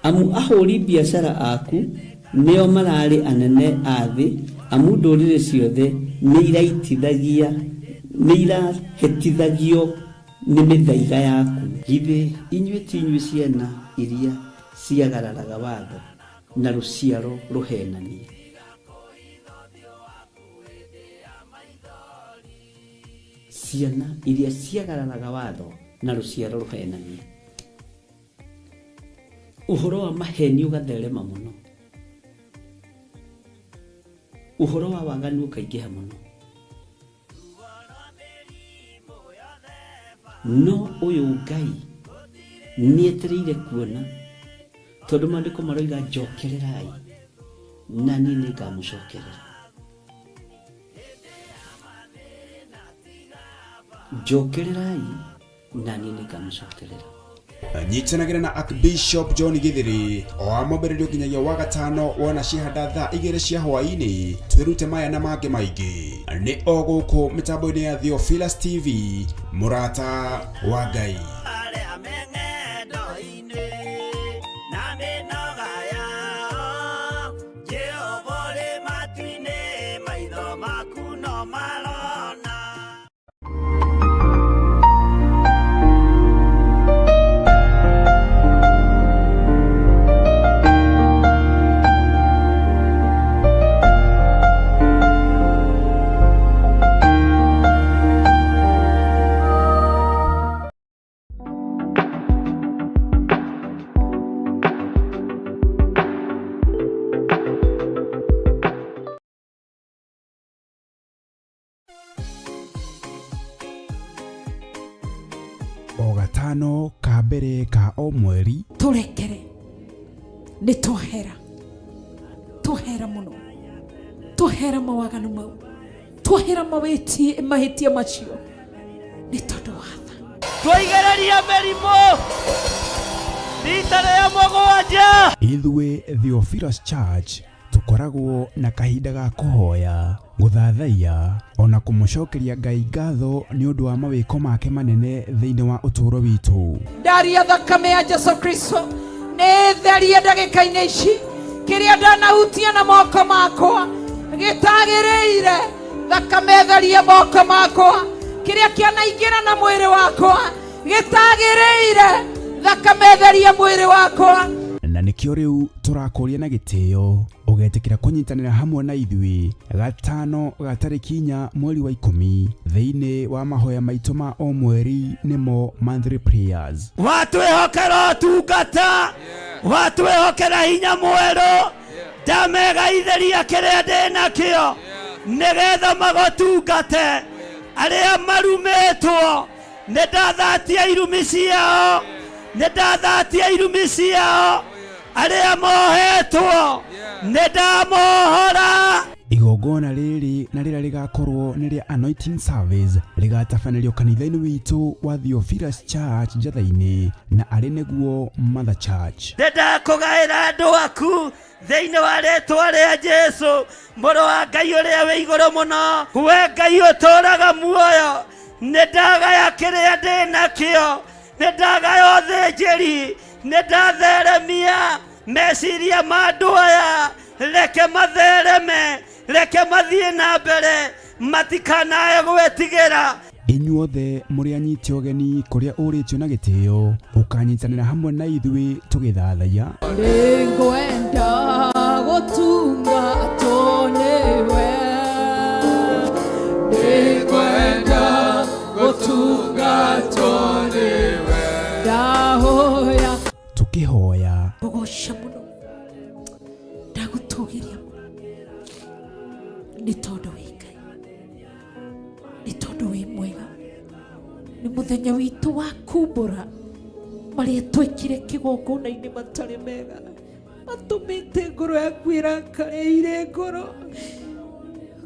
Amu ahũri biacara aku nĩo mararĩ anene a thĩ, amu ndũrĩrĩ ciothe nĩiraitithagia nĩirahĩtithagio nĩ mĩthaiga yaku. Githĩ inyuĩ ti inyuĩ ciana iria ciagararaga watho, na rũciaro rũheenanie? Ciana iria ciagararaga watho, na rũciaro rũheenanie. Ũhoro wa maheni ũgatherema mũno, ũhoro wa waganu ũkaingĩha mũno. No ũyũ Ngai nĩetereire kuona, tondũ maandĩko maroiga njokererai na niĩ nĩngamũcokerera. Njokererai na niĩ nĩngamũcokerera. Nyitanagĩra na Archbishop John Githiri o wa mwambĩrĩrio nginyagia wa gatano wona ciahanda thaa 2 cia hwaĩ-inĩ, twĩrute maya na mangĩ maingĩ nĩ o gũkũ mĩtambo-inĩ ya Theophilus TV, mũrata wa Ngai. Arĩa me ng'endo-inĩ na mĩnoga yao, Jehova ũrĩ matu-inĩ, maitho maku no marona. O gatano ka mbere ka o mweri. Tũrekere, nĩ twahera, twahera mũno, twahera mawaganu mau, twahera mawĩtie mahĩtia macio nĩ tondũ wa tha. Twaigĩrĩria mĩrimũ rita rĩa mũgwanja. Ithuĩ Theophilus Church Tũkoragwo na kahinda ga kũhoya, gũthathaiya, o na kũmũcokeria Ngai ngatho nĩ ũndũ wa mawĩko make manene thĩinĩ wa ũtũũro witũ. Ndaria thakame ya Jesu Kristo nĩ therie ndagĩka-inĩ ici kĩrĩa ndanahutia na moko makwa gĩtagĩrĩire, thakame therie moko makwa, kĩrĩa kĩanaingĩra na mwĩrĩ wakwa gĩtagĩrĩire, thakame therie mwĩrĩ wakwa. Na nĩkĩo rĩu tũrakũria na gĩtĩo ũgetĩkĩra kũnyitanĩra hamwe na ithuĩ gatano ga tarĩki 4 mweri wa 10 thĩinĩ wa mahoya maitũ ma o mweri nĩmo monthly prayers. Watwĩhokera ũtungata, watwĩhokera hinya mwerũ, ndamegaithĩria kĩrĩa ndĩ nakĩo nĩgetha magũtungate. Arĩa marumĩtwo nĩ ndathatia irumi ciao, nĩ ndathatia irumi ciao. Arĩa mohetwo nĩ ndamohora. Igongona rĩrĩ na rĩrĩa rĩgakorwo nĩ rĩa anointing service rĩgatabanĩrio kanitha-inĩ witũ wa Theophilus Church Njatha-inĩ na arĩ nĩguo Mother Church. Nĩ ndakũgaĩra andũ aku thĩinĩ wa rĩtwa rĩa Jesu, mũrũ wa Ngai ũrĩa wĩ igũrũ mũno. We Ngai ũtũũraga muoyo, nĩ ndagaya kĩrĩa ndĩ nakĩo, nĩ ndagaya ũthĩnjĩri, nĩ ndatheremia meciria ma andũ aya. Reke mathereme, reke mathiĩ na mbere, matikanae gwĩtigĩra. Inyuothe mũrĩ anyite ũgeni kũrĩa ũrĩtio na gĩtĩo, ũkanyitanĩra hamwe na ithuĩ tũgĩthathaiya. Nĩngwenda gũtungatwo nĩwe, nĩngwenda gũtungatwo nĩwe, ndahoya tũkĩhoya, Ngũgoca mũno, ndagũtũgĩria mũno nĩ tondũ wĩ Ngai, nĩ tondũ wĩ mwega. Nĩ mũthenya witũ wa kumbũra marĩa twekire kĩgongona-inĩ matarĩ mega, matũmĩte ngoro yaku ĩrakare ire ngoro.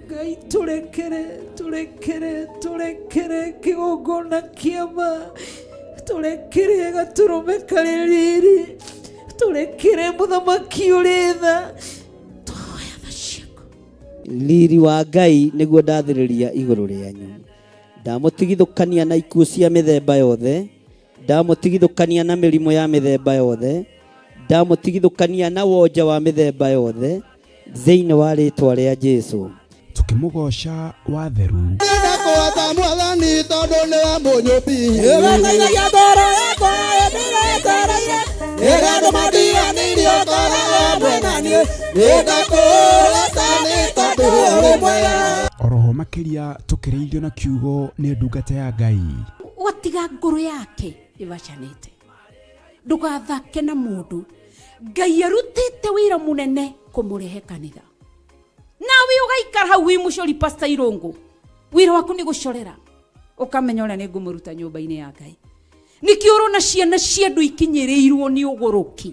Ngai tũrekere, tũrekere, tũrekere kĩgongona kĩa ma, tũrekere gatũrũme karĩ riri, tũrekere mũthamaki ũrĩ tha. Twahoya tha ciaku. Riri wa Ngai nĩguo ndathĩrĩria igũrũ rĩanyu. Ndamũtigithũkania na ikuũ cia mĩthemba yothe, ndamũtigithũkania na mĩrimũ ya mĩthemba yothe, Ndamũtigithũkania na wonja wa mĩthemba yothe thĩinĩ wa rĩtwa rĩa Jesu. Tukĩmũgooca watheru. Ndakũhota mwathani tondũ nĩwe mũnyũmbi. Ĩgataithagia ngoro yakwa ĩndĩretereire ĩrĩa andũ matiganĩirie ũkoragwo hamwe na niĩ nĩndakũrata nĩ tondũ ũrĩ mwega. Oroho makĩria tũkĩrĩithio na kiugo nĩ ndungata ya Ngai. Ũgatiga ngoro yake ĩbacanĩte, ndũgathake na mũndũ. Ngai arutĩte wĩra mũnene kũmũrehe kanitha, nawe ũgaikara hau wĩ mũcori Pastor Irũngũ, wĩra waku nĩ gũcorera, ũkamenya ũrĩa nĩ ngũmũruta nyũmba-inĩ ya Ngai. Nĩkĩo ũrona ciana cia andũ ikinyĩrĩirwo nĩ ũgũrũki,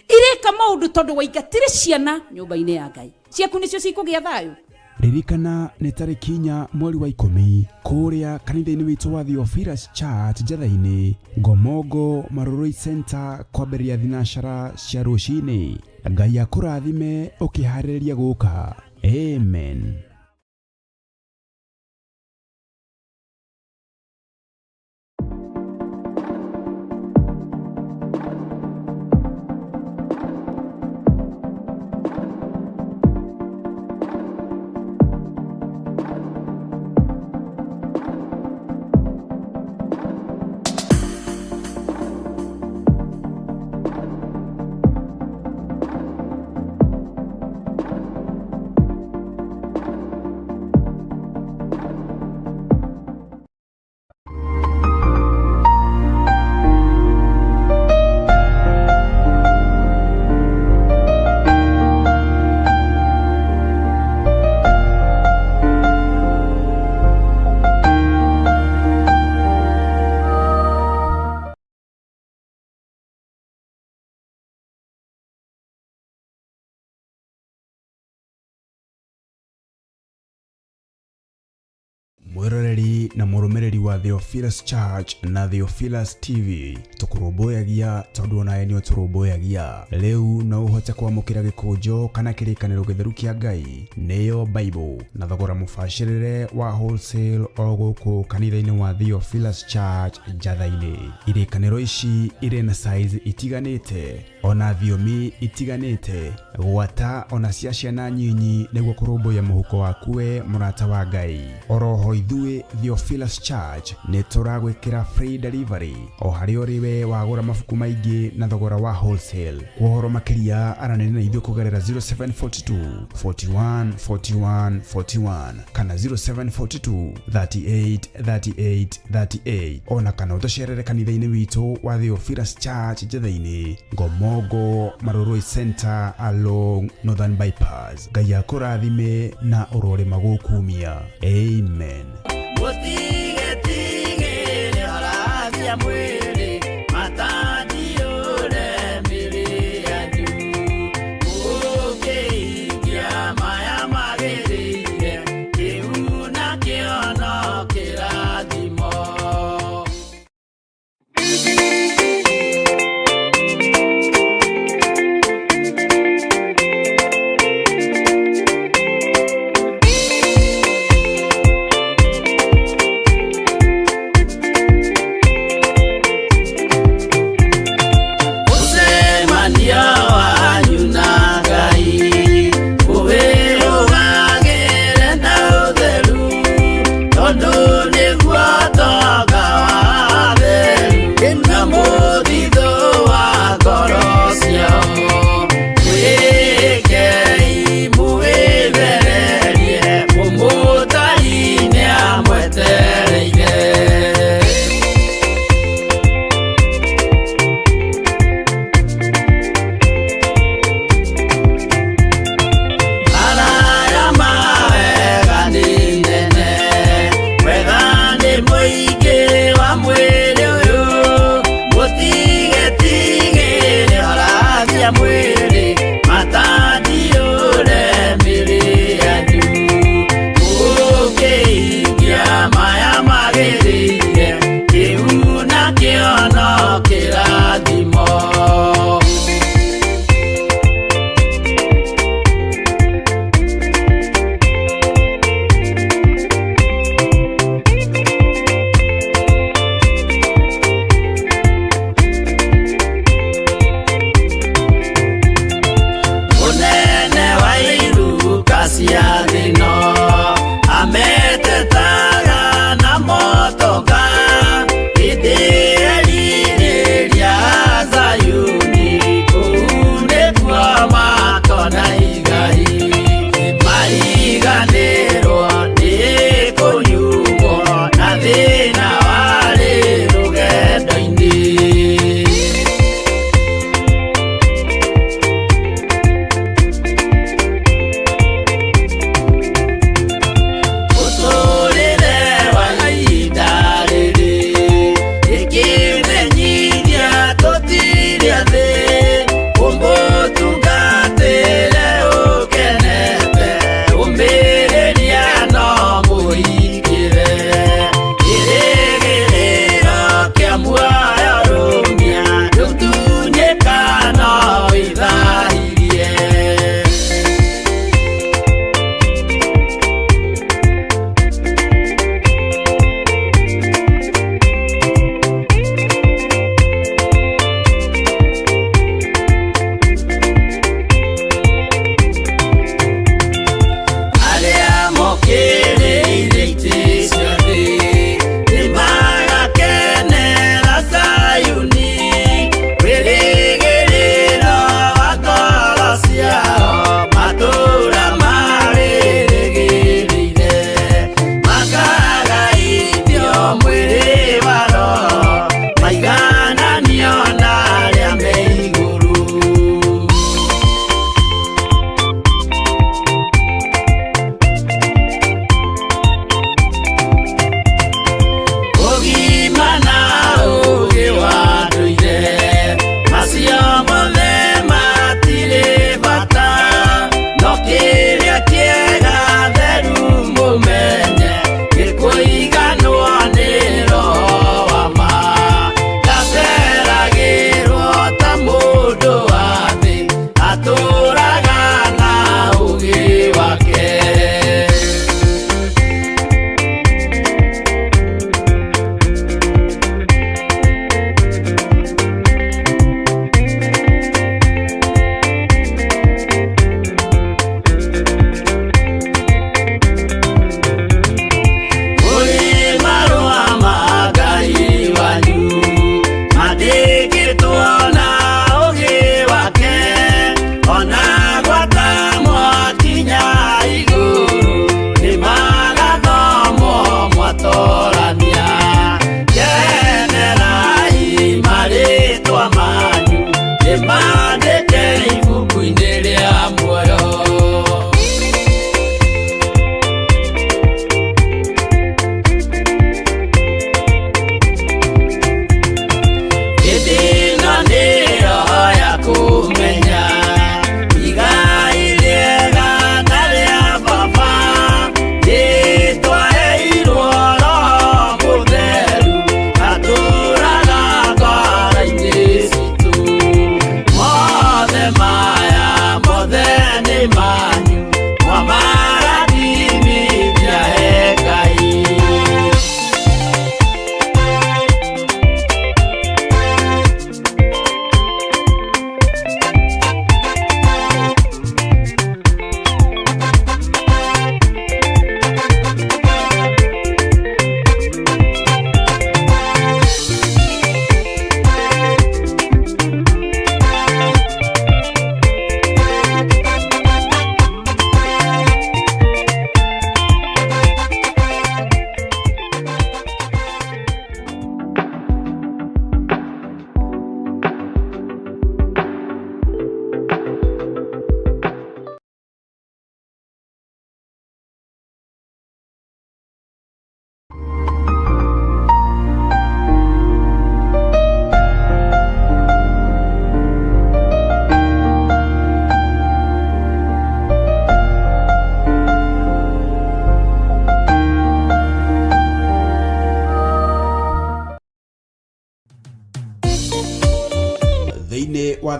ireka maũndũ tondũ waingatire ciana nyũmba-inĩ ya Ngai. Ciaku nĩcio cikũgĩa thayũ. Ririkana nĩ tarĩki 4 mweri wa 10 kũrĩa kanitha-inĩ witũ wa Theophilus Church Njatha-inĩ, Ngomongo Marurui Center, kwambĩrĩria thinacara cia rũcinĩ. Ngai akũrathime ũkĩharĩrĩria gũka. Amen. Mwiroreri na mũrũmĩrĩri wa Theophilus Church na Theophilus TV, tũkũrũmbũyagia tondũ onawe nĩ ũtũrũmbũyagia. Rĩu no ũhote kwamũkĩra gĩkũnjo kana kĩrĩkanĩro gĩtheru kĩa Ngai, nĩyo Bible, na thogora mũbacĩrĩre wa wholesale o gũkũ kanitha-inĩ wa Theophilus Church Njatha-inĩ. Irĩkanĩro ici irĩ na size itiganĩte ona thiomi itiganĩte, gwata ona cia ciana nyinyi, nĩguo kũrũmbũiya mũhuko waku we mũrata wa Ngai. Oroho ithuĩ Theophilus Church nĩ tũragwĩkĩra free delivery o harĩa ũrĩ we wagũra mabuku maingĩ na thogora wa wholesale. Kwa ũhoro makĩria aranĩria na ithuĩ kũgerera 0742 41 41 41 kana 0742 38 38 38, ona kana ũtũcerere kanitha-inĩ witũ wa Theophilus Church Njatha-inĩ, Ngomongo Marurui Center along Northern Bypass. Ngai akũrathime na ũrorĩma gũkumia. Amen. Mũtigetigĩre harathia mwĩrĩ, matandiũre mĩrĩ yanyu. Mũkĩhingia maya magĩrĩire, kĩu nakĩo no kĩrathimo.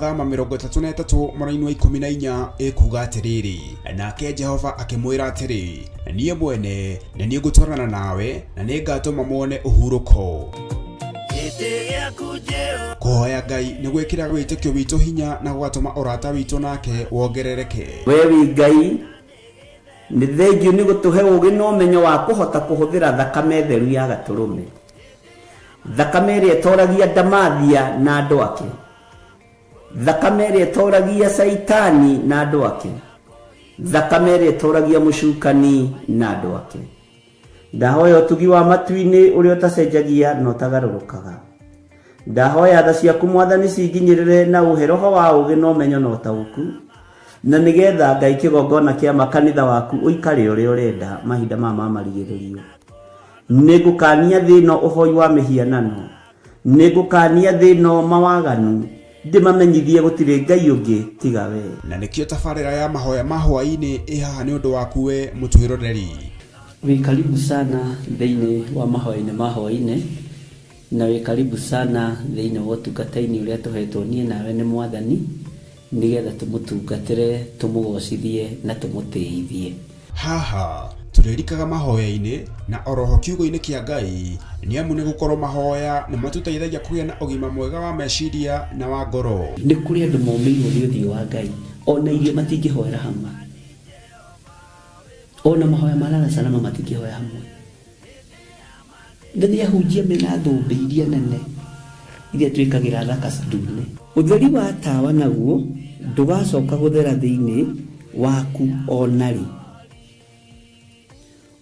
Thama 33 mũraini wa 14 ĩkuga atĩrĩrĩ, nake Jehova akĩmwĩra atĩrĩ, niĩ mwene nĩ niĩ ngũtwarana nawe na nĩ ngatũma muone ũhurũko. Kũhoya Ngai nĩ gwĩkĩraga wĩtĩkio witũ hinya na gũgatũma ũrata witũ nake wongerereke. We wĩ Ngai, nĩ thengiũ nĩ gũtũhe ũũgĩ na ũmenyo wa kũhota kũhũthĩra thakame theru ya Gatũrũme, thakame ĩrĩa ĩtoragia ndamathia na andũ ake, thakame ĩrĩa ĩtoragia Caitani na andũ ake, thakame ĩrĩa ĩtoragia mũcukani na andũ ake. Ndahoya ũtugi wa matu-inĩ ũrĩa ũtacenjagia na ũtagarũrũkaga. Ndahoya tha ciaku Mwathani cinginyĩrĩre na ũhe roho wa ũũgĩ na ũmenyo na ũtaũku, na nĩgetha Ngai kĩgongona kĩa ma kanitha waku ũikare ũrĩa ũrenda mahinda maya ma marigĩrĩrio. Nĩngũkania thĩ ĩno ũhoi wa mĩhianano, nĩngũkania thĩ ĩno mawaganu, ndĩmamenyithie gũtirĩ Ngai ũngĩ tiga we. Na nĩkĩo tabarĩra ya mahoya ma hwaĩ-inĩ ĩ haha nĩ ũndũ waku we mũtwĩroreri. Wĩ karibu sana thĩinĩ wa mahoya-inĩ ma hwaĩ-inĩ, na wĩ karibu sana thĩinĩ wa ũtungata-inĩ ũrĩa tũhetwo niĩ nawe nĩ Mwathani, nĩgetha tũmũtungatĩre, tũmũgocithie na tũmũtĩithie. Haha tũrĩrikaga mahoya-inĩ na oroho kiugo-inĩ kĩa Ngai, nĩ amu nĩ gũkorwo mahoya nĩ matũteithagia kũgĩa na ũgima mwega wa meciria na wa ngoro. Nĩ kũrĩ andũ momĩirwo nĩ ũthiũ wa Ngai, ona irio matingĩhoera hamwe, ona mahoya ma lala salama matingĩhoya hamwe. Na nĩ ahunjia mena thũmbĩ iria nene iria twĩkagĩra thaka ndune. Ũtheri wa tawa naguo ndũgacoka gũthera thĩinĩ waku o na rĩ.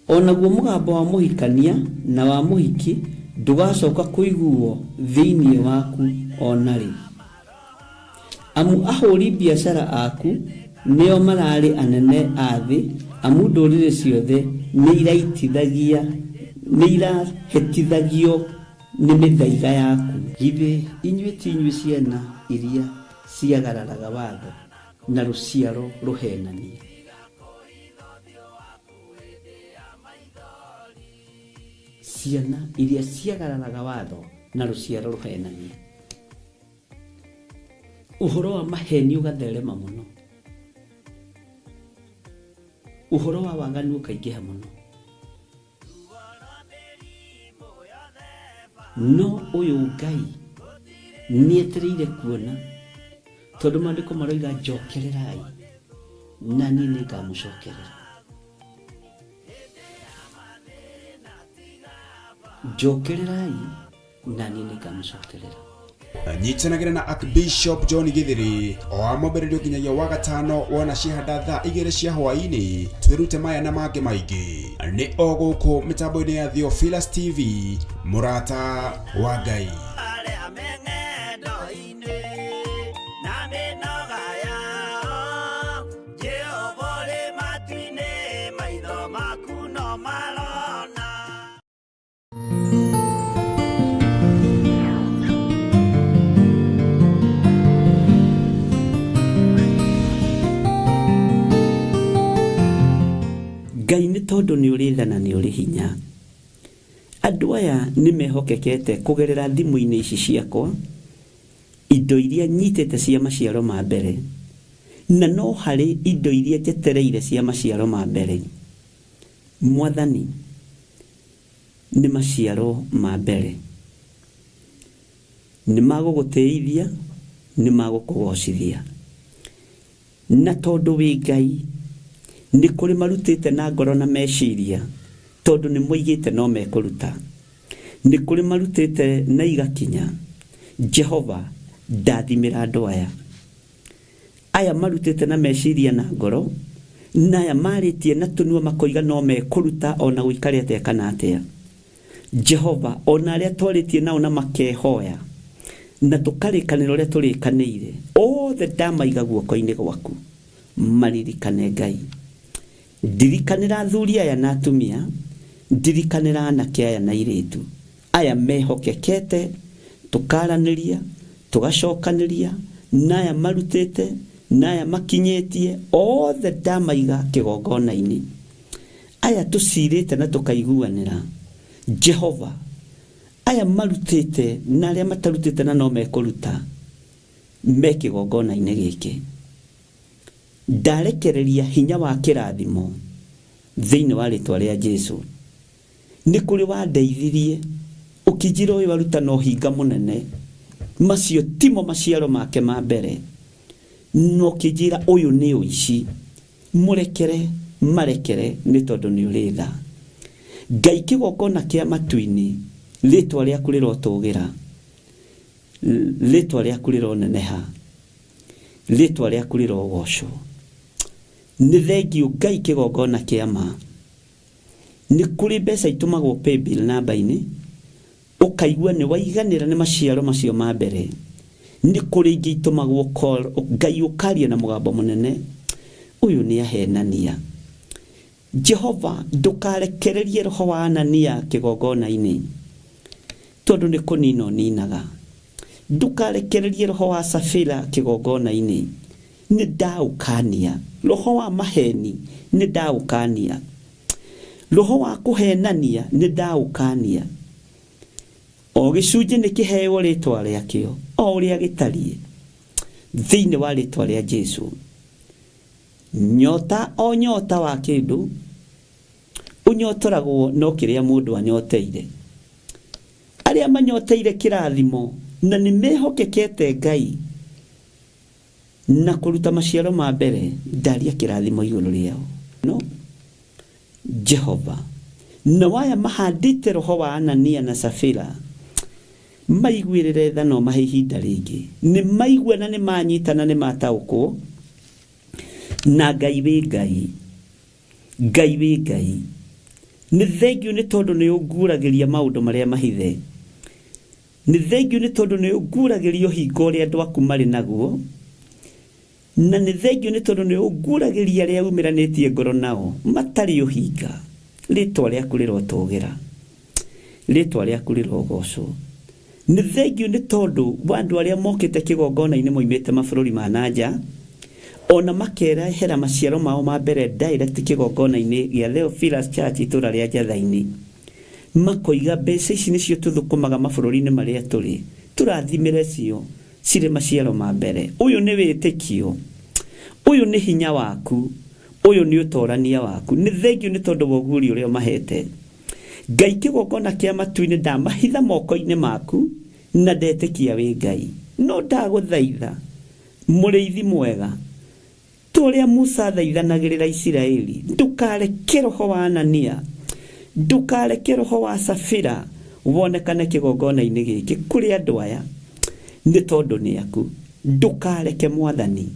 O naguo mũgambo wa mũhikania na wa mũhiki ndũgacoka kũiguo thĩinĩ waku o na rĩ. Amu ahũri biacara aku nĩo mararĩ anene a thĩ, amu ndũrĩrĩ ciothe nĩiraitithagia, nĩirahĩtithagio nĩ mĩthaiga yaku. Githĩ inyuĩ ti inyuĩ ciana iria ciagararaga watho, na rũciaro rũheenania? Ciana iria ciagararaga watho, na rũciaro rũheenania. Ũhoro wa maheni ũgatherema mũno, ũhoro wa waganu ũkaingĩha mũno, no ũyũ Ngai nĩetereire kuona, tondũ maandĩko maroiga njokererai na niĩ nĩngamũcokerera. Njokererai na niĩ nĩngamũcokerera. Nyitanagĩra na Archbishop John Gĩthĩrĩ o wa mwambĩrĩrio nginyagia wa gatano wona ciahanda thaa 2 cia hwaĩ-inĩ, twĩrute maya na mangĩ maingĩ nĩ o gũkũ mĩtambo-inĩ ya Theophilus TV, mũrata wa Ngai. Ngai nĩ tondũ nĩ ũrĩ tha na nĩ ũrĩ hinya. Andũ aya nĩ mehokekete kũgerera thimũ-inĩ ici ciakwa, indo iria nyitĩte cia maciaro ma mbere, na no harĩ indo iria njetereire cia maciaro ma mbere. Mwathani, nĩ maciaro ma mbere. Nĩ ma gũgũtĩithia, nĩ ma gũkũgocithia. Na tondũ wĩ Ngai, nĩ kũrĩ marutĩte na ngoro na meciria, tondũ nĩ moigĩte no mekũruta. Nĩ kũrĩ marutĩte na igakinya. Jehova, ndathimĩra andũ aya. Aya marutĩte na meciria na ngoro, na aya marĩtie na tũnua makoiga no mekũruta o na gũikare atĩa kana atĩa. Jehova, o na arĩa twarĩtie nao na makehoya, na tũkarĩkanĩra ũrĩa tũrĩkanĩire, othe ndamaiga guoko-inĩ gwaku. Maririkane, Ngai. Ndirikanĩra athuri aya na atumia, ndirikanĩra anake aya na airĩtu, aya mehokekete, tũkaranĩria, tũgacokanĩria, na aya marutĩte, na aya makinyĩtie, othe ndamaiga kĩgongona-inĩ. Aya tũcirĩte na tũkaiguanĩra, Jehova, aya marutĩte na arĩa matarutĩte na no mekũruta, me kĩgongona-inĩ gĩkĩ. Ndarekereria hinya wa kĩrathimo thĩinĩ wa rĩtwa rĩa Jesu. Nĩ kũrĩ wandeithirie ũkĩnjĩra ũyũ aruta na ũhinga mũnene, macio timo maciaro make ma mbere, na ũkĩnjĩra ũyũ nĩ ũici. Mũrekere, marekere, nĩ tondũ nĩ ũrĩ tha. Ngai kĩgongona kĩa matu-inĩ, rĩtwa rĩaku rĩrotũgĩra, rĩtwa rĩaku rĩroneneha, rĩtwa rĩaku rĩrogocwo. Nĩ thengiũ Ngai kĩgongona kĩa ma. Nĩ kũrĩ mbeca itũmagwo paybill namba-inĩ, ũkaigua nĩ waiganĩra nĩ maciaro macio ma mbere. Nĩ kũrĩ ingĩ itũmagwo call, Ngai ũkaria na mũgambo mũnene, ũyũ nĩ ahenania. Jehova, ndũkarekererie roho wa Anania kĩgongona-inĩ, tondũ nĩ kũnina ũninaga. Ndũkarekererie roho wa Safira kĩgongona-inĩ, nĩ ndaũkania. Roho wa maheni, nĩ ndaũkania. Roho wa kũhenania, nĩ ndaũkania. O gĩcunjĩ nĩ kĩheo rĩtwa rĩakĩo, o ũrĩa gĩtariĩ, thĩinĩ wa rĩtwa rĩa Jesu. Nyota o nyota wa kĩndũ, ũnyotoragwo no kĩrĩa mũndũ anyoteire. Arĩa manyoteire kĩrathimo na nĩ mehokekete Ngai na kũruta maciaro ma mbere, ndaria kĩrathimo igũrũ rĩao. No Jehova, na waya mahandĩte roho wa Anania na Safira, maiguĩrĩre tha na ũmahe ihinda rĩngĩ. Nĩ maigua na nĩ manyita na nĩ mataũkwo na Ngai wĩ Ngai. Ngai wĩ Ngai. Nĩ thengiũ nĩ tondũ nĩ ũnguũragĩria maũndũ marĩa mahithe. Nĩ thengiũ nĩ tondũ nĩ ũnguũragĩria ũhinga ũrĩa andũ aku marĩ naguo. Na nĩ thengiũ nĩ tondũ nĩ ũnguũragĩria arĩa umĩranĩtie ngoro nao matarĩ ũhinga. Rĩtwa rĩaku rĩrotũgĩra. Rĩtwa rĩaku rĩrogocwo. Nĩ thengiũ nĩ tondũ wa andũ arĩa mokĩte kĩgongona-inĩ moimĩte mabũrũri ma na nja, ona makerehera maciaro mao ma mbere direct kĩgongona-inĩ gĩa Theophilus Church itũra rĩa Njatha-inĩ. Makoiga mbeca ici nĩcio tũthũkũmaga mabũrũri-inĩ marĩa tũrĩ, tũrathimĩre cio cirĩ maciaro ma mbere. Ũyũ nĩ wĩtĩkio. Ũyũ nĩ hinya waku. Ũyũ nĩ ũtorania waku. Nĩ thengiũ nĩ tondũ wa ũguũrio ũrĩa ũmahete. Ngai kĩgongona kĩa matu-inĩ ndamahitha moko-inĩ maku na ndetĩkia wĩ Ngai. No ndagũthaitha mũrĩithi mwega, ta ũrĩa Musa athaithanagĩrĩra Isiraeli, ndũkareke roho wa Anania, ndũkareke roho wa Safira wonekane kĩgongona-inĩ gĩkĩ kũrĩ andũ aya, nĩ tondũ nĩ aku. Ndũkareke Mwathani,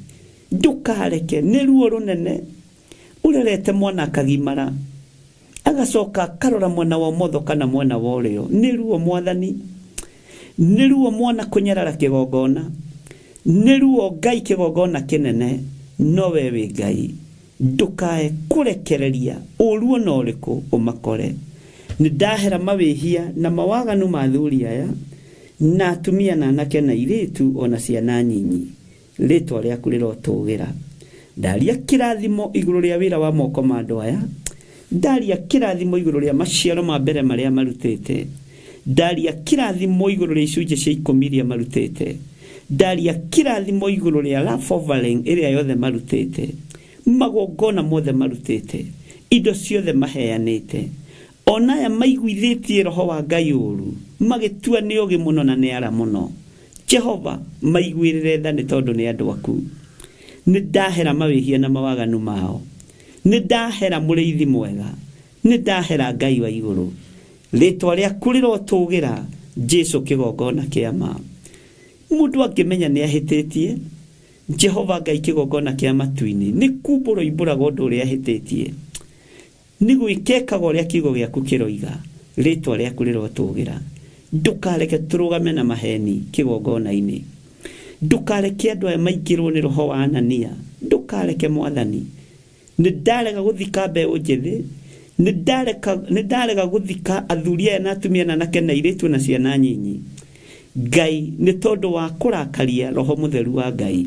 ndũkareke. Nĩ ruo rũnene ũrerete mwana akagimara, agacoka akarora mwena wa ũmotho kana mwena wa ũrĩo. Nĩ ruo Mwathani, nĩ ruo mwana kũnyarara kĩgongona, nĩ ruo Ngai kĩgongona kĩnene, no we wĩ Ngai. Ndũkae kũrekereria ũru ona ũrĩkũ ũmakore. Nĩ ndahera mawĩhia na mawaganu ma athuri aya, na atumia na anake na airĩtu ona ciana nyinyi. Rĩtwa rĩaku rĩrotũgĩra. Ndaria kĩrathimo igũrũ rĩa wĩra wa moko ma andũ aya. Ndaria kĩrathimo igũrũ rĩa maciaro ma mbere marĩa marutĩte. Ndaria kĩrathimo igũrũ rĩa icunjĩ cia ikũmi iria marutĩte. Ndaria kĩrathimo igũrũ rĩa love offering ĩrĩa yothe marutĩte. Magongona mothe marutĩte. Indo ciothe maheanĩte. Ona aya maiguithĩtie roho wa Ngai ũru, magĩtua nĩ ogĩ mũno na nĩ ara mũno. Jehova, maiguĩrĩre tha nĩ tondũ nĩ andũ aku. Nĩ ndahera mawĩhia na mawaganu mao. Nĩ ndahera mũrĩithi mwega. Nĩ ndahera Ngai wa igũrũ. Rĩtwa rĩaku rĩrotũgĩra, Jesu kĩgongona kĩa ma. Mũndũ angĩmenya nĩ ahĩtĩtie, Jehova Ngai kĩgongona kĩa matu-inĩ, nĩ kumbũra oimbũraga ũndũ ũrĩa ahĩtĩtie. Nĩ gwĩka ekaga ũrĩa kiugo gĩaku kĩroiga, rĩtwa rĩaku rĩrotũgĩra. Ndũkareke tũrũgame na maheni kĩgongona-inĩ. Ndũkareke andũ aya maingĩrwo nĩ roho wa Anania. Ndũkareke Mwathani. Nĩ ndarega gũthika mbeũ njĩthĩ, nĩ ndarega gũthika athuri aya na atumia na anake na airĩtu na ciana nyinyi. Ngai, nĩ tondũ wa kũrakaria Roho Mũtheru wa Ngai,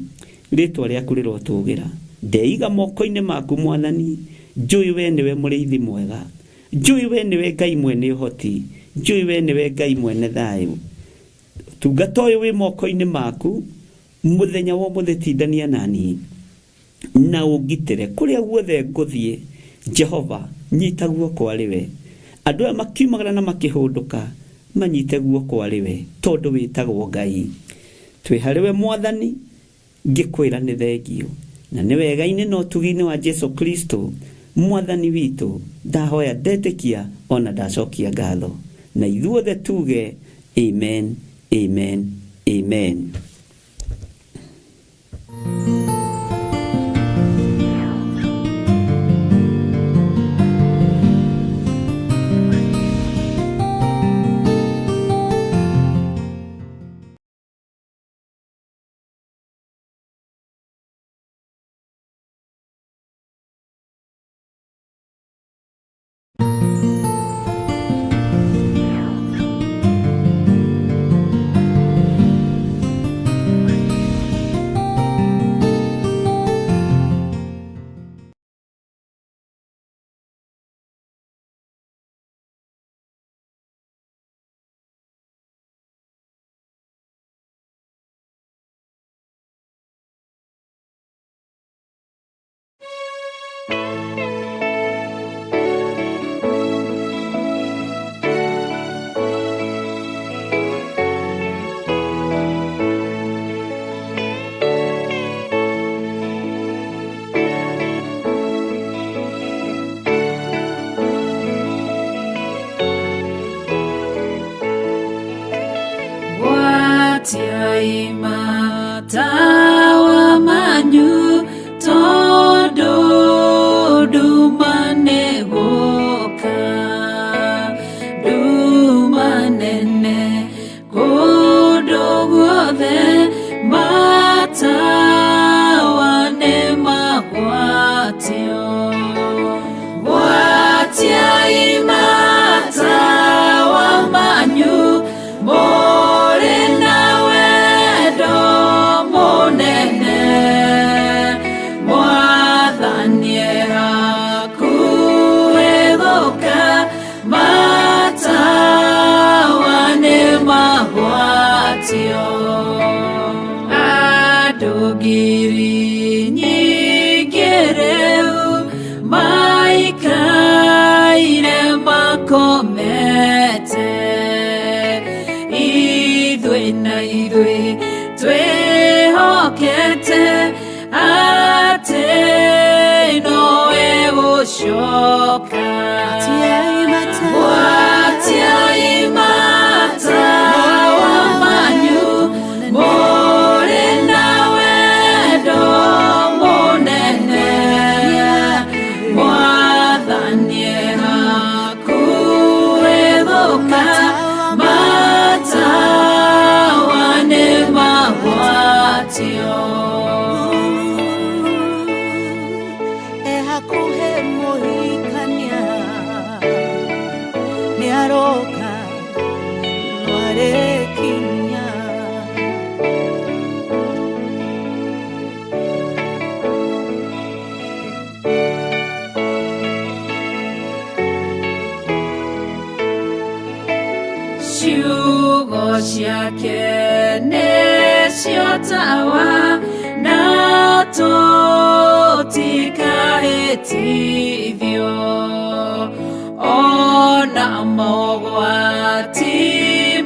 rĩtwa rĩaku rĩrotũgĩra. Ndeiga moko-inĩ maku Mwathani, njũĩ we nĩwe mũrĩithi mwega. Njũĩ we nĩwe Ngai mwene ũhoti, njũĩ we nĩwe Ngai mwene thayũ. Ũtungata ũyũ wĩ moko-inĩ maku. Mũthenya wa ũmũthĩ tindania nani na ũngitĩre kũrĩa guothe ngũthiĩ. Jehova, nyita guoko arĩ we. Andũ aya makiumagara na makĩhũndũka manyite guoko arĩ we, tondũ wĩtagwo Ngai. Twĩ harĩ we Mwathani, ngĩkwĩra nĩ thengio na nĩ wega-inĩ na ũtugi-inĩ wa Jesu Kristo Mwathani witũ, ndahoya ndetĩkia ona ndacokia ngatho, na ithuothe tuge amen, amen, amen. Gwatiai matawa manyu tondũ nduma nĩgũka, nduma nene kũndũ guothe, matawa nĩmagwatio. Gwatiai matawa manyu mũrĩ na wendo mũnene, Mwathani e hakuhĩ gũka, matawa nĩmagwatio. Andũ ngiri nyingĩ rĩu maikaire makomete, ithuĩ na ithuĩ twĩhokete atĩ nowe gũcoka. Gwatiai matawa manyu mũrĩ na wendo mũnene, Mwathani e hakuhĩ gũka, matawa nĩmagwatio. Ehakuhe muhikania nĩaroka nĩarekinya. Ciugo ciake nĩcio tawa na tũtikahĩtithio, ona mogwati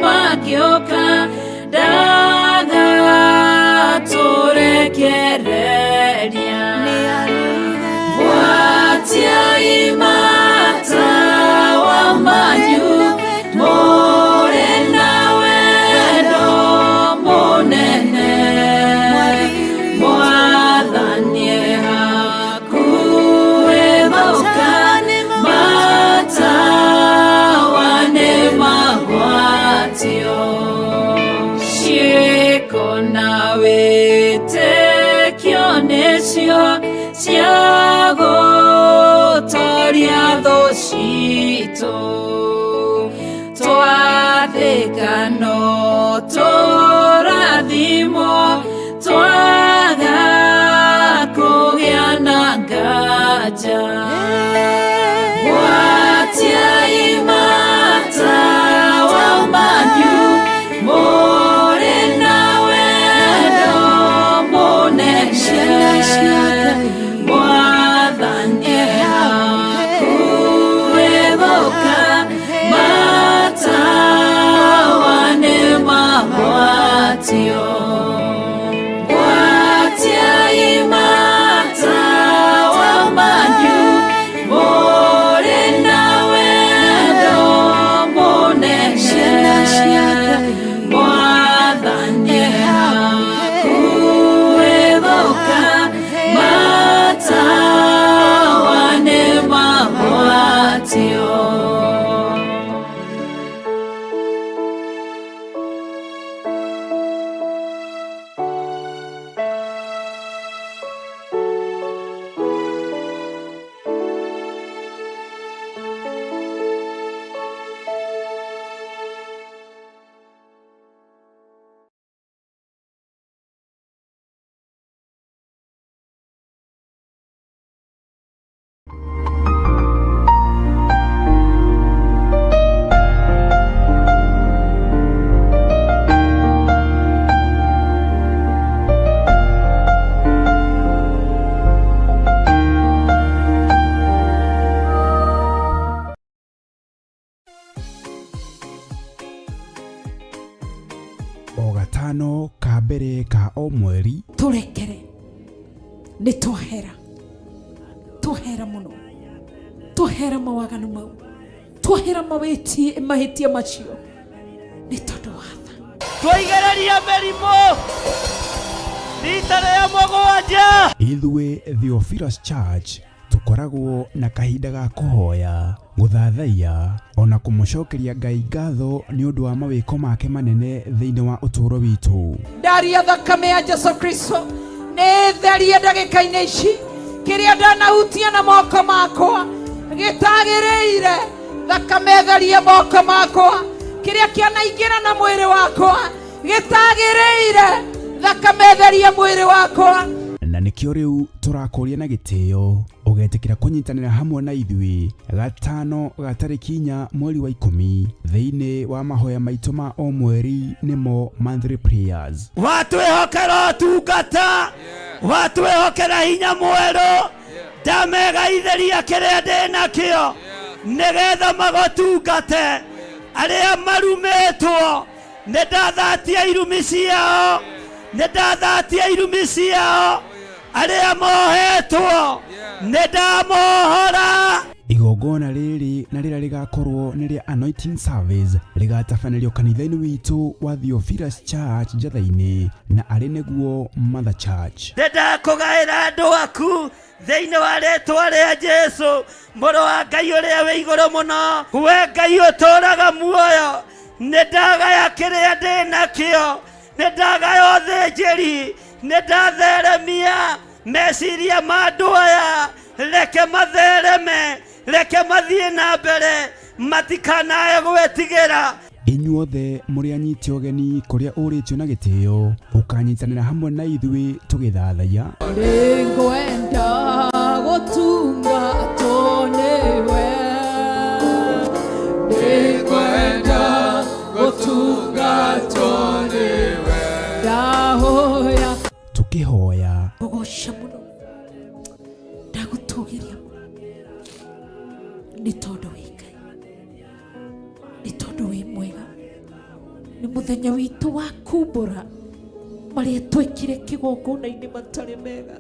mangĩũka ndagatũrekereria. Gwatiai matawa manyu mũrĩ na wendo mũnene, Mwathani e hakuhĩ gũka, matawa nĩmagwatio. Ciĩko na wĩtĩkio nĩcio cia gũtoria thũ citũ, twathĩka no tũrathimwo, twaga kũgĩa na nganja. Gwatiai matawa manyu mũrĩ na wendo Nĩ twahera, twahera mũno, twahera mawaganu mau, twahera mawĩtie mahĩtia macio nĩ tondũ wa tha. Twaigĩrĩria mĩrimũ rita rĩa mũgwanja. Ithuĩ Theophilus Church tũkoragwo na kahinda ga kũhoya, gũthathaiya, ona kũmũcokeria Ngai ngatho nĩ ũndũ wa mawĩko make manene thĩinĩ wa ũtũũro witũ. Ndaria thakame ya Jesu Kristo nĩ therie ndagĩka-inĩ ici kĩrĩa ndanahutia na moko makwa gĩtagĩrĩire. Thakame therie moko makwa, kĩrĩa kĩanaingĩra na mwĩrĩ wakwa gĩtagĩrĩire. Thakame therie mwĩrĩ wakwa. Na nĩkĩo rĩu tũrakũria na gĩtĩo ũgetĩkĩra kũnyitanĩra hamwe na ithuĩ gatano ga tarĩki 4 mweri wa 10 thĩinĩ wa mahoya maitũ ma o mweri, nĩmo monthly prayers. Watwĩhokera ũtungata, watwĩhokera hinya mwerũ, ndamegaithĩria kĩrĩa ndĩ nakĩo nĩgetha magũtungate. Arĩa marumĩtwo nĩ ndathatia irumi ciao, nĩ ndathatia irumi ciao. Arĩa mohetwo nĩ ndamohora. Igongona rĩrĩ na rĩrĩa rĩgakorwo nĩ rĩa anointing service rĩgatabanĩrio kanitha-inĩ witũ wa Theophilus Church Njatha-inĩ na arĩ nĩguo Mother Church. Nĩ ndakũgaĩra andũ aku thĩinĩ wa rĩtwa rĩa Jesu, mũrũ wa Ngai ũrĩa wĩ igũrũ mũno. We Ngai ũtũũraga muoyo, nĩ ndagaya kĩrĩa ndĩ nakĩo, nĩ ndagaya ũthĩnjĩri, nĩ ndatheremia meciria ma andũ aya. Reke mathereme, reke mathiĩ na mbere, matikanae gwĩtigĩra. Inyuothe mũrĩ anyite ũgeni kũrĩa ũrĩtio na gĩtĩo, ũkanyitanĩra hamwe na ithuĩ tũgĩthathaiya. Nĩngwenda gũtungatwo nĩwe, nĩngwenda gũtungatwo nĩwe, ndahoya. Tũkĩhoya. Ngũgoca mũno, ndagũtũgĩria mũno, nĩ tondũ wĩ Ngai, nĩ tondũ wĩ mwega. Nĩ mũthenya witũ wa kumbũra marĩa twekire kĩgongona-inĩ matarĩ mega,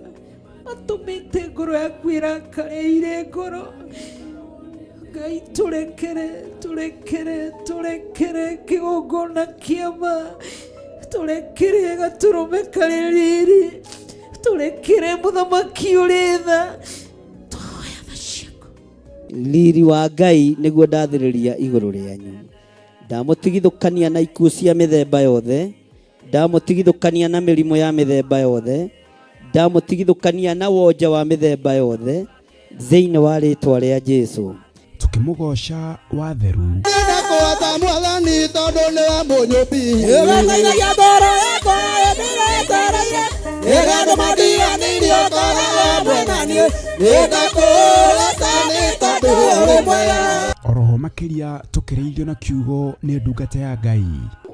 matũmĩte ngoro yaku ĩrakare ire ngoro. Ngai tũrekere, tũrekere, tũrekere kĩgongona kĩa ma, tũrekere gatũrũme karĩ riri, tũrekere mũthamaki ũrĩ tha. Twahoya tha ciaku. Riri wa Ngai nĩguo ndathĩrĩria igũrũ rĩanyu. Ndamũtigithũkania na ikuũ cia mĩthemba yothe, ndamũtigithũkania na mĩrimũ ya mĩthemba yothe, ndamũtigithũkania na wonja wa mĩthemba yothe, thĩinĩ wa rĩtwa rĩa Jesu. Tũkĩmũgoca watheru. Ndakũhota mwathani tondũ nĩwe mũnyũmbi. Ĩgataithagia ngoro yakwa ĩndĩretereire, ĩrĩa andũ mandiganĩirie ũkoragwo hamwe na niĩ. Nĩndakũrata nĩ tondũ ũrĩ mwega. Oroho makĩria tũkĩrĩithio na kiugo nĩ ndungata ya Ngai.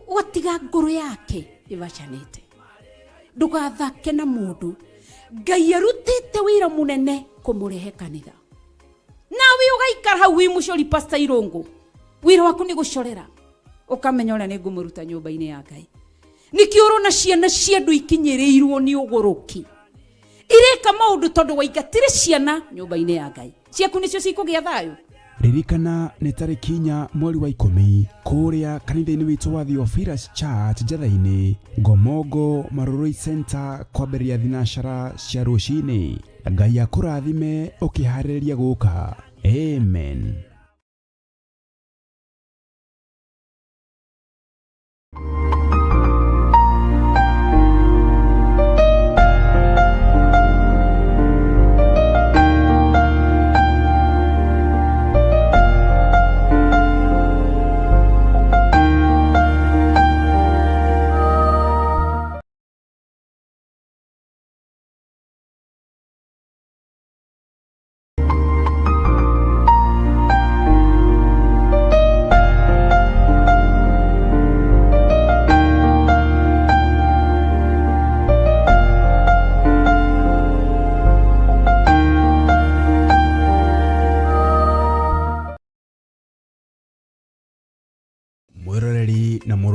Ũgatiga ngoro yake ĩbacanĩte, ndũgathake na mũndũ. Ngai arutĩte wĩra mũnene kũmũrehe kanitha, nawe ũgaikara hau wĩ mũcori. Pastor Irũngũ, wĩra waku nĩ gũcorera, ũkamenya ũrĩa nĩ ngũmũruta nyũmba-inĩ ya Ngai. Nĩkĩo ũrona ciana cia andũ ikinyĩrĩirwo nĩ ũgũrũki, ireka maũndũ tondũ waingatire ciana nyũmba-inĩ ya Ngai. Ciaku nĩcio cikũgĩa thayũ. Ririkana nĩ tarĩki 4 mweri wa 10 kũrĩa kanitha-inĩ witũ wa Theophilus Church Njatha-inĩ, Ngomongo Marurui Center, kwambĩrĩria thinacara cia rũcinĩ. Ngai akũrathime ũkĩharĩrĩria gũka. Amen.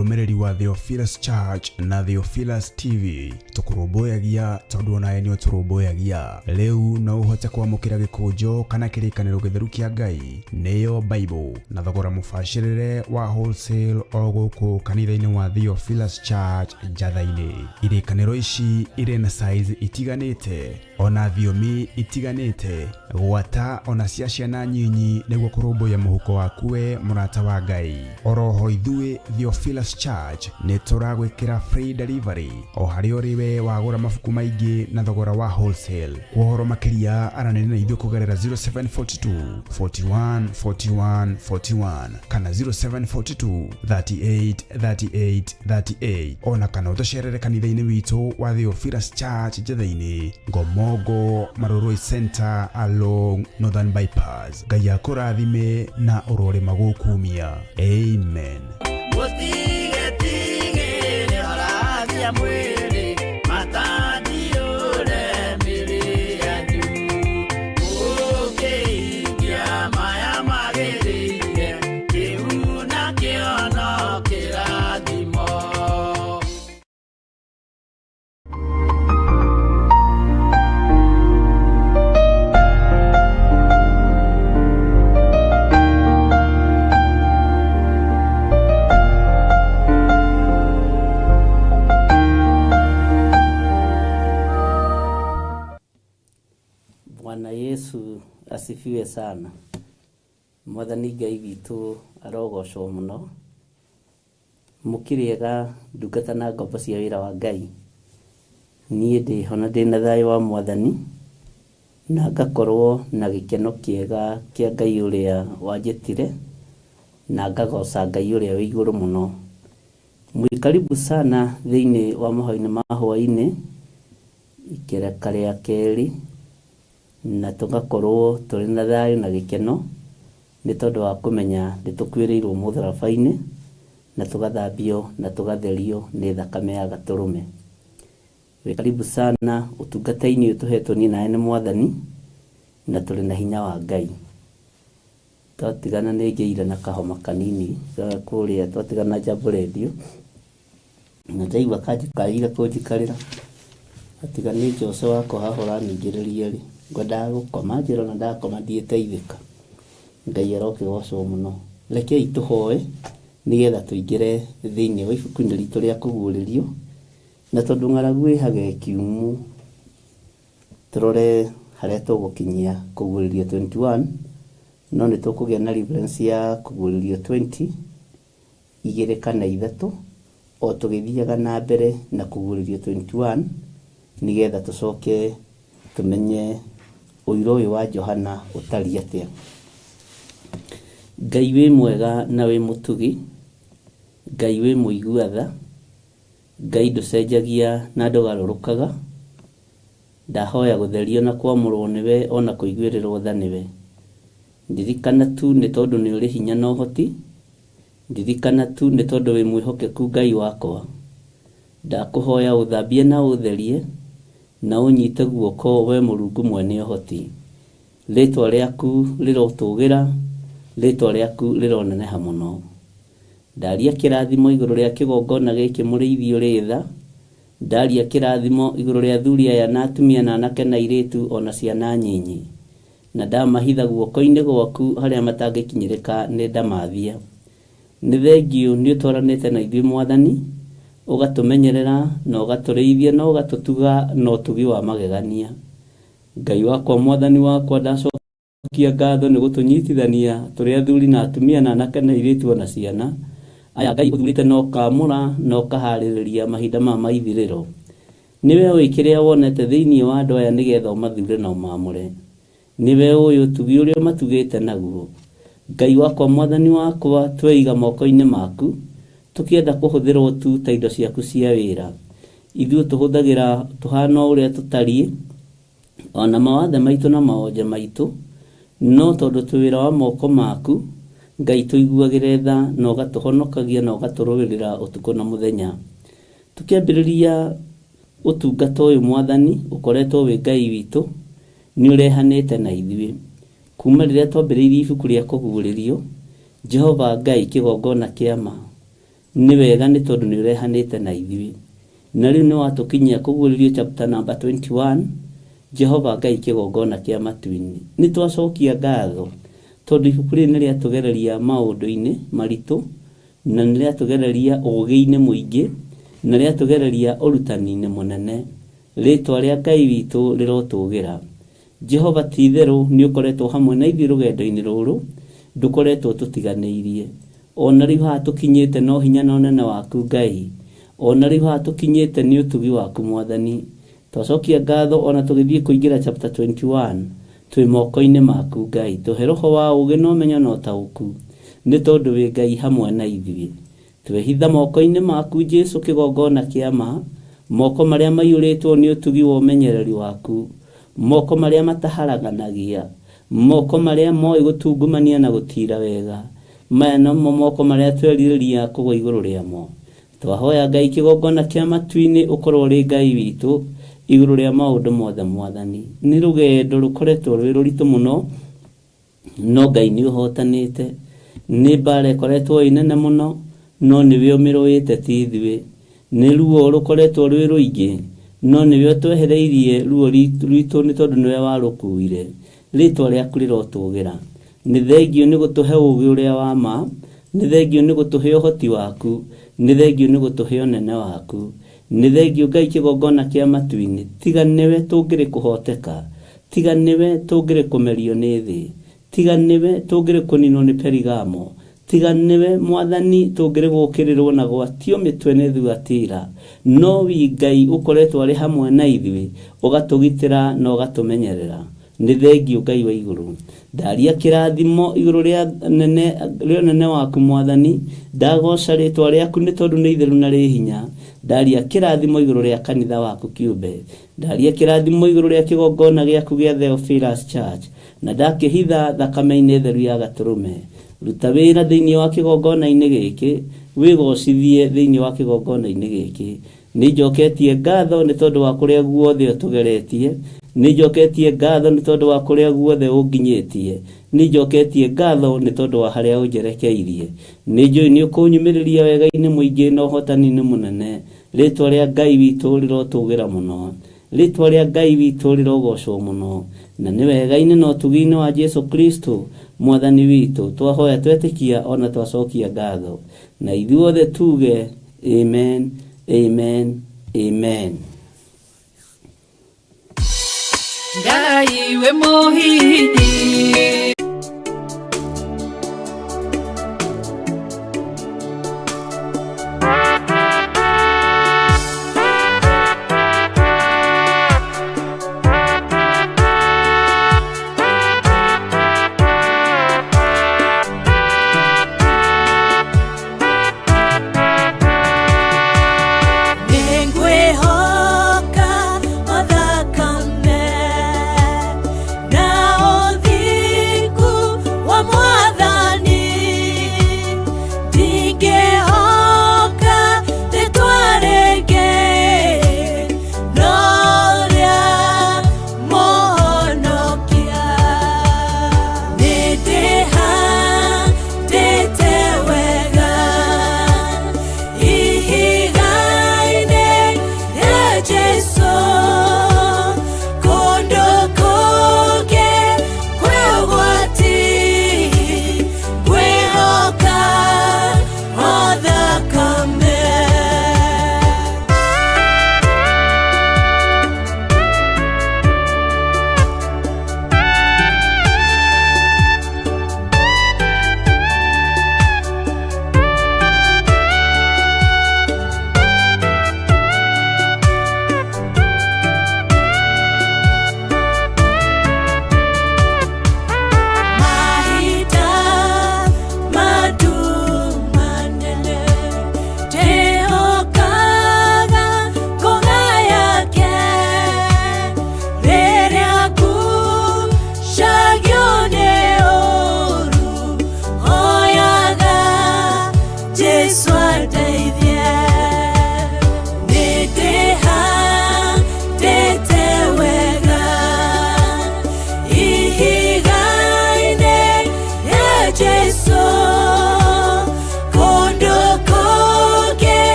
Mũrũmĩrĩri wa Theophilus Church na Theophilus TV tũkũrũmbũyagia tondũ onawe nĩ ũtũrũmbũyagia. Rĩu no ũhote kwamũkĩra gĩkũnjo kana kĩrĩkanĩro gĩtheru kĩa Ngai nĩyo Bible na thogora mũbacĩrĩre wa wholesale o gũkũ kanitha-inĩ wa Theophilus Church Njatha-inĩ. Irĩkanĩro ici irĩ na size itiganĩte ona thiomi itiganĩte gwata ona cia ciana nyinyi nĩguo kũrũmbũiya mũhuko waku we mũrata wa Ngai. Oroho ithuĩ Theophilus Church nĩ tũragwĩkĩra free delivery o harĩa ũrĩ we wagũra mabuku maingĩ na thogora wa wholesale. Kwa ũhoro makĩria aranĩria na ithuĩ kũgerera 0742 41 41 41 kana 0742 38 38 38 ona kana ũtũcerere kanitha-inĩ witũ wa Theophilus Church Njatha-inĩ Ngomongo Marurui Center along Northern Bypass. Ngai akũrathime na ũrorĩma gũkumia. Amen. Mũtigetigĩre orathia mwĩrĩ matandiũre mĩrĩ yanyu mũkĩhingia maya magĩrĩire kĩu nakĩo no kĩrathimo. Bwana Yesu asifiwe sana. Mwathani Ngai witũ arogocwo mũno. Mũkĩrĩega ndungata na ngombo cia wĩra wa Ngai. Niĩ ndĩho na ndĩna thayũ wa Mwathani na ngakorwo na gĩkeno kĩega kĩa Ngai ũrĩa wanjĩtire na ngagoca Ngai ũrĩa wĩ igũrũ mũno. Mwĩ karibu sana thĩinĩ wa mahoya-inĩ ma hwaĩ-inĩ ikereka rĩa kerĩ na tũgakorwo tũrĩ na thayũ na gĩkeno nĩ tondũ wa kũmenya nĩ tũkuĩrĩirwo mũtharaba-inĩ na tũgathambio na tũgatherio nĩ thakame ya gatũrũme. Wĩ karibu sana ũtungata-inĩ ũyũ tũhetwo niĩ nawe nĩ Mwathani na tũrĩ na hinya wa Ngai. Twatigana nĩ ngĩire na kahoma kanini kũrĩa twatigana Jambo Radio na ndaigua kanjikarĩire kũnjikarĩra atiga nĩ Jose wakwa haha ũraningĩrĩria rĩ ngwendaga gũkoma njĩra ona ndakoma ndiĩteithĩka. Ngai arokĩgocwo mũno. Rekei tũhoe nĩgetha tũingĩre thĩinĩ wa ibuku-inĩ ritũ rĩa kũguũrĩrio na tondũ ng'aragu ĩhaga ĩkiumu tũrore harĩa tũgũkinyia kũguũrĩrio 21 no nĩ tũkũgĩa na reference ya kũguũrĩrio 20 igĩrĩ kana ithatũ o tũgĩthiaga na mbere na kũguũrĩrio 21 nĩgetha tũcoke tũmenye ũira ũyũ wa Johana ũtariĩ atĩa. Ngai wĩ mwega na wĩ mũtugi, Ngai wĩ mũigua tha, Ngai ndũcenjagia na ndũgarũrũkaga, ndahoya gũtherio na kwamũrwo nĩwe ona kũiguĩrĩrwo tha nĩwe. Ndirikana tu nĩ tondũ nĩ ũrĩ hinya na ũhoti, ndirikana tu nĩ tondũ wĩ mwĩhokeku Ngai wakwa. Ndakũhoya ũthambie na ũtherie na ũnyite guoko we Mũrungu mwene ũhoti. Rĩtwa rĩaku rĩrotũgĩra, rĩtwa rĩaku rĩroneneha mũno. Ndaria kĩrathimo igũrũ rĩa kĩgongona gĩkĩ mũrĩithi ũrĩ tha, ndaria kĩrathimo igũrũ rĩa athuri aya na atumia na anake na airĩtu ona ciana nyinyi, na ndamahitha guoko-inĩ gwaku harĩa matangĩkinyĩrĩka nĩ ndamathia. Nĩ thengiũ nĩ ũtwaranĩte na ithuĩ Mwathani, ũgatũmenyerera na ũgatũrĩithia na ũgatũtuga na ũtugi wa magegania. Ngai wakwa Mwathani wakwa ndacokia ngatho nĩ gũtũnyitithania tũrĩ athuri na atumia na anake na airĩtu ona ciana aya Ngai ũthurĩte na ũkaamũra na ũkaharĩrĩria mahinda maya ma ithirĩro. Nĩwe ũĩ kĩrĩa wonete thĩinĩ wa andũ aya nĩgetha ũmathure na ũmaamũre. Nĩwe ũĩ ũtugi ũrĩa ũmatugĩte naguo. Ngai wakwa Mwathani wakwa tweiga moko-inĩ maku tũkĩenda kũhũthĩrwo tu ta indo ciaku cia wĩra. Ithuĩ tũhũthagĩra tũhana o ũrĩa tũtariĩ ona mawathe maitũ na mawonje maitũ, no tondũ twĩ wĩra wa moko maku, Ngai tũiguagĩre tha na ũgatũhonokagia na ũgatũrũĩrĩra ũtukũ na mũthenya. Tũkĩambĩrĩria ũtungata ũyũ Mwathani, ũkoretwo wĩ Ngai witũ, nĩ ũrehanĩte na ithuĩ. Kuma rĩrĩa twambĩrĩirie ibuku rĩa kũguũrĩrio, Jehova Ngai kĩgongona kĩa ma, Nĩ wega nĩ tondũ nĩ ũrehanĩte na ithuĩ. Na rĩu nĩ watũkinyia kũguũrĩrio chapter number 21, Jehova Ngai kĩgongona kĩa matu-inĩ. Nĩ twacokia ngatho tondũ ibuku rĩrĩ nĩ rĩatũgereria maũndũ-inĩ maritũ, na nĩ rĩatũgereria ũũgĩ-inĩ mũingĩ, na rĩatũgereria ũrutani-inĩ mũnene. Rĩĩtwa rĩa Ngai witũ rĩrotũgĩra. Jehova ti itherũ nĩ ũkoretwo hamwe na ithuĩ rũgendo-inĩ rũrũ, ndũkoretwo ũtũtiganĩirie. O na rĩu haha tũkinyĩte no hinya na ũnene waku Ngai. O na rĩu haha tũkinyĩte nĩ ũtugi waku Mwathani. Twacokia ngatho o na tũgĩthiĩ kũingĩra chapter 21, twĩ moko-inĩ maku Ngai. Tũhe roho wa ũũgĩ na ũmenyo na ũtaũku, nĩ tondũ wĩ Ngai hamwe na ithuĩ. Twehitha moko-inĩ maku Jesu kĩgongona kĩa ma, moko marĩa maiyũrĩtwo nĩ ũtugi wa ũmenyereri waku, moko marĩa mataharaganagia, moko marĩa moĩ gũtungumania na gũtiira wega. Maya nomo moko marĩa twerirĩria kũgwa igũrũ rĩamo. Twahoya Ngai kĩgongona kĩa matu-inĩ ũkorwo ũrĩ Ngai witũ igũrũ rĩa maũndũ mothe Mwathani. Nĩ rũgendo rũkoretwo rwĩ rũritũ mũno, no Ngai nĩ ũhotanĩte. Nĩ mbara ĩkoretwo ĩ nene mũno, no nĩwe ũmĩrũĩte ti ithuĩ. Nĩ ruo rũkoretwo rwĩ rũingĩ, no nĩwe ũtwehereirie ruo rwitũ nĩ tondũ nĩwe warũkuire. Rĩtwa rĩaku rĩrotũgĩra. Nĩ thengiũ nĩ gũtũhe ũũgĩ ũrĩa wa ma, nĩ thengiũ nĩ gũtũhe ũhoti waku, nĩ thengiũ nĩ gũtũhe ũnene waku. Nĩ thengiũ Ngai kĩgongona kĩa matu-inĩ, tiga nĩwe tũngĩrĩ kũhoteka, tiga nĩwe tũngĩrĩ kũmerio nĩ thĩ, tiga nĩwe tũngĩrĩ kũninwo nĩ Perigamo, tiga nĩwe Mwathani tũngĩrĩ gũũkĩrĩrwo na gwatio mĩtwe nĩ Thuatira. No wi Ngai ũkoretwo arĩ hamwe na ithuĩ, ũgatũgitĩra na ũgatũmenyerera. Nĩ thengiũ Ngai wa igũrũ. Ndaria kĩrathimo igũrũ rĩa nene rĩa ũnene waku Mwathani, ndagoca rĩtwa rĩaku nĩ tondũ nĩ itheru na rĩ hinya. Ndaria kĩrathimo igũrũ rĩa kanitha waku kĩũmbe. Ndaria kĩrathimo igũrũ rĩa kĩgongona gĩaku gĩa Theophilus Church, na ndakĩhitha thakame-inĩ theru ya Gatũrũme. Ruta wĩra thĩinĩ wa kĩgongona-inĩ gĩkĩ, wĩgocithie thĩinĩ wa kĩgongona-inĩ gĩkĩ. Nĩnjoketie ngatho nĩ tondũ wa kũrĩa guothe ũtũgeretie. Nĩnjoketie ngatho nĩ tondũ wa kũrĩa guothe ũnginyĩtie. Nĩnjoketie ngatho nĩ tondũ wa harĩa ũnjerekeirie. Nĩnjũĩ nĩũkũnyumĩrĩria wega-inĩ mũingĩ na ũhotani-inĩ mũnene. Rĩtwa rĩa Ngai witũ rĩrotũgĩra mũno. Rĩtwa rĩa Ngai witũ rĩrogocwo mũno. Na nĩ wega-inĩ na ũtugi-inĩ wa Jesu Kristo Mwathani witũ twahoya twetĩkia o na twacokia ngatho. Na ithuothe tuge Amen, amen, amen. Ngai wĩ mũhihinyi. Nĩngwĩhoka o thakame na ũthingu.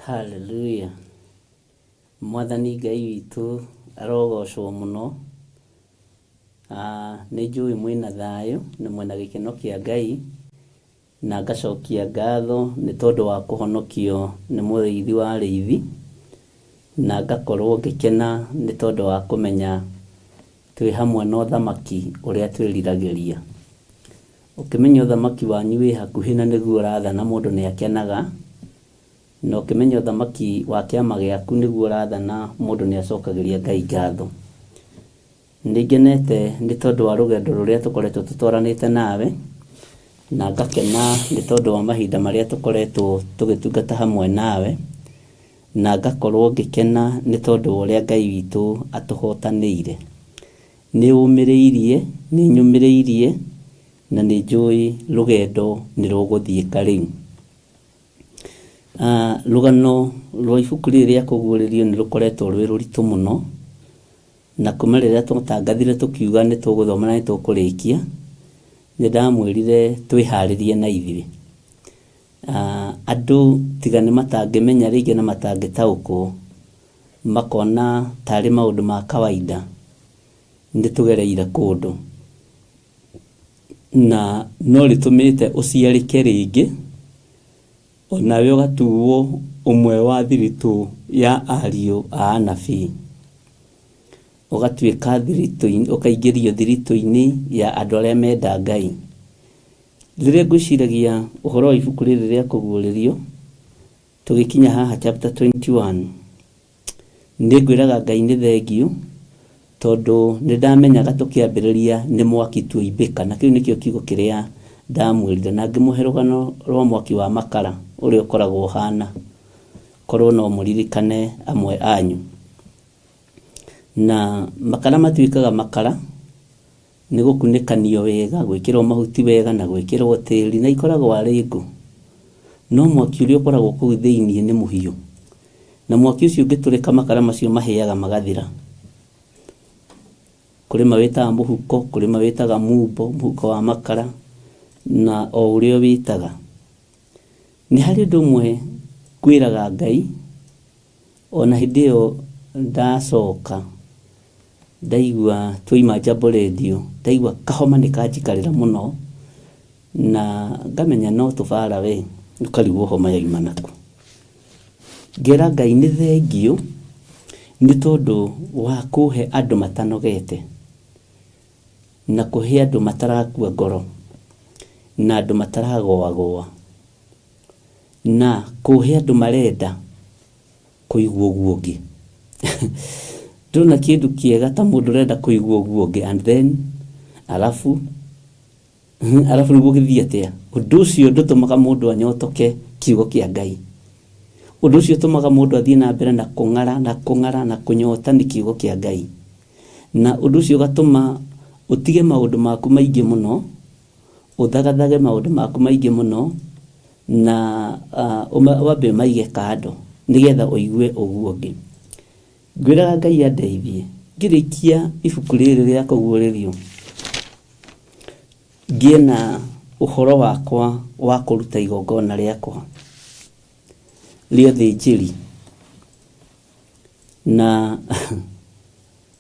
Hallelujah. Mwathani Ngai witũ arogocwo mũno. Ah, nĩ njũĩ mwĩna thayũ na mwĩna gĩkeno kĩa Ngai na ngacokia ngatho nĩ tondũ wa kũhonokio nĩ mũrĩithi wa arĩithi na ngakorwo ngĩkena nĩ tondũ wa kũmenya twĩ hamwe na ũthamaki ũrĩa twĩriragĩria. Ũkĩmenya ũthamaki wanyu wĩ hakuhĩ na nĩguo ũrathana mũndũ nĩ akenaga, na ũkĩmenya ũthamaki wa kĩama gĩaku nĩguo ũrathana mũndũ nĩ acokagĩria Ngai ngatho. Nĩ ngenete nĩ tondũ wa rũgendo rũrĩa tũkoretwo tũtwaranĩte nawe, na ngakena nĩ tondũ wa mahinda marĩa tũkoretwo tũgĩtungata hamwe nawe, na ngakorwo ngĩkena nĩ tondũ wa ũrĩa Ngai witũ atũhotanĩire. Nĩ ũmĩrĩirie, nĩ nyũmĩrĩirie, na nĩ njũĩ rũgendo nĩ rũgũthiĩka rĩu. Ah, rũgano rwa ibuku rĩrĩ rĩa kũguũrĩrio nĩ rũkoretwo rwĩ rũritũ mũno, na kuma rĩrĩa twatangathire tũkiuga nĩ tũgũthoma na nĩ tũkũrĩkia, nĩ ndamwĩrire twĩharĩrie na ithuĩ. Ah, andũ tiga nĩ matangĩmenya rĩngĩ na matangĩtaũkwo, makona tarĩ maũndũ ma kawaida, nĩ tũgereire kũndũ. Na no rĩtũmĩte ũciarĩke rĩngĩ, onawe ũgatuo ũmwe wa thiritũ ya ariũ a anabii. Ũgatuĩka thiritũ, ũkaingĩrio thiritũ-inĩ ya andũ arĩa menda Ngai. Rĩrĩa ngwĩciragia ũhoro wa ibuku rĩrĩ rĩa kũguũrĩrio, tũgĩkinya haha chapter 21, nĩ ngwĩraga Ngai nĩ thengiũ, tondũ nĩ ndamenyaga tũkĩambĩrĩria nĩ mwaki tuoimbĩka, na kĩu nĩkĩo kiugo kĩrĩa ndamwĩrire, na ngĩmũhe rũgano rwa mwaki wa makara ũrĩa ũkoragwo ũhana, korwo no mũririkane amwe anyu. Na makara matuĩkaga makara nĩ gũkunĩkanio wega, gwĩkĩrwo mahuti wega na gwĩkĩrwo tĩri na ikoragwo arĩ ngũ. No mwaki ũrĩa ũkoragwo kũu thĩinĩ nĩ mũhiũ. Na mwaki ũcio ũngĩtũrĩka makara macio mahĩaga magathira. Kũrĩ mawĩtaga mũhuko, kũrĩ mawĩtaga mumbo, mũhuko wa makara, na o ũrĩa ũwĩtaga. Nĩ harĩ ũndũ ũmwe ngwĩraga Ngai, ona hĩndĩ ĩyo ndacoka, ndaigua twaima Jambo Radio, ndaigua kahoma nĩ kanjikarĩra mũno, na ngamenya no tũbara we, ũkarigwo homa yauma nakũ. Ngera Ngai nĩ thengiũ nĩ tondũ wa kũhe andũ matanogete, na kũhe andũ matarakua ngoro, na andũ mataragoagoa, na kũhe andũ marenda kũigua ũguo ũngĩ. Ndũrona kĩndũ kĩega ta mũndũ ũrenda kũigua ũguo ũngĩ and then alafu arabu rĩu gũgĩthiĩ atĩa? Ũndũ ũcio ndũtũmaga mũndũ anyotoke kiugo kĩa Ngai. Ũndũ ũcio ũtũmaga mũndũ athiĩ na mbere na kũng'ara na kũng'ara na kũnyota nĩ kiugo kĩa Ngai. Na ũndũ ũcio ũgatũma ũtige maũndũ maku maingĩ mũno, ũthagathage maũndũ maku maingĩ mũno, na uh, wambe ũmaige kando nĩgetha ũigue ũguo ũngĩ. Ngwĩraga Ngai andeithie ngĩrĩkia ibuku rĩrĩ rĩa kũguũrĩrio ngĩe na ũhoro wakwa wa kũruta igongona rĩakwa rĩa ũthĩnjĩri na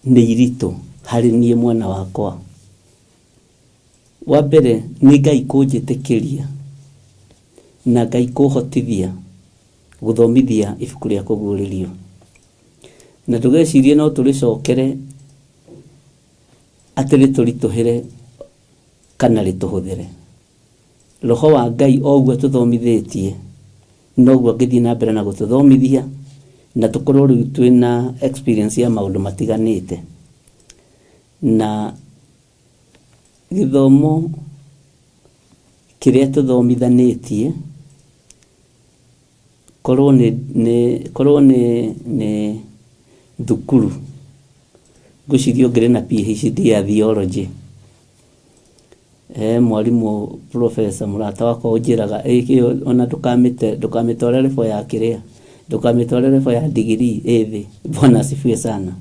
nĩ iritũ harĩ niĩ mwena wakwa. Wa mbere nĩ Ngai kũnjĩtĩkĩria na Ngai kũhotithia gũthomithia ibuku rĩa kũguũrĩrio. Na ndũgecirie no tũrĩcokere atĩ rĩtũritũhĩre kana rĩtũhũthĩre. Roho wa Ngai o ũguo atũthomithĩtie noguo angĩthiĩ na mbere na gũtũthomithia na tũkorwo rĩu twĩna experience ya maũndũ matiganĩte. Na gĩthomo kĩrĩa tũthomithanĩtie korwo nĩ nĩ korwo nĩ nĩ thukuru ngwĩciria ũngĩrĩ na PhD ya theology he mwarimũ professor mũrata wakwa ũnjĩraga ĩyo ona ndũkamĩte ndũkamĩtware level ya kĩrĩa ndũkamĩtware level ya degree ĩ thĩ bwana asifiwe sana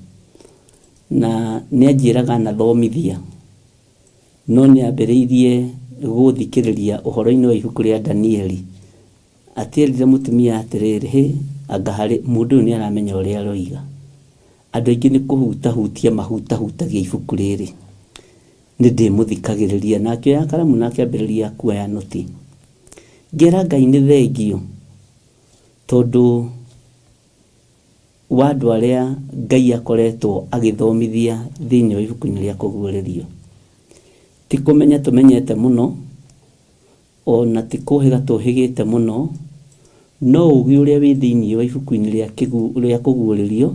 na nĩ anjĩraga anathomithia no nĩ ambĩrĩirie gũthikĩrĩria ũhoro-inĩ wa ibuku rĩa Danieli Atĩrire mũtumia atĩrĩrĩ, Hĩ, Anga harĩ mũndũ ũyũ nĩ aramenya ũrĩa aroiga. Andũ aingĩ nĩ kũhutahutia mahutahutagia ibuku rĩrĩ. Nĩ ndĩmũthikagĩrĩria. Na akĩoya karamu na akĩambĩrĩria kuoya noti. Ngera Ngai nĩ thengio tondũ wa andũ arĩa Ngai akoretwo agĩthomithia thĩinĩ wa ibuku-inĩ rĩa Kũguũrĩrio. Ti kũmenya tũmenyete mũno, o na ti kũũhĩga tũũhĩgĩte mũno, no ũũgĩ ũrĩa wĩ thĩinĩ wa ibuku-inĩ rĩa Kũguũrĩrio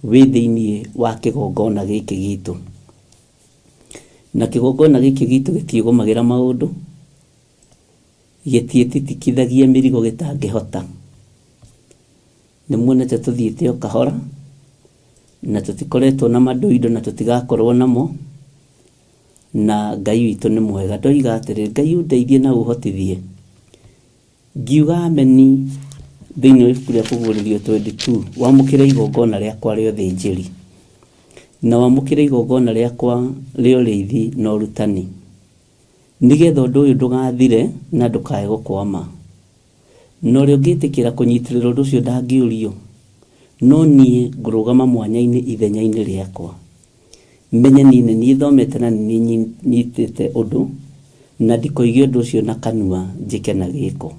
wĩ thĩinĩ wa kĩgongona gĩkĩ gitũ. Na kĩgongona gĩkĩ gitũ gĩtiĩgũmagĩra maũndũ, gĩtiĩtitikithagia mĩrigo gĩtangĩhota. Nĩ muonete tũthiĩte o kahora, na tũtikoretwo na mandoindo na tũtigakorwo namo, na Ngai witũ nĩ mwega. Ndoiga atĩrĩ, Ngai ũndeithie na ũhotithie. Ngiuga ameni thĩinĩ wa ibuku rĩa Kũguũrĩrio 22, wamũkĩre igongona rĩakwa rĩa ũthĩnjĩri, na wamũkĩre igongona rĩakwa rĩa ũrĩithi na ũrutani, nĩgetha ũndũ ũyũ ndũgathire na ndũkae gũkwama. Na ũrĩa ũngĩtĩkĩra kũnyitĩrĩra ũndũ ũcio ndangĩũrio, no niĩ ngũrũgama mwanya-inĩ ithenya-inĩ rĩakwa. Menye niĩ nĩ niĩ thomete na nĩ niĩ nyitĩte ũndũ, na ndikoige ũndũ ũcio na kanua njĩke na gĩĩko.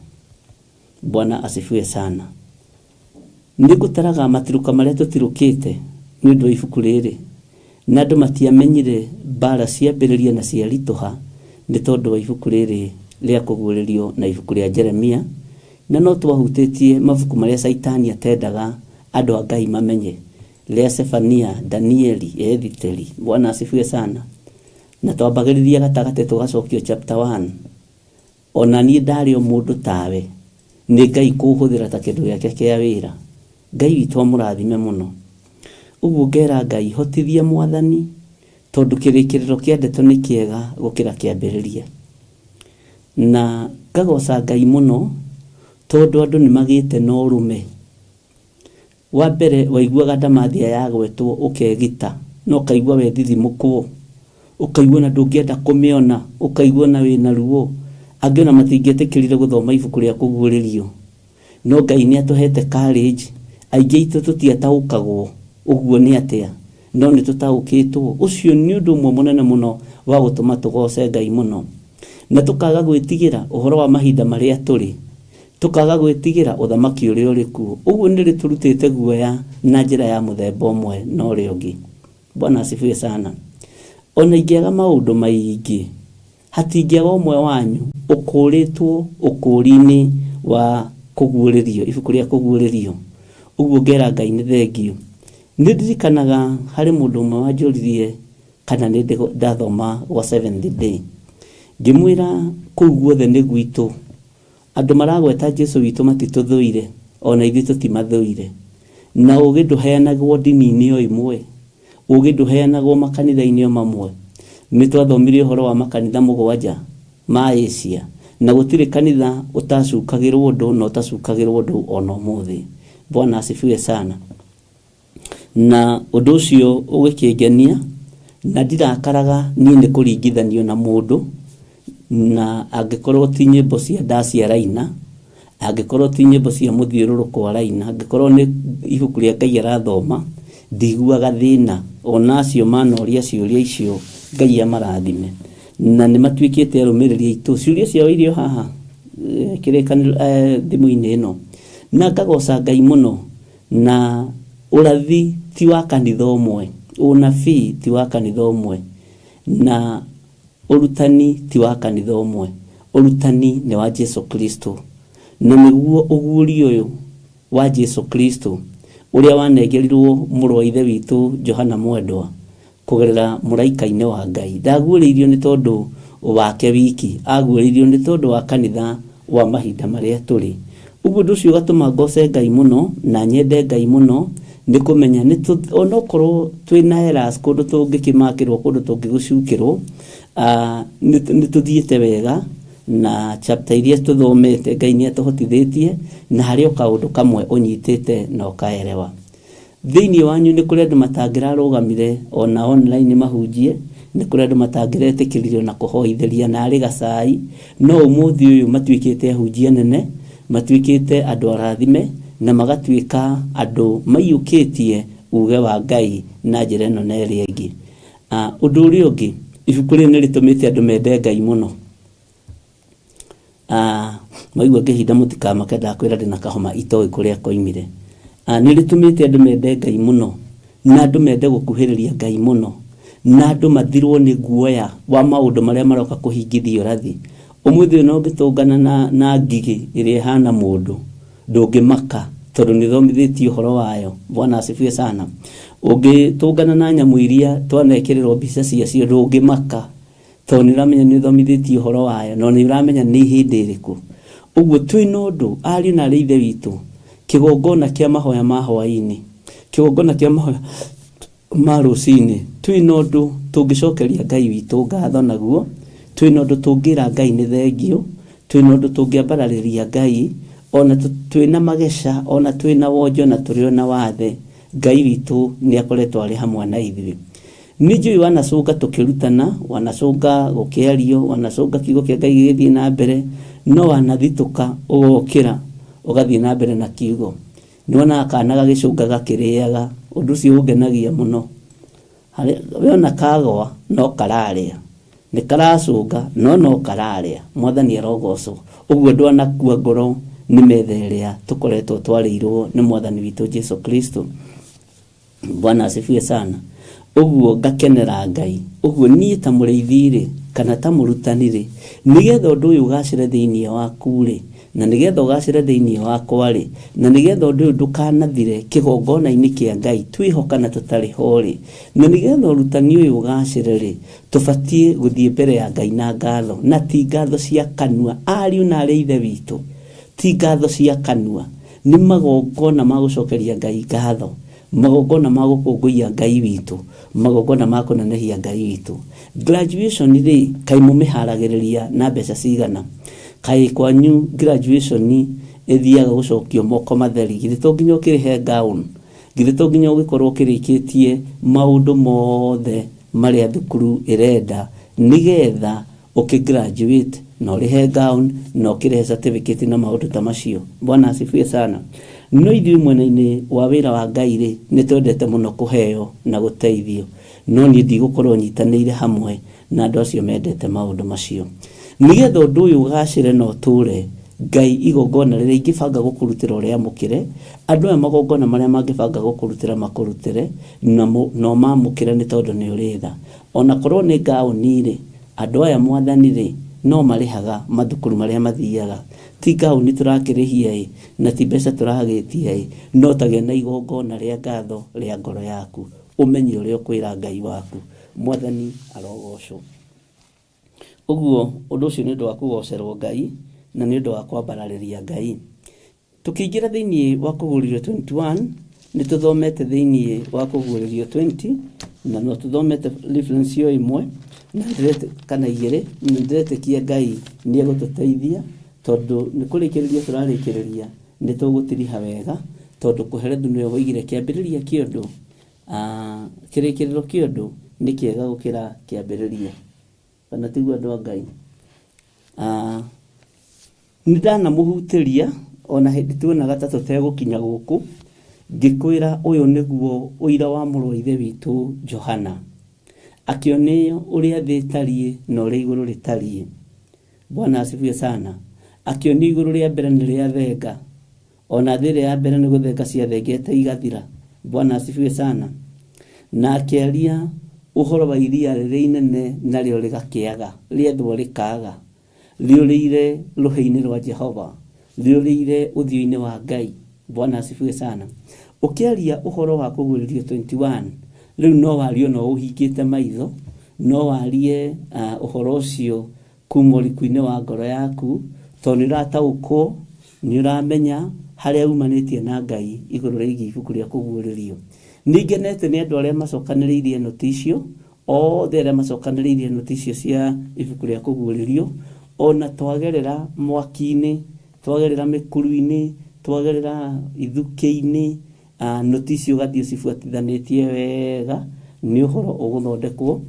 Bwana asifiwe sana. Nĩ ngũtaraga matirũka marĩa tũtirũkĩte nĩ ũndũ wa ibuku rĩrĩ, na andũ matiamenyire mbaara ciambĩrĩria na ciaritũha nĩ tondũ wa ibuku rĩrĩ rĩa Kũguũrĩrio na ibuku rĩa Jeremia, na no twahutĩtie mabuku marĩa Caitani atendaga andũ a Ngai mamenye, rĩa Sefania, Danieli, Ethiteri. Bwana asifiwe sana. Na twambagĩrĩria gatagatĩ tũgacokio chapter 1. O na niĩ ndaarĩ o mũndũ tawe, nĩ Ngai kũũhũthĩra ta kĩndũ gĩake kĩa wĩra. Ngai witũ amũrathime mũno. Ũguo ngera Ngai, hotithia Mwathani, tondũ kĩrĩkĩrĩro kĩa ndeto nĩ kĩega gũkĩra kĩambĩrĩria. Na ngagoca Ngai mũno, tondũ andũ nĩ magĩte na ũrũme. Wa mbere waiguaga ndamathia yagwetwo ũkegita na ũkaigua wethithimũkwo, ũkaigua ona ndũngĩenda kũmĩona, ũkaigua ona wĩna ruo. Angĩ ona matingĩetĩkĩrire gũthoma ibuku rĩa Kũguũrĩrio. No Ngai nĩ atũhete courage. Aingĩ aitũ tũtiataũkagwo ũguo nĩ atĩa, no nĩ tũtaũkĩtwo. Ũcio nĩ ũndũ ũmwe mũnene mũno wa gũtũma tũgooce Ngai mũno. Na tũkaga gwĩtigĩra ũhoro wa mahinda marĩa tũrĩ. Tũkaga gwĩtigĩra ũthamaki ũrĩa ũrĩ kuo. Ũguo nĩ rĩtũrutĩte guoya na njĩra ya mũthemba ũmwe na ũrĩa ũngĩ. Bwana asifiwe sana. O na ingĩaga maũndũ maingĩ, hatingĩaga ũmwe wanyu ũkũũrĩtwo ũkũũri-inĩ wa Kũguũrĩrio, ibuku rĩa Kũguũrĩrio. Ũguo ngera Ngai nĩ thengio. Nĩ ndirikanaga harĩ mũndũ ũmwe wanjũririe kana nĩ ndathoma gwa Seventh Day. Ngĩmwĩra kũu guothe nĩ gwitũ. Andũ maragweta Jesu witũ matitũthũire, o na ithuĩ tũtimathũire. Na ũũgĩ ndũheanagwo ndini-inĩ o imwe. Ũũgĩ ndũheanagwo makanitha-inĩ o mamwe. Nĩ twathomire ũhoro wa makanitha mũgwanja ma Asia, na gũtirĩ kanitha ũtacukagĩrwo ũndũ na ũtacukagĩrwo ũndũ o na ũmũthĩ. Bwana asifiwe sana. Na ũndũ ũcio ũgĩkĩngenia, na ndirakaraga niĩ nĩ kũringithanio na mũndũ, na angĩkorwo ti nyĩmbo cia ndaci araina, angĩkorwo ti nyĩmbo cia mũthiũrũrũko araina, angĩkorwo nĩ ibuku rĩa Ngai arathoma, ndiguaga thĩna. Ona acio manoria ciũria icio Ngai amarathime. Na nĩ matuĩkĩte arũmĩrĩri aitũ. Ciũria ciao irĩ o haha kĩrĩkanĩro thimũ-inĩ ĩno. Na ngagoca Ngai mũno. Na ũrathi ti wa kanitha ũmwe, ũnabii ti wa kanitha ũmwe, na ũrutani ti wa kanitha ũmwe. Ũrutani nĩ wa Jesu Kristo. Na nĩguo ũguũrio ũyũ wa Jesu Kristo ũrĩa wanengerirwo mũrũ wa Ithe witũ Johana Mwendwa Kũgerera mũraika-inĩ wa Ngai. Ndaguũrĩirio nĩ tondũ wake wiki, aguũrĩirio nĩ tondũ wa kanitha wa mahinda marĩa tũrĩ. Ũguo ũndũ ũcio ũgatũma ngoce Ngai mũno na nyende Ngai mũno nĩ kũmenya nĩ tũ, onokorwo twĩna errors kũndũ tũngĩkĩmakĩrwo, kũndũ tũngĩgũcukĩrwo, nĩ tũthiĩte wega na chapter iria tũthomete Ngai nĩ atũhotithĩtie na harĩ o kaũndũ kamwe ũnyitĩte na ũkaerewa. Thĩinĩ wanyu nĩ kũrĩ andũ matangĩrarũgamire o na online mahunjie, nĩ kũrĩ andũ matangĩretĩkĩrire o na kũhoithĩria na arĩ gacai, no ũmũthĩ ũyũ matuĩkĩte ahunjia anene, matuĩkĩte andũ arathime, na magatuĩka andũ maiyũkĩtie uge wa Ngai na njĩra ĩno na ĩrĩa ĩngĩ. Ũndũ ũrĩa ũngĩ, ibuku rĩrĩ nĩ rĩtũmĩte andũ mende Ngai mũno. Mwaigua ngĩhinda mũtikamake, ndakwĩra ndĩna kahoma itoĩ kũrĩa koimire. Nĩ rĩtũmĩte andũ mende Ngai mũno, na andũ mende gũkuhĩrĩria Ngai mũno, na andũ mathirwo nĩ guoya wa maũndũ marĩa maroka kũhingithia ũrathi. Ũmũthĩ ũyũ no ũngĩtũngana na ngigĩ ĩrĩa ĩhana mũndũ, ndũngĩmaka tondũ nĩ ũthomithĩtio ũhoro wayo. Bwana asifiwe sana. Ũngĩtũngana na nyamũ iria twanekĩrĩrwo mbica ciacio, ndũngĩmaka tondũ nĩ ũramenya nĩ ũthomithĩtio ũhoro wayo na nĩ ũramenya nĩ hĩndĩ ĩrĩkũ. Ũguo twĩna ũndũ, ariũ na aarĩ a Ithe witũ, kĩgongona kĩa mahoya ma hwaĩ-inĩ, kĩgongona kĩa mahoya ma rũcinĩ, twĩna ũndũ tũngĩcokeria Ngai witũ ngatho naguo, twĩna ũndũ tũngĩra Ngai nĩ thengiũ, twĩna ũndũ tũngĩambararĩria Ngai, ona twĩna mageca, ona twĩna wonje, ona tũrĩ ona wathe, Ngai witũ nĩ akoretwo arĩ hamwe na ithuĩ. Nĩ njũĩ wanacũnga tũkĩrutana, wanacũnga gũkĩario, wanacũnga kiugo kĩa Ngai gĩgĩthiĩ na mbere, no wanathitũka ũgokĩra ũgathiĩ na mbere na kiugo. Nĩ wonaga kana gagĩcũnga gakĩrĩaga, ũndũ ũcio ũngenagia mũno. We ona kagwa no kararĩa, nĩ karacũnga no no kararĩa, Mwathani arogocwo. Ũguo ndwanakua ngoro nĩ metha ĩrĩa tũkoretwo twarĩirwo nĩ Mwathani witũ Jesu Kristo. Bwana asifiwe sana. Ũguo ngakenera Ngai. Ũguo niĩ ta mũrĩithi rĩ, kana ta mũrutani rĩ, nĩgetha ũndũ ũyũ ũgacĩre thĩinĩ waku rĩ, na nĩgetha ũgacĩre thĩinĩ wakwa rĩ, na nĩgetha ũndũ ũyũ ndũkanathire kĩgongona-inĩ kĩa Ngai twĩho kana tũtarĩ ho rĩ, na nĩgetha ũrutani ũyũ ũgacĩre rĩ, tũbatiĩ gũthiĩ mbere ya Ngai na ngatho, na ti ngatho cia kanua, ariũ na aarĩ a Ithe witũ, ti ngatho cia kanua, nĩ magongona ma gũcokeria Ngai ngatho, magongona ma gũkũngũiya Ngai witũ, magongona ma kũnenehia Ngai witũ. Graduation rĩ, kaĩ mũmĩharagĩrĩria na mbeca cigana? Kaĩ kwanyu graduation ĩthiaga gũcokio moko matheri? Githĩ to nginya ũkĩrĩhe gown? Githĩ to nginya ũgĩkorwo ũkĩrĩkĩtie maũndũ mothe marĩa thukuru ĩrenda nĩgetha ũkĩ graduate na ũrĩhe gown na ũkĩrĩhe certificate na maũndũ ta macio? Bwana asifiwe sana. No ithuĩ mwena-inĩ wa wĩra wa Ngai rĩ, nĩ twendete mũno kũheo na gũteithio, no niĩ ndigũkorwo nyitanĩire hamwe na andũ acio mendete maũndũ macio. Nĩgetha ũndũ ũyũ ũgacĩre na ũtũre, Ngai igongona rĩrĩa ingĩbanga gũkũrutĩra ũrĩamũkĩre, andũ aya magongona marĩa mangĩbanga gũkũrutĩra makũrutĩre, na ũmamũkĩre nĩ tondũ nĩ ũrĩ tha. Ona korwo nĩ ngaũni rĩ, andũ aya Mwathani rĩ, no marĩhaga mathukuru marĩa mathiaga. Ti ngaũni tũrakĩrĩhia ĩ, na ti mbeca tũragĩtia ĩ, no ta gĩa na igongona rĩa ngatho rĩa ngoro yaku, ũmenye ũrĩa ũkwĩra Ngai waku. Mwathani arogocwo. Ũguo ũndũ ũcio nĩ ũndũ wa kũgocerwo Ngai, na nĩ ũndũ wa kwambararĩria Ngai. Tũkĩingĩra thĩinĩ wa Kũguũrĩrio 21, nĩ tũthomete thĩinĩ wa Kũguũrĩrio 20, na no tũthomete reference o ĩmwe, na kana igĩrĩ, na ndĩretĩkia Ngai nĩ egũtũteithia, tondũ nĩ kũrĩkĩrĩria tũrarĩkĩrĩria, nĩ tũgũtiriha wega, tondũ Kohelethu nĩwe woigire kĩambĩrĩria kĩa ũndũ, kĩrĩkĩrĩro kĩa ũndũ nĩ kĩega gũkĩra kĩambĩrĩria. Kana tiguo andũ a Ngai? Nĩ ndanamũhutĩria ona hĩndĩ tuonaga ta tũtegũkinya gũkũ, ngĩkwĩra ũyũ nĩguo ũira wa mũrũ wa Ithe witũ Johana, akĩonio ũrĩa thĩ ĩtariĩ na ũrĩa igũrũ rĩtariĩ. Bwana asifiwe sana. Akĩonio igũrũ rĩa mbere nĩ rĩa thenga, ona thĩ ĩrĩa ya mbere nĩ gũthenga ciathengete igathira. Bwana asifiwe sana. Na akĩaria ũhoro wa iria rĩrĩa inene narĩo rĩgakĩaga, rĩethwo rĩkaaga. Rĩũrĩire rũhĩ-inĩ rwa Jehova, rĩũrĩire ũthiũ-inĩ wa Ngai. Bwana asifiwe sana. Ũkĩaria ũhoro wa Kũguũrĩrio 21, rĩu no warie ona ũhingĩte maitho, no warie ũhoro ũcio kuma ũriku-inĩ wa ngoro yaku, tondũ nĩ ũrataũkwo, nĩ ũramenya harĩa umanĩtie na Ngai igũrũ rĩgiĩ ibuku rĩa Kũguũrĩrio. Nĩ ngenete nĩ andũ arĩa macokanĩrĩirie nũti icio, othe arĩa macokanĩrĩirie nũti icio cia ibuku rĩa Kũguũrĩrio, o na twagerera mwaki-inĩ, twagerera mĩkuru-inĩ, twagerera ithukĩ-inĩ, nũti icio ũgathiĩ ũcibuatithanĩtie wega, nĩ ũhoro ũgũthondekwo,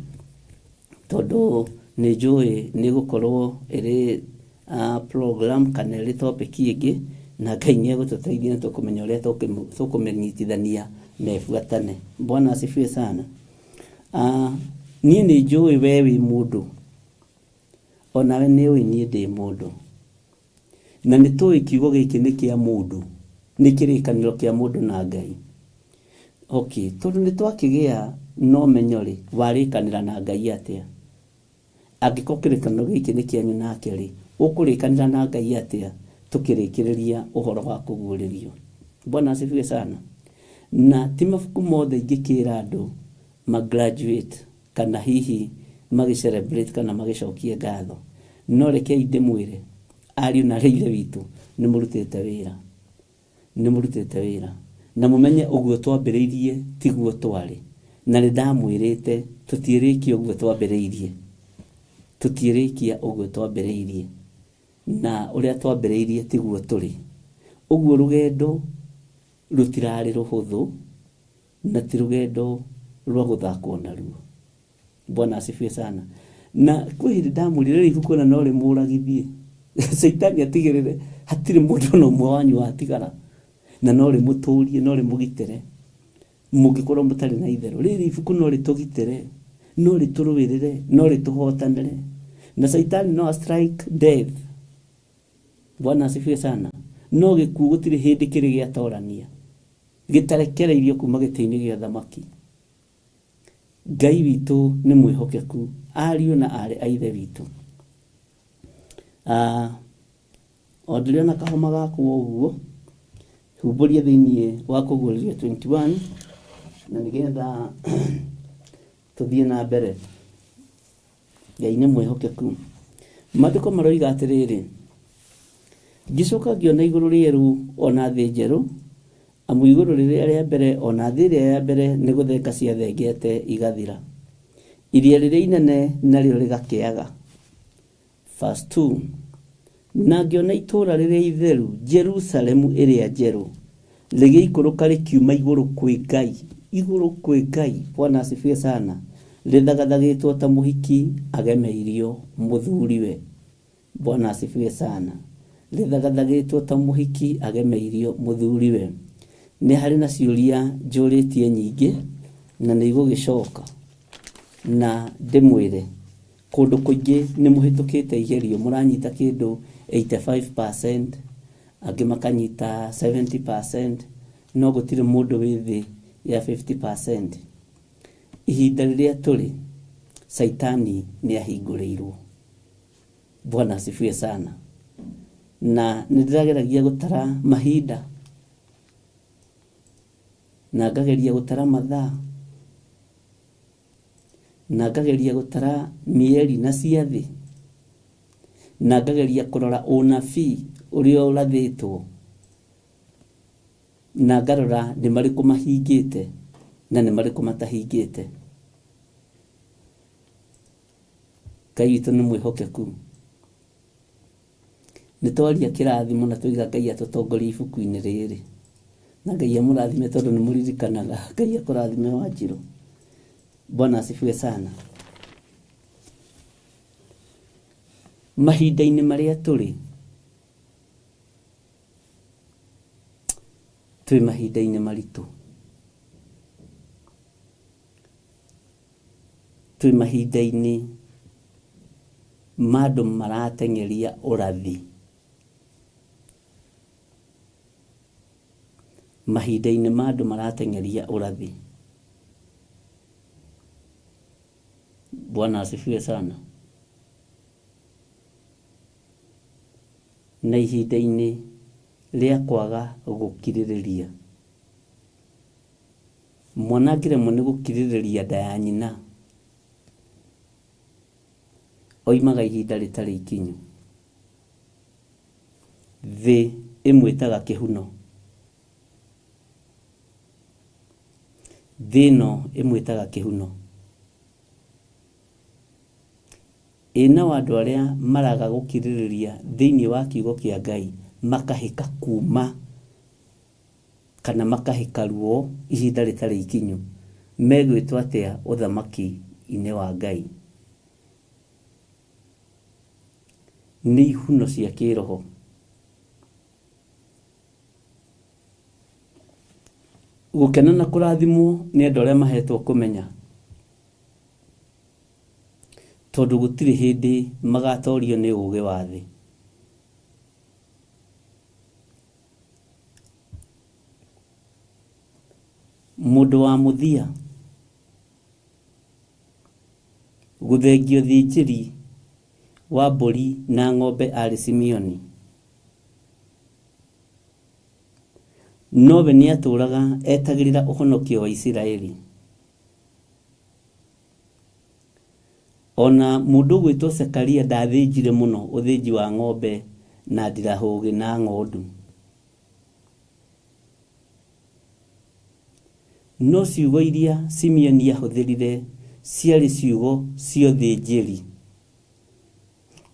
tondũ nĩ njũĩ nĩ ĩgũkorwo ĩrĩ program kana ĩrĩ topic ĩngĩ Na Ngai nĩ egũtũteithia na tũkũmenya ũrĩa tũkũmĩnyitithania na ĩbuatane. Bwana asifiwe sana. Ah, niĩ nĩ njũĩ we wĩ mũndũ, onawe nĩ ũĩ niĩ ndĩ mũndũ. Na nĩ tũĩ kiugo gĩkĩ nĩ kĩa mũndũ, nĩ kĩrĩkanĩro kĩa mũndũ na Ngai. Okay, tondũ nĩ twakĩgĩa na ũmenyo rĩ, warĩkanĩra na Ngai atĩa? Angĩkorwo kĩrĩkanĩro gĩkĩ nĩ kĩanyu nake-rĩ, ũkũrĩkanĩra na Ngai atĩa tũkĩrĩkĩrĩria ũhoro wa kũguũrĩrio? Bwana asifiwe sana. Na ti mabuku mothe ingĩkĩra andũ ma graduate kana hihi magĩ celebrate kana magĩcokie ngatho. No rekei ndĩmwĩre, ariũ na aarĩ a Ithe witũ, nĩ mũrutĩte wĩra. Nĩ mũrutĩte wĩra. Na mũmenye ũguo twambĩrĩirie tiguo twarĩ. Na nĩ ndamwĩrĩte tũtiĩrĩkia ũguo twambĩrĩirie. Tũtiĩrĩkia ũguo twambĩrĩirie. Na ũrĩa twambĩrĩirie tiguo tũrĩ. Ũguo rũgendo rũtirarĩ rũhũthũ na ti rũgendo rwa gũthakwo naruo. Bwana asifiwe sana. Na kwĩ hĩndĩ ndamwĩrire rĩrĩ ibuku ona no rĩmũragithie. Caitani atigĩrĩre hatirĩ mũndũ ona ũmwe wanyu watigara. Na no rĩmũtũrie, no rĩmũgitĩre mũngĩkorwo mũtarĩ na itherũ. Rĩrĩ ibuku no rĩtũgitĩre, no rĩtũrũĩrĩre, no rĩtũhotanĩre. Na caitani no a strike death. Bwana asifiwe sana. No gĩkuũ gũtirĩ hĩndĩ kĩrĩ gĩatorania. Gĩtarekereirio kuma gĩtĩ-inĩ gĩa ũthamaki. Ngai witũ nĩ mwĩhokeku, ariũ na aarĩ a Ithe witũ. Ah, o ndĩrĩona kahoma gakwa ũguo, humbũrie thĩinĩ wa kũguũrĩrio 21 na nĩgetha tũthiĩ na mbere. Ngai nĩ mwĩhokeku. Maandĩko maroiga atĩrĩrĩ, ngĩcoka ngĩona igũrũ rĩerũ o na thĩ njerũ, amu igũrũ rĩrĩa rĩa mbere o na thĩ ĩrĩa ya mbere nĩ gũthenga ciathengete igathira. Iria rĩrĩa inene narĩo rĩgakĩaga. Verse 2, Na ngĩona itũũra rĩrĩa itheru, Jerusalemu ĩrĩa njerũ, rĩgĩikũrũka rĩkiuma igũrũ kwĩ Ngai, igũrũ kwĩ Ngai, Bwana asifiwe sana, rĩthagathagĩtwo ta mũhiki agemeirio mũthuriwe. Bwana asifiwe sana. Rĩthagathagĩtwo ta mũhiki agemeirio mũthuriwe. Nĩ harĩ na ciũria njũrĩtie nyingĩ na nĩ igũgĩcoka na ndĩmwĩre kũndũ kũingĩ nĩ mũhĩtũkĩte igerio mũranyita kĩndũ 85%, angĩ makanyita 70%, no gũtirĩ mũndũ wĩ thĩ ya 50%. Ihinda rĩrĩa tũrĩ, Caitani nĩ ahingũrĩirwo. Bwana asifiwe sana. Na nĩ ndĩrageragia gũtara mahinda na ngageria gũtara mathaa na ngageria gũtara mĩeri na ciathĩ na ngageria kũrora ũnabii ũrĩa ũrathĩtwo na ngarora nĩ marĩkũ mahingĩte na nĩ marĩkũ matahingĩte. Ngai witũ nĩ mwĩhokeku. Nĩ twaria kĩrathimo na twaiga Ngai atũtongorie ibuku-inĩ rĩrĩ. Na Ngai amũrathime tondũ nĩ mũririkanaga. Ngai akũrathime Wanjirũ. Bwana asifiwe sana. Mahinda-inĩ marĩa tũrĩ, twĩ mahinda-inĩ maritũ. Twĩ mahinda-inĩ ma andũ marateng'eria ũrathi. Mahinda-inĩ ma andũ marateng'eria ũrathi. Bwana asifiwe sana. Na ihinda-inĩ rĩa kwaga gũkirĩrĩria. Mwana angĩremwo nĩ gũkirĩrĩria nda ya nyina, oimaga ihinda rĩtarĩ ikinyu. Thĩ ĩmwĩtaga kĩhuno. Thĩ ĩno ĩmwĩtaga kĩhuno. Ĩ nao andũ arĩa maraga gũkirĩrĩria thĩinĩ wa kiugo kĩa Ngai makahĩka kuma kana makahĩka ruo ihinda rĩtarĩ ikinyu, megwĩtwo atĩa ũthamaki-inĩ wa Ngai? Nĩ ihuno cia kĩroho. Gũkena na kũrathimwo nĩ andũ arĩa mahetwo kũmenya, tondũ gũtirĩ hĩndĩ magatorio nĩ ũũgĩ wa thĩ. Mũndũ wa mũthia gũthengia ũthĩnjĩri wa mbũri na ng'ombe aarĩ Simeoni. Nowe nĩatũũraga etagĩrĩra ũhonokio wa Isiraeli. Ona mũndũ ũgwĩtwo Zekaria ndathĩnjire mũno ũthĩnji wa ng'ombe na ndirahũgĩ na ng'ondu. No ciugo iria Simeoni ahũthĩrire ciarĩ ciugo cia ũthĩnjĩri,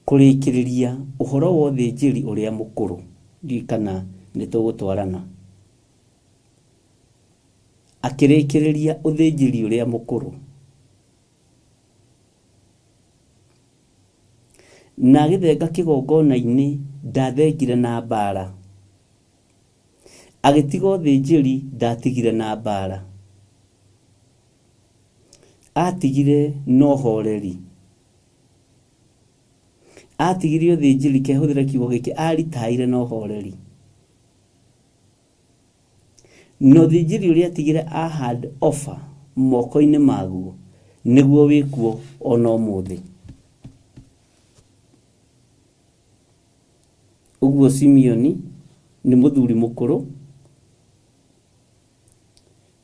kũrĩkĩrĩria ũhoro wa ũthĩnjĩri ũrĩa mũkũrũ. Ndiũĩ kana nĩ tũgũtwarana. Akĩrĩkĩrĩria ũthĩnjĩri ũrĩa mũkũrũ. Na agĩthenga kĩgongona-inĩ ndathengire na mbara. Agĩtiga ũthĩnjĩri ndatigire na mbara. Atigire na ũhoreri. Atigire ũthĩnjĩri, kehũthĩre kiugo gĩkĩ, aritaire na ũhoreri. Na ũthĩnjĩri ũrĩa atigire a hand over moko-inĩ maguo nĩguo wĩkuo ona ũmũthĩ. Ũguo Simeoni nĩ mũthuri mũkũrũ,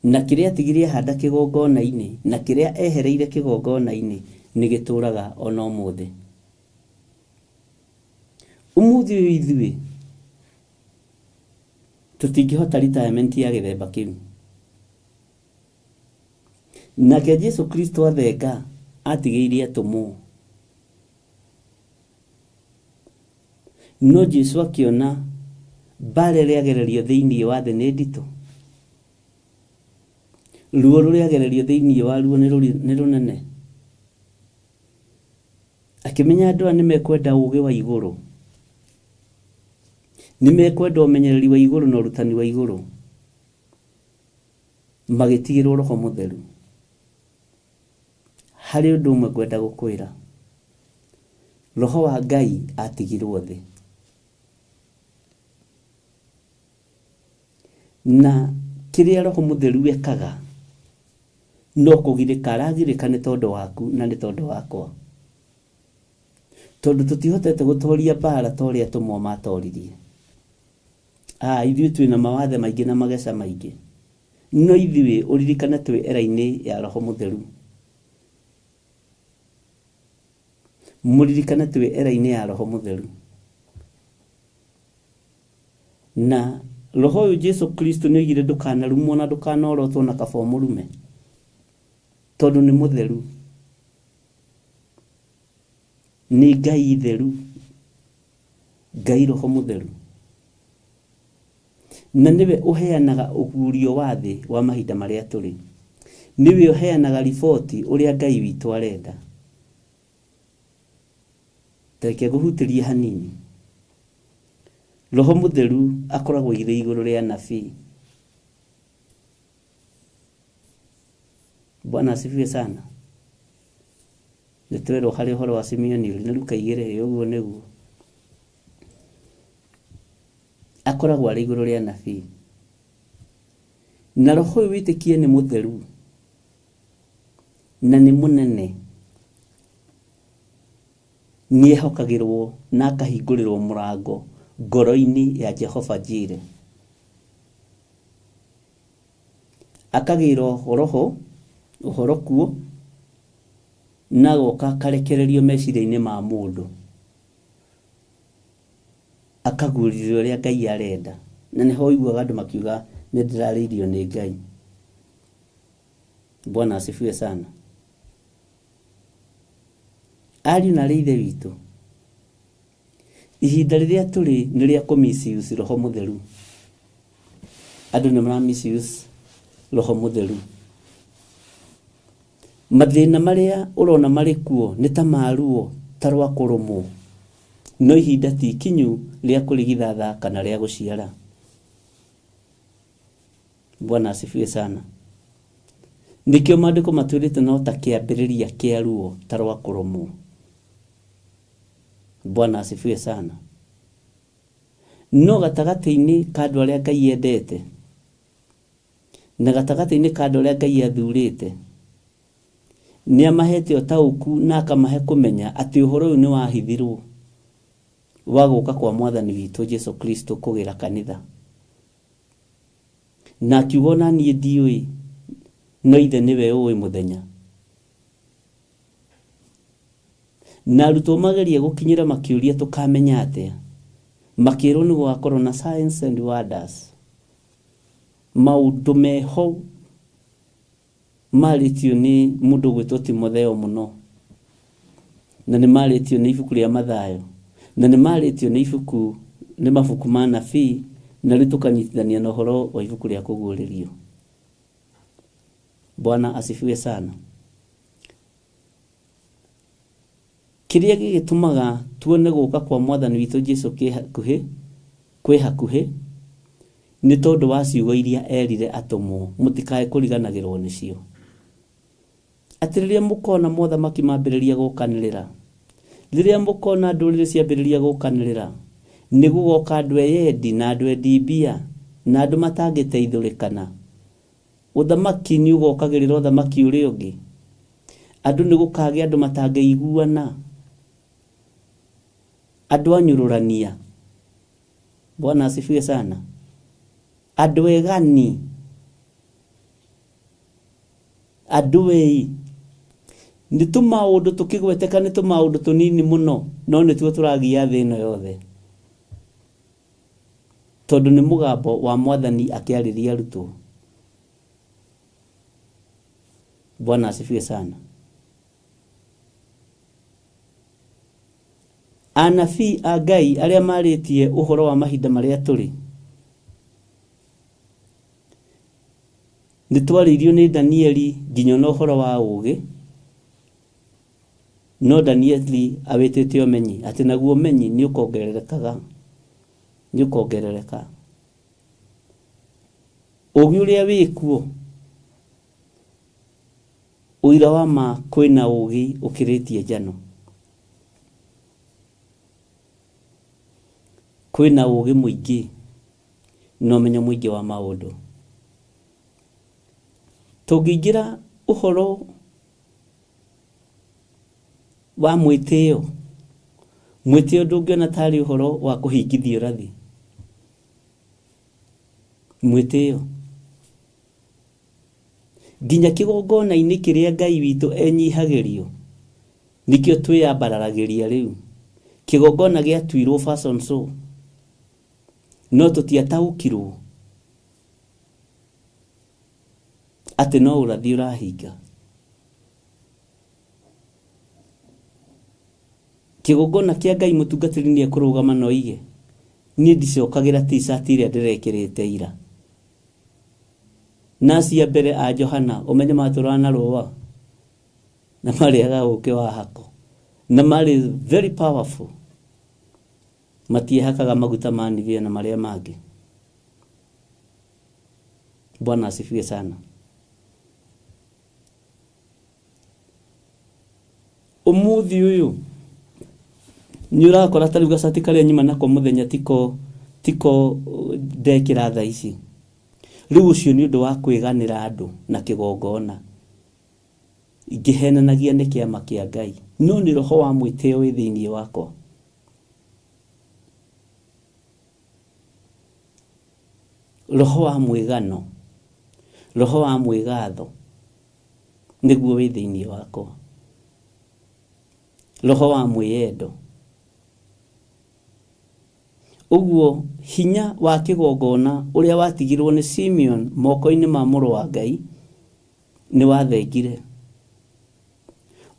na kĩrĩa atigire ahanda kĩgongona-inĩ na kĩrĩa ehereire kĩgongona-inĩ nĩ gĩtũraga ona ũmũthĩ. Ũmũthĩ ũyũ ithuĩ tũtingĩhota retirement ya gĩthemba kĩu. Nake Jesu Kristo athenga atigĩirie atũmwo. No Jesu akĩona mbara ĩrĩa agererio thĩinĩ wa thĩ nĩ nditũ. Ruo rũrĩa agererio thĩinĩ wa ruo nĩ rũnene. Akĩmenya andũ aya nĩ mekwenda ũũgĩ wa igũrũ. Nĩ mekwenda ũmenyereri wa igũrũ na ũrutani wa igũrũ. Magĩtigĩrwo Roho Mũtheru. Harĩ ũndũ ũmwe ngwenda gũkwĩra. Roho wa Ngai atigirwo thĩ. Na kĩrĩa Roho Mũtheru ekaga no kũgirĩka aragirĩka nĩ tondũ waku na nĩ tondũ wakwa. Tondũ tũtihotete gũtoria mbara ta ũrĩa atũmwo matoririe. Ah, ithuĩ twĩna mawathe maingĩ na mageca maingĩ. No ithuĩ ũririkane twĩ era-inĩ ya Roho Mũtheru. Mũririkane twĩ era-inĩ ya Roho Mũtheru. Na Roho ũyũ Jesu Kristo nĩ oigire ndũkanarumwo na ndũkanorotwo na kaba ũmũrume. Tondũ nĩ mũtheru. Nĩ Ngai theru. Ngai Roho Mũtheru. Na nĩwe ũheanaga ũguũrio wa thĩ wa mahinda marĩa tũrĩ. Nĩwe ũheanaga riboti ũrĩa Ngai witũ arenda. Ta reke ngũhutĩrie hanini. Roho Mũtheru akoragwo irĩ igũrũ rĩa anabii. Bwana asifiwe sana. Nĩ twerwo harĩ ũhoro wa Simeoni ũrĩ nĩ Luka igĩrĩ ĩ ũguo nĩguo. Akoragwo arĩ igũrũ rĩa anabii. Na roho ũyũ wĩtĩkie nĩ mũtheru na nĩ mũnene. Nĩ ehokagĩrwo na akahingũrĩrwo mũrango ngoro-inĩ ya Jehova Jireh. Akagĩra ũhoro ho, ũhoro kuo, na agoka akarekererio meciria-inĩ ma mũndũ. Akaguũrĩrio ũrĩa Ngai arenda. Na nĩho ũiguaga andũ makiuga nĩ ndĩrarĩirio nĩ Ngai. Bwana asifiwe sana. Ariũ na arĩ ithe witũ, ihinda rĩrĩa tũrĩ nĩ rĩa kũ misuse Roho Mũtheru. Andũ nĩ mara misuse Roho Mũtheru. Mathĩna marĩa ũrona marĩ kuo nĩ ta ma ruo ta rwa kũrũmwo, no ihinda ti ikinyu rĩa kũrigithatha kana rĩa gũciara. Bwana asifiwe sana. Nĩkĩo maandĩko matwĩrĩte no ta kĩambĩrĩria kĩa ruo ta rwa kũrũmwo. Bwana asifiwe sana. No gatagatĩ-inĩ ka andũ arĩa Ngai endete na gatagatĩ-inĩ ka andũ arĩa Ngai athurĩte, nĩ amahete ũtaũku na akamahe kũmenya atĩ ũhoro ũyũ nĩ wahithirwo wa gũka kwa mwathani witũ Jesu Kristo kũgĩra kanitha. Na akiuga ona niĩ ndiũĩ, no ithe nĩwe ũĩ mũthenya. Na arutwo mageria gũkinyĩra makĩũria tũkamenya atĩa, makĩrwo nĩ gũgakorwo na signs and wonders, maũndũ meho marĩtio nĩ mũndũ ũgwĩtwo Timotheo mũno, na nĩ marĩtio nĩ ibuku rĩa Mathayo, na nĩ marĩtio nĩ ibuku nĩ mabuku ma nabii, na rĩu tũkanyitithania na ũhoro wa ibuku rĩa kũguũrĩrio. Bwana asifiwe sana. Kĩrĩa gĩgĩtũmaga tuone gũka kwa mwathani witũ Jesu kĩ hakuhĩ, kwĩ hakuhĩ, nĩ tondũ wa ciugo iria erire atũmwo, mũtikae kũriganagĩrwo nĩcio. Atĩ rĩrĩa mũkona mothamaki mambĩrĩria gũkanĩrĩra, rĩrĩa mũkona ndũrĩrĩ ciambĩrĩria gũkanĩrĩra, nĩ gũgoka andũ eyendi na andũ endi mbia na andũ matangĩteithũrĩkana. Ũthamaki nĩ ũgokagĩrĩra ũthamaki ũrĩa ũngĩ. Andũ nĩ gũkagĩa andũ matangĩiguana, andũ anyũrũrania. Bwana asifiwe sana. Andũ egani, andũ ei. Nĩ tũmaũndũ tũkĩgweteka, nĩ tũmaũndũ tũnini mũno, no nĩtuo tũragia thĩ ĩno yothe. Tondũ nĩ mũgambo wa mwathani akĩarĩria arutwo. Bwana asifiwe sana. Anabii a Ngai arĩa marĩtie ũhoro wa mahinda marĩa tũrĩ, nĩ twarĩirio nĩ Danieli nginya ona ũhoro wa ũũgĩ, no Danieli awĩtĩte ũmenyi, atĩ naguo ũmenyi nĩ ũkongererekaga, nĩ ũkongerereka. Ũũgĩ ũrĩa wĩkuo, ũira wa ma kwĩna ũũgĩ ũkĩrĩtie njano. Kwĩna ũũgĩ mũingĩ na ũmenyo mũingĩ wa maũndũ. Tũngĩingĩra ũhoro wa mwĩtĩo, mwĩtĩo ndũngĩona tarĩ ũhoro wa kũhingithia ũrathi. Mwĩtĩo nginya kĩgongona-inĩ kĩrĩa Ngai witũ enyihagĩrio, nĩkĩo twĩyambararagĩria rĩu. Kĩgongona gĩatuirwo fashion show, no tũtiataũkirwo atĩ no ũrathi ũrahinga. Kĩgongona kĩa Ngai mũtungatĩri nĩ ekũrũgama na oige, niĩ ndicokagĩra t-shirt ĩrĩa ndĩrekĩrĩte ira. Na acio a mbere a Johana ũmenye matũraga na rũa na marĩaga ũkĩ wa hako na marĩ very powerful, matiehakaga maguta ma Nivea na marĩa mangĩ. Bwana asifiwe sana. Ũmũthĩ ũyũ nĩ ũrakora ta rĩu gacati karĩa nyuma nako mũthenya tiko tiko ndekĩra thaa ici. Rĩu ũcio nĩ ũndũ wa kwĩganĩra andũ na kĩgongona. Ngĩhenanagia nĩ kĩama kĩa Ngai, no nĩ roho wa mwĩtĩo wĩ thĩinĩ wakwa. Roho wa mwĩgano, roho wa mwĩgatho nĩguo wĩ thĩinĩ wakwa. Roho wa mwĩyendo. Ũguo hinya wa kĩgongona ũrĩa watigirwo nĩ Simeon moko-inĩ ma mũrũ wa Ngai nĩ wathengire.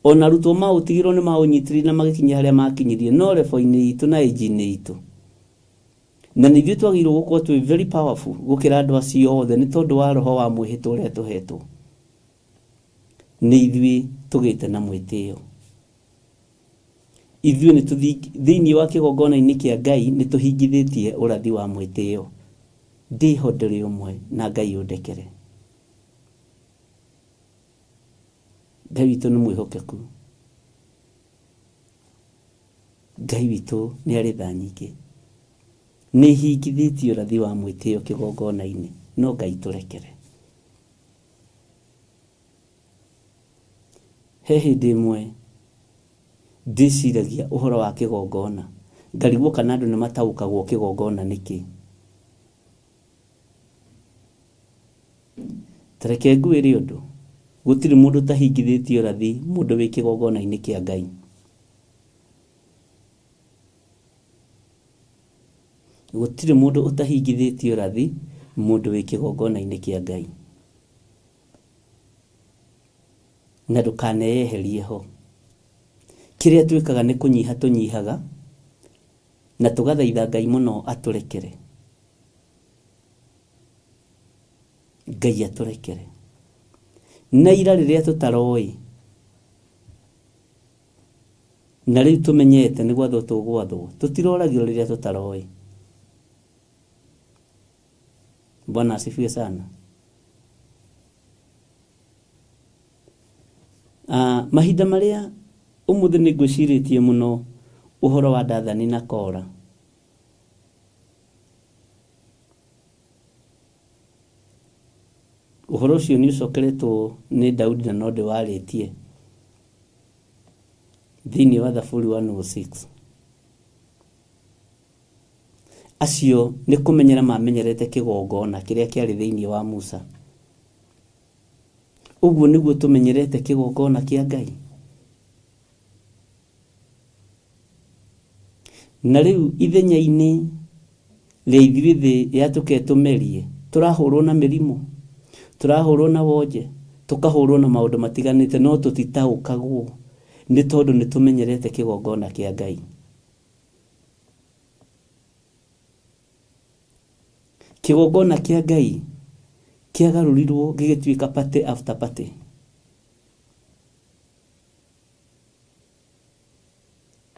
Ona arutwo maũtigirwo nĩ maũnyitire na magĩkinya harĩa makinyirie, no level-inĩ itũ na age-inĩ itũ. Na nĩ ithuĩ twagĩrĩirwo gũkorwo twĩ very powerful gũkĩra andũ acio othe nĩ tondũ wa roho wa mwĩhĩtwa ũrĩa tũhetwo. Nĩ ithuĩ tũgĩte na mwĩtĩo. Ithuĩ nĩ thĩinĩ wa kĩgongona-inĩ kĩa Ngai nĩ tũhingithĩtie ũrathi wa mwĩtĩo. Ndĩho ndĩrĩ ũmwe na Ngai ũndekere. Ngai witũ nĩ mwĩhokeku. Ngai witũ nĩ arĩ tha nyingĩ. Nĩ hingithĩtie ũrathi wa mwĩtĩo kĩgongona-inĩ, no Ngai tũrekere. He hĩndĩ ĩmwe ndĩciragia ũhoro wa kĩgongona, ngarigwo kana andũ nĩ mataũkagwo kĩgongona nĩ kĩ. Ta reke ngwĩre ũndũ, gũtirĩ mũndũ ũtahingithĩtie ũrathi mũndũ wĩ kĩgongona-inĩ kĩa Ngai. Gũtirĩ mũndũ ũtahingithĩtie ũrathi mũndũ wĩ kĩgongona-inĩ kĩa Ngai. Na ndũkaneyeherie ho. Kĩrĩa twĩkaga nĩ kũnyiha tũnyihaga na tũgathaitha Ngai mũno atũrekere. Ngai atũrekere. Na ira rĩrĩa tũtaroĩ na rĩu tũmenyete nĩ gwathwo tũgwathwo, tũtiroragio rĩrĩa tũtaroĩ. Bwana asifiwe sana. Ah, mahinda marĩa ũmũthĩ nĩ ngwĩcirĩtie mũno ũhoro wa Dathani na Kora. Ũhoro ũcio nĩ ũcokeretwo nĩ Daudi na no ndĩwarĩtie thĩinĩ wa Thaburi 106. Acio nĩ kũmenyera maamenyerete kĩgongona kĩrĩa kĩarĩ thĩinĩ wa Musa. Ũguo nĩguo tũmenyerete kĩgongona kĩa Ngai. Na rĩu ithenya-inĩ rĩa ithuĩ thĩ yatũke ĩtũmerie, tũrahũrwo na mĩrimũ, tũrahũrwo na wonje, tũkahũrwo na maũndũ matiganĩte, no tũtitaũkagwo nĩ tondũ nĩ tũmenyerete kĩgongona kĩa Ngai. Kĩgongona kĩa Ngai kĩagarũrirwo gĩgĩtuĩka party after party.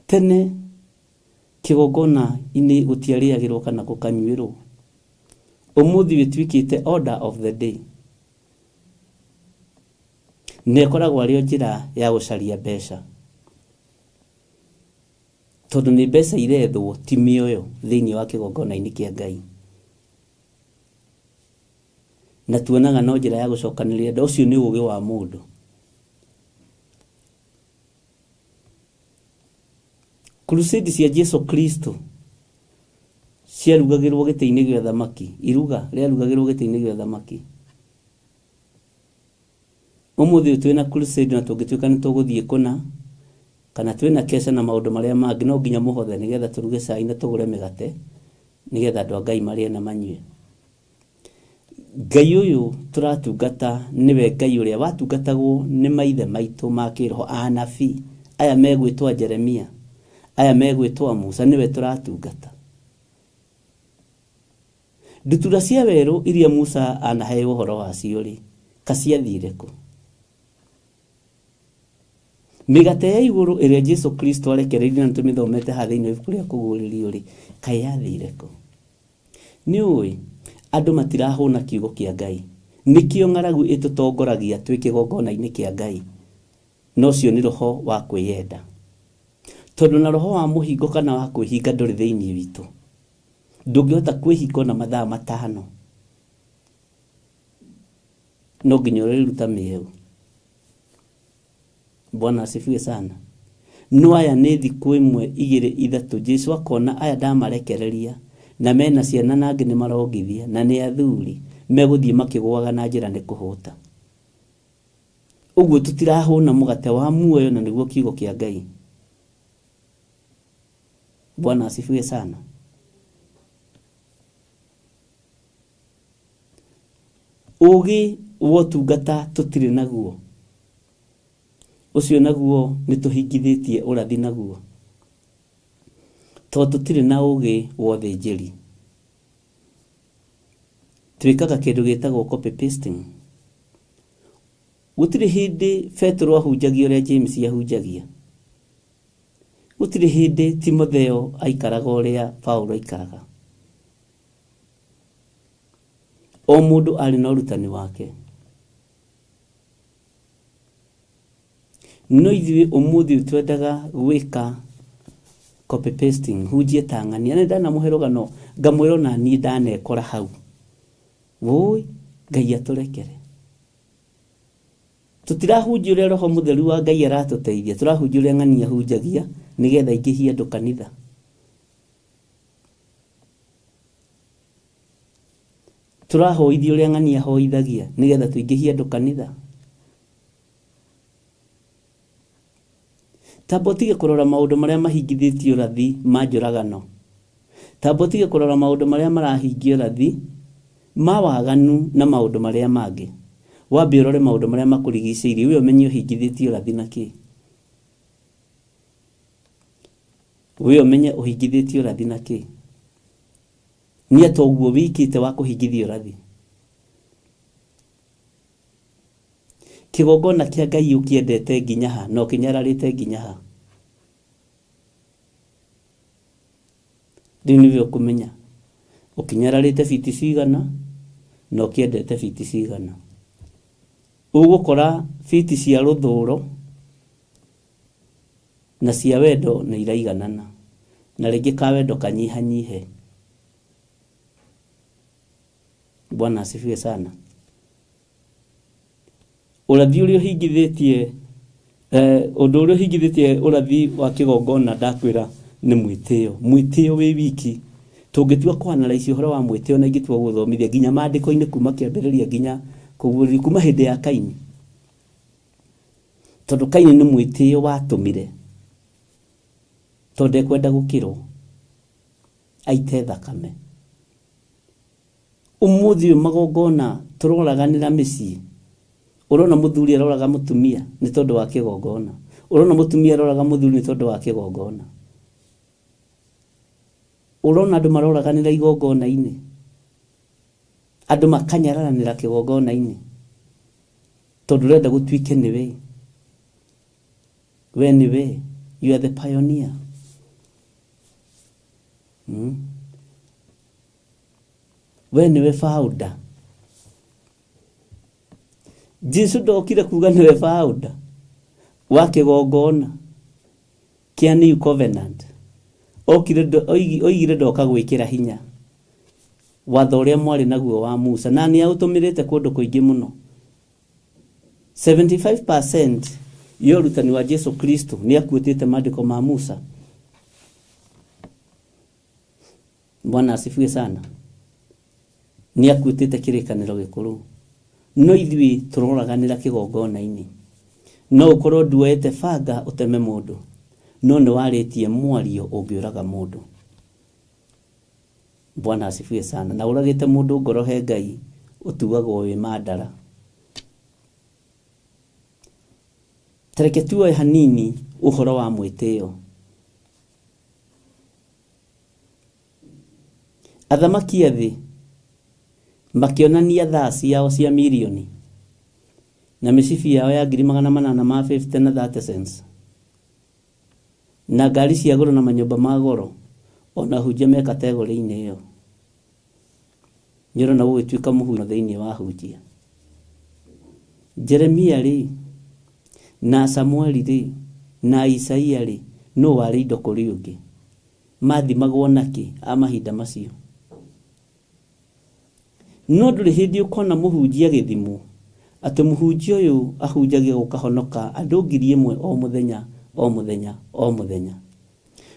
Tene kĩgongona-inĩ gũtiarĩagĩrwo kana gũkanyuĩrwo. Ũmũthĩ ĩtuĩkĩte order of the day. Na ĩkoragwo arĩ o njĩra ya gũcaria mbeca. Tondũ nĩ mbeca irethwo ti mĩoyo thĩinĩ wa kĩgongona-inĩ kĩa Ngai. Na tuonaga no njĩra ya gũcokanĩrĩria andũ. Ũcio nĩ ũgĩ wa mũndũ. Crusade cia Jesu Kristo ciarugagĩrwo gĩtĩ-inĩ gĩa ũthamaki, iruga rĩarugagĩrwo gĩtĩ-inĩ gĩa ũthamaki. Ũmũthĩ ũyũ twĩna crusade na tũngĩtuĩka nĩ tũgũthiĩ kũna kana twĩna kesha na maũndũ marĩa mangĩ no nginya mũhothe nĩgetha tũruge cai na tũgũre mĩgate nĩgetha andũ a Ngai marĩe na manyue. Ngai ũyũ tũratungata nĩwe Ngai ũrĩa watungatagwo nĩ maithe maitũ ma kĩroho anabii aya megwĩtwa Jeremia aya megwĩtwa Musa nĩwe tũratungata. Ndutura cia werũ iria Musa anaheo ũhoro wacio-rĩ, ka ciathiire kũ? Mĩgate ya igũrũ ĩrĩa Jesu Kristo arekereirie na nĩtũmĩthomete haha thĩinĩ wa ibuku rĩa Kũguũrĩrio-rĩ, kaĩ yathire kũ? Nĩ ũĩ, andũ matirahũna kiugo kĩa Ngai. Nĩkĩo ng'aragu ĩtũtongoragia twĩ kĩgongona-inĩ kĩa Ngai. Na ũcio nĩ roho wa kwĩyenda. Tondũ na roho wa mũhingo kana wa kwĩhinga ndũrĩ thĩinĩ witũ. Ndũngĩhota kwĩhinga ona mathaa matano. No nginya ũrĩruta mĩeũ. Bwana asifiwe sana. No aya nĩ thikũ ĩmwe igĩrĩ ithatũ Jesu akona aya ndamarekereria na mena ciana na angĩ nĩ marongithia na nĩ athuri megũthiĩ makĩgũaga na njĩra nĩ kũhũta. Ũguo tũtirahũna mũgate wa muoyo na nĩguo kiugo kĩa Ngai. Bwana asifiwe sana. Ũgĩ wa ũtungata tũtirĩ naguo. Ũcio naguo nĩ tũhingithĩtie ũrathi naguo. Tondũ tũtirĩ na ũgĩ wa ũthĩnjĩri. Twĩkaga kĩndũ gĩtagwo copy pasting. Gũtirĩ hĩndĩ Petero ahunjagia ũrĩa James ahunjagia. Gũtirĩ hĩndĩ Timotheo aikaraga ũrĩa Paulo aikaraga. O mũndũ arĩ na ũrutani wake. No ithuĩ ũmũthĩ ũyũ twendaga gwĩka copy pasting, hunjie ta ng'ania. Na nĩndanamũhe rũgano ngamwĩra ona niĩ ndanekora hau. Wũi, Ngai atũrekere. Tũtirahunjia ũrĩa Roho Mũtheru wa Ngai aratũteithia, tũrahunjia ũrĩa ng'ania ahunjagia nĩgetha aingĩhie andũ kanitha. Tũrahoithia ũrĩa ng'ania ahoithagia nĩgetha tũingĩhie andũ kanitha. Tamba ũtige kũrora maũndũ marĩa mahingithĩtie ũrathi ma njũragano. Tamba ũtige kũrora maũndũ marĩa marahingia ũrathi ma waganu na maũndũ marĩa mangĩ. Wambe ũrore maũndũ marĩa makũrigicĩirie we ũmenye ũhingithĩtie ũrathi na kĩ. We ũmenye ũhingithĩtie ũrathi na kĩ. Nĩ atĩa ũguo wĩkĩte wa kũhingithia ũrathi? Kĩgongona kĩa Ngai ũkĩendete nginya ha na ũkĩnyararĩte nginya ha? Rĩu nĩwe ũkũmenya ũkĩnyararĩte biti cigana na ũkĩendete biti cigana. Ũgũkora biti cia rũthũro na cia wendo nĩ iraiganana na rĩngĩ ka wendo kanyihanyihe. Bwana asifiwe sana. Ũrathi ũrĩa ũhingithĩtie eh, ũndũ ũrĩa ũhingithĩtie ũrathi wa kĩgongona ndakwĩra nĩ mwĩtĩo. Mwĩtĩo wĩ wiki. Tũngĩtua kũ analyse ũhoro wa mwĩtĩo na ingĩtua gũthomithia nginya maandĩko-inĩ kuma kĩambĩrĩria nginya kũguũrĩrio kuma hĩndĩ ya Kaini. Tondũ Kaini nĩ mwĩtĩo watũmire tondũ ndekwenda gũkĩrwo aite thakame. Ũmũthĩ ũyũ magongona tũroraganĩra mĩciĩ. Ũrona mũthuri aroraga mũtumia nĩ tondũ wa kĩgongona. Ũrona mũtumia aroraga mũthuri nĩ tondũ wa kĩgongona. Ũrona andũ maroraganĩra igongona-inĩ. Andũ makanyararanĩra kĩgongona-inĩ. Tondũ ũrenda gũtuĩke nĩwe. We nĩwe. You are the pioneer. We nĩwe founder. Jesu ndokire kuga nĩwe founder wa kĩgongona kĩa New Covenant. Okire oigire ndoka gwĩkĩra hinya watho ũrĩa mwarĩ naguo wa Musa, na nĩ aũtũmĩrĩte kũndũ kũingĩ mũno. 75% ya ũrutani wa Jesu Kristo nĩ akuĩtĩte maandĩko ma Musa. Bwana asifiwe sana. Nĩ akuĩtĩte kĩrĩkanĩro gĩkũrũ. No ithuĩ tũroraganĩra kĩgongona-inĩ. No ũkorwo nduoete banga ũteme mũndũ, no nĩ warĩtie mwario ũngĩũraga mũndũ. Bwana asifiwe sana. Na ũragĩte mũndũ ngoro he Ngai, ũtuagwo wĩ mandara. Ta reke tuoe hanini ũhoro wa mwĩtĩo. Athamaki a thĩ makĩonania thaa ciao cia mirioni na mĩcibi yao ya 850 na 30 cents na ngari cia goro na manyũmba ma goro, ona ahunjia me kategorĩ-inĩ ĩyo. Nĩ ũrona gũgĩtuĩka mũhuno thĩinĩ wa ahunjia. Jeremia rĩ, na Samueli rĩ, na Isaia rĩ, nũ warĩ indo kũrĩ ũngĩ? Mathimagwo nakĩ a mahinda macio? No ndũrĩ hĩndĩ ũkona mũhunjia agĩthimwo atĩ mũhunjia ũyũ ahunjagia gũkahonoka andũ 1000 o mũthenya, o mũthenya, o mũthenya.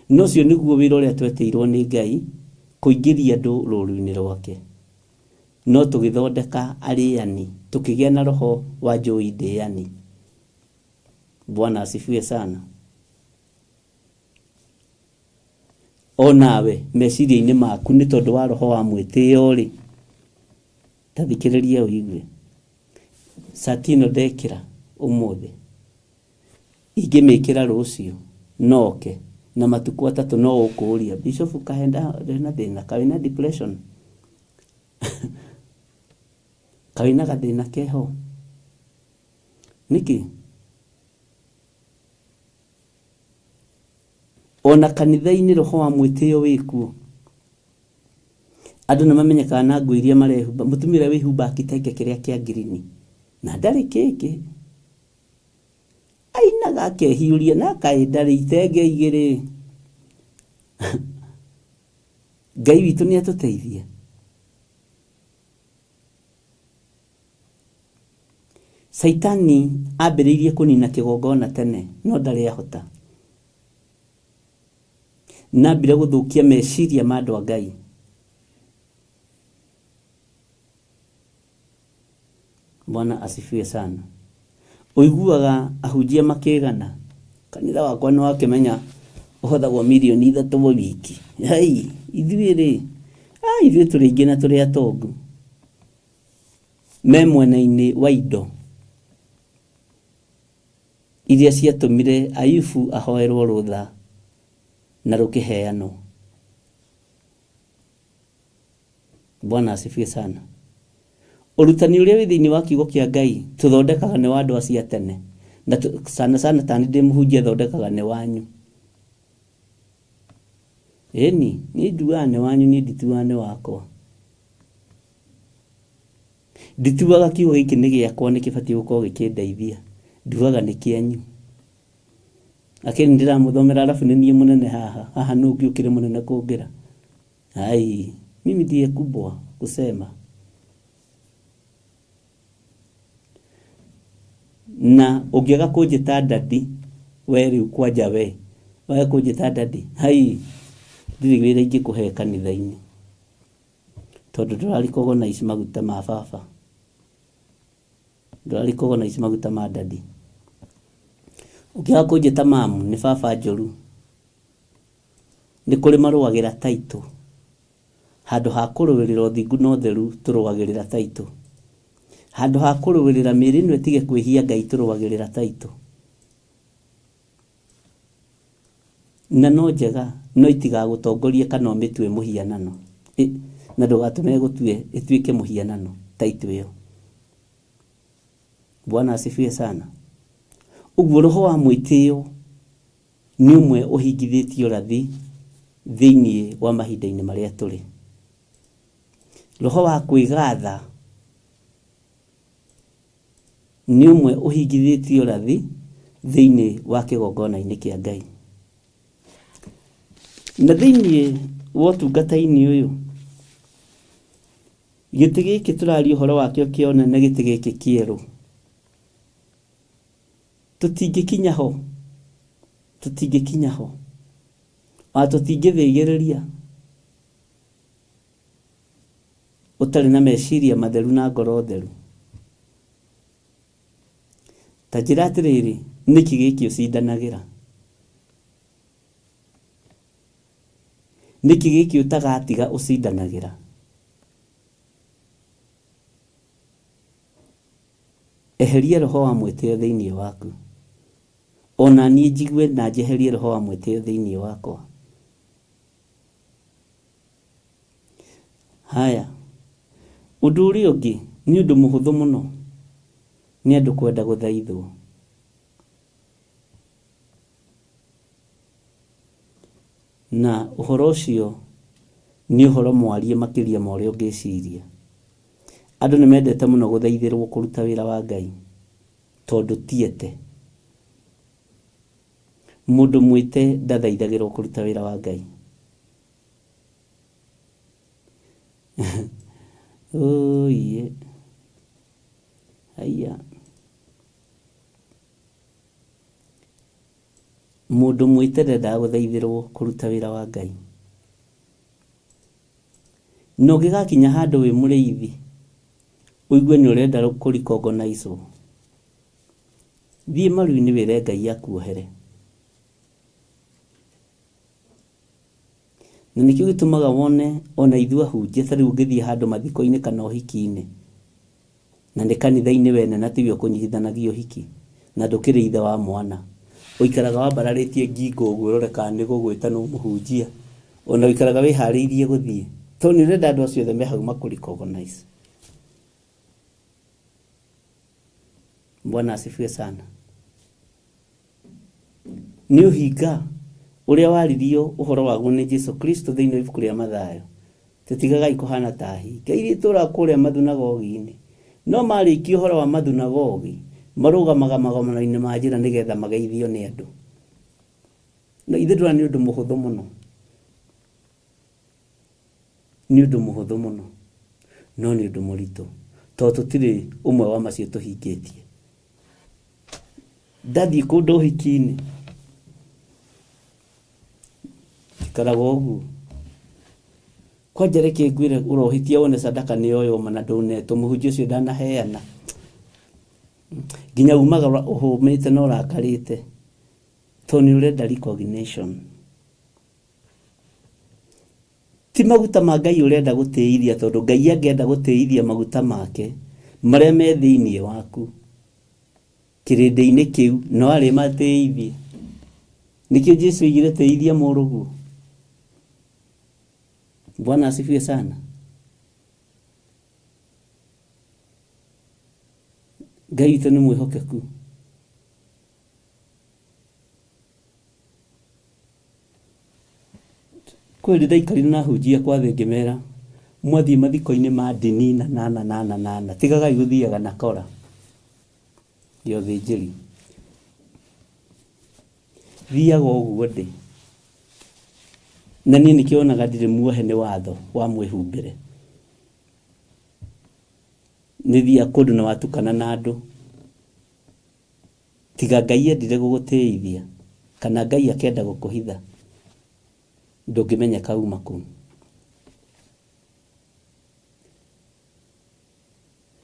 Na ũcio nĩguo wĩra ũrĩa twetĩirwo nĩ Ngai, kũingĩria andũ rũru-inĩ rwake. No tũgĩthondeka arĩani, tũkĩgĩa na roho wa njũi ndĩani. Bwana asifiwe sana. O nawe meciria-inĩ maku nĩ tondũ wa roho wa mwĩtĩo-rĩ, ta thikĩrĩria ũigue. Cati ĩno ndekĩra ũmũthĩ, ingĩmĩkĩra rũciũ no oke na matukũ atatũ no ũkũria Bishop kaĩ ndĩ na thĩna, kaĩ wĩna depression? Kaĩ wĩna gathĩna keho? Nĩkĩ? Ona kanitha-inĩ roho wa mwĩtĩo wĩkuo. Andũ nĩ mamenyekaga na nguo iria marehumba. Mũtumia ũrĩa wĩhumbaga kitenge kĩrĩa kĩa ngirini na ndarĩ kĩngĩ. Ainaga akehiũria na kaĩ ndarĩ itenge igĩrĩ. Ngai witũ nĩ atũteithie. Caitani ambĩrĩirie kũnina kĩgongona tene no ndarĩ ahota. Na ambire gũthũkia meciria ma andũ a Ngai. Bwana asifiwe sana. Ũiguaga ahunjia makĩgana kanitha wakwa nĩ wakĩmenya ũhothagwo mirioni 3 o wiki. Hei, ithuĩ rĩ, ah, ithuĩ tũrĩ aingĩ na tũrĩ atongu. Me mwena-inĩ wa indo iria ciatũmire Ayubu ahoerwo rũtha na rũkĩheanwo. Bwana asifiwe sana. Ũrutani ũrĩa wĩ thĩinĩ wa kiugo kĩa Ngai tũthondekaga nĩ wa andũ acio a tene na sana sana tani ndĩ mũhunjia thondekaga nĩ wanyu. Ĩni, niĩ njugaga nĩ wanyu, niĩ ndituaga nĩ wakwa. Ndituaga kiugo gĩkĩ nĩ gĩakwa nĩ kĩbatiĩ gũkorwo gĩkĩndeithia. Nduaga nĩ kĩanyu. Lakini ndĩramũthomera arabu nĩ niĩ mũnene haha. Haha nũ ũngĩ ũkĩrĩ mũnene kũngĩra? Ai, mimi ndiye kubwa kusema. Na ũngĩaga kũnjĩta daddy we rĩu kwanja we waga kũnjĩta daddy hai ndirĩ wĩra ingĩkũhe kanitha-inĩ tondũ ndũra recognize maguta ma baba, ndũra recognize maguta ma daddy. Ũngĩaga kũnjĩta mamu nĩ baba njũru. Nĩ kũrĩ marũagĩra title. Handũ ha kũrũĩrĩra ũthingu na ũtheru tũrũagĩrĩra title. Handũ ha kũrũĩrĩra mĩĩrĩ ĩno ĩtige kwĩhia Ngai tũrũagĩrĩra title. Na no njega no itigagũtongorie kana ũmĩtue mũhianano. Na ndũgatũme ĩgũtue ĩtuĩke mũhianano title ĩyo. Bwana asifiwe sana. Ũguo roho wa mwĩtĩo nĩ ũmwe ũhingithĩtie ũrathi thĩinĩ wa mahinda-inĩ marĩa tũrĩ. Roho wa kwĩgatha nĩ ũmwe ũhingithĩtie ũrathi thĩinĩ wa kĩgongona-inĩ kĩa Ngai. Na thĩinĩ wa ũtungata-inĩ ũyũ, gĩtĩ gĩkĩ tũraria ũhoro wakĩo kĩa ũnene, gĩtĩ gĩkĩ kĩerũ, tũtingĩkinya ho, tũtingĩkinya ho, ona tũtingĩthĩgĩrĩria ũtarĩ na meciria matheru na ngoro theru. Ta njĩra atĩrĩrĩ, nĩkĩ gĩkĩ ũcindanagĩra? Nĩkĩ gĩkĩ ũtagatiga ũcindanagĩra? Eheria roho wa mwĩtĩo thĩinĩ waku. Ona niĩ njigue na njeherie roho wa mwĩtĩo thĩinĩ wakwa. Haya, ũndũ ũrĩa ũngĩ nĩ ũndũ mũhũthũ mũno nĩ andũ kwenda gũthaithwo. Na ũhoro ũcio nĩ ũhoro mwarie makĩria ma ũrĩa ũngĩciria. Andũ nĩ mendete mũno gũthaithĩrwo kũruta wĩra wa Ngai tondũ ti ete. Mũndũ mwĩte ndathaithagĩrwo kũruta wĩra wa Ngai. Ũiĩ. Haiya. Mũndũ mwĩte ndendaga gũthaithĩrwo kũruta wĩra wa Ngai. Na ũngĩgakinya handũ wĩ mũrĩithi, ũigue nĩ ũrenda kũ-recognize-wo, thiĩ maru-inĩ wĩre Ngai akuohere. Na nĩkĩo gĩtũmaga wone ona ithuĩ ahunjia ta rĩu ũngĩthiĩ handũ mathiko-inĩ kana ũhiki-inĩ, na nĩ kanitha-inĩ wene na tiwe ũkũnyitithanagia ũhiki, na ndũkĩrĩ ithe wa mwana, ũikaraga wambararĩtie ngingo ũguo ũrore kana nĩ gũgwĩta nĩ mũhunjia, ona ũikaraga wĩharĩirie gũthiĩ, tondũ nĩ ũrenda andũ acio othe me hau makũ recognize. Bwana asifiwe sana. Nĩ ũhinga ũrĩa waririo ũhoro waguo nĩ Jesu Kristo thĩinĩ wa ibuku rĩa Mathayo. Tũtigagai kũhana ta hinga iria itũraga kũrĩa mathunagogi-inĩ. No marĩkia ũhoro wa mathunagogi, marũgamaga magomano-inĩ ma njĩra nĩgetha mageithio nĩ andũ. No ithuĩ ndũrona nĩ ũndũ mũhũthũ mũno. Nĩ ũndũ mũhũthũ mũno, no nĩ ũndũ mũritũ, tondũ tũtirĩ ũmwe wa macio tũhingĩtie. Ndathiĩ kũndũ ũhiki-inĩ, njikaraga ũguo. Kwanja reke ngwĩre ũrohĩtia wone sadaka nĩ yoywo ma na ndũnetwo, mũhunjia ũcio ndanaheana. Nginya umaga ũhũmĩte na ũrakarĩte, tondũ nĩ ũrenda recognition. Ti maguta ma Ngai ũrenda gũtĩithia tondũ Ngai angĩenda gũtĩithia maguta make marĩa me thĩinĩ waku kĩrĩndĩ-inĩ kĩu no arĩmatĩithie. Nĩkĩo Jesu oigire tĩithia mũrũguo. Bwana asifiwe sana. Ngai witũ nĩ mwĩhokeku. Kweli ndaikarire na hunjia kwa thĩ ngĩmera mwathiĩ mathiko-inĩ ma ndini na na na na na na na tigagai gũthiaga na kora ya ũthĩnjĩri thiaga ũguo ndĩ na niĩ nĩkĩo onaga ndirĩ muohe nĩ watho wa mwĩhumbĩre nĩ thiaga kũndũ na watukana na andũ Tiga Ngai endire gũgũtĩithia, kana Ngai akenda gũkũhitha, ndũngĩmenyeka uma kũ.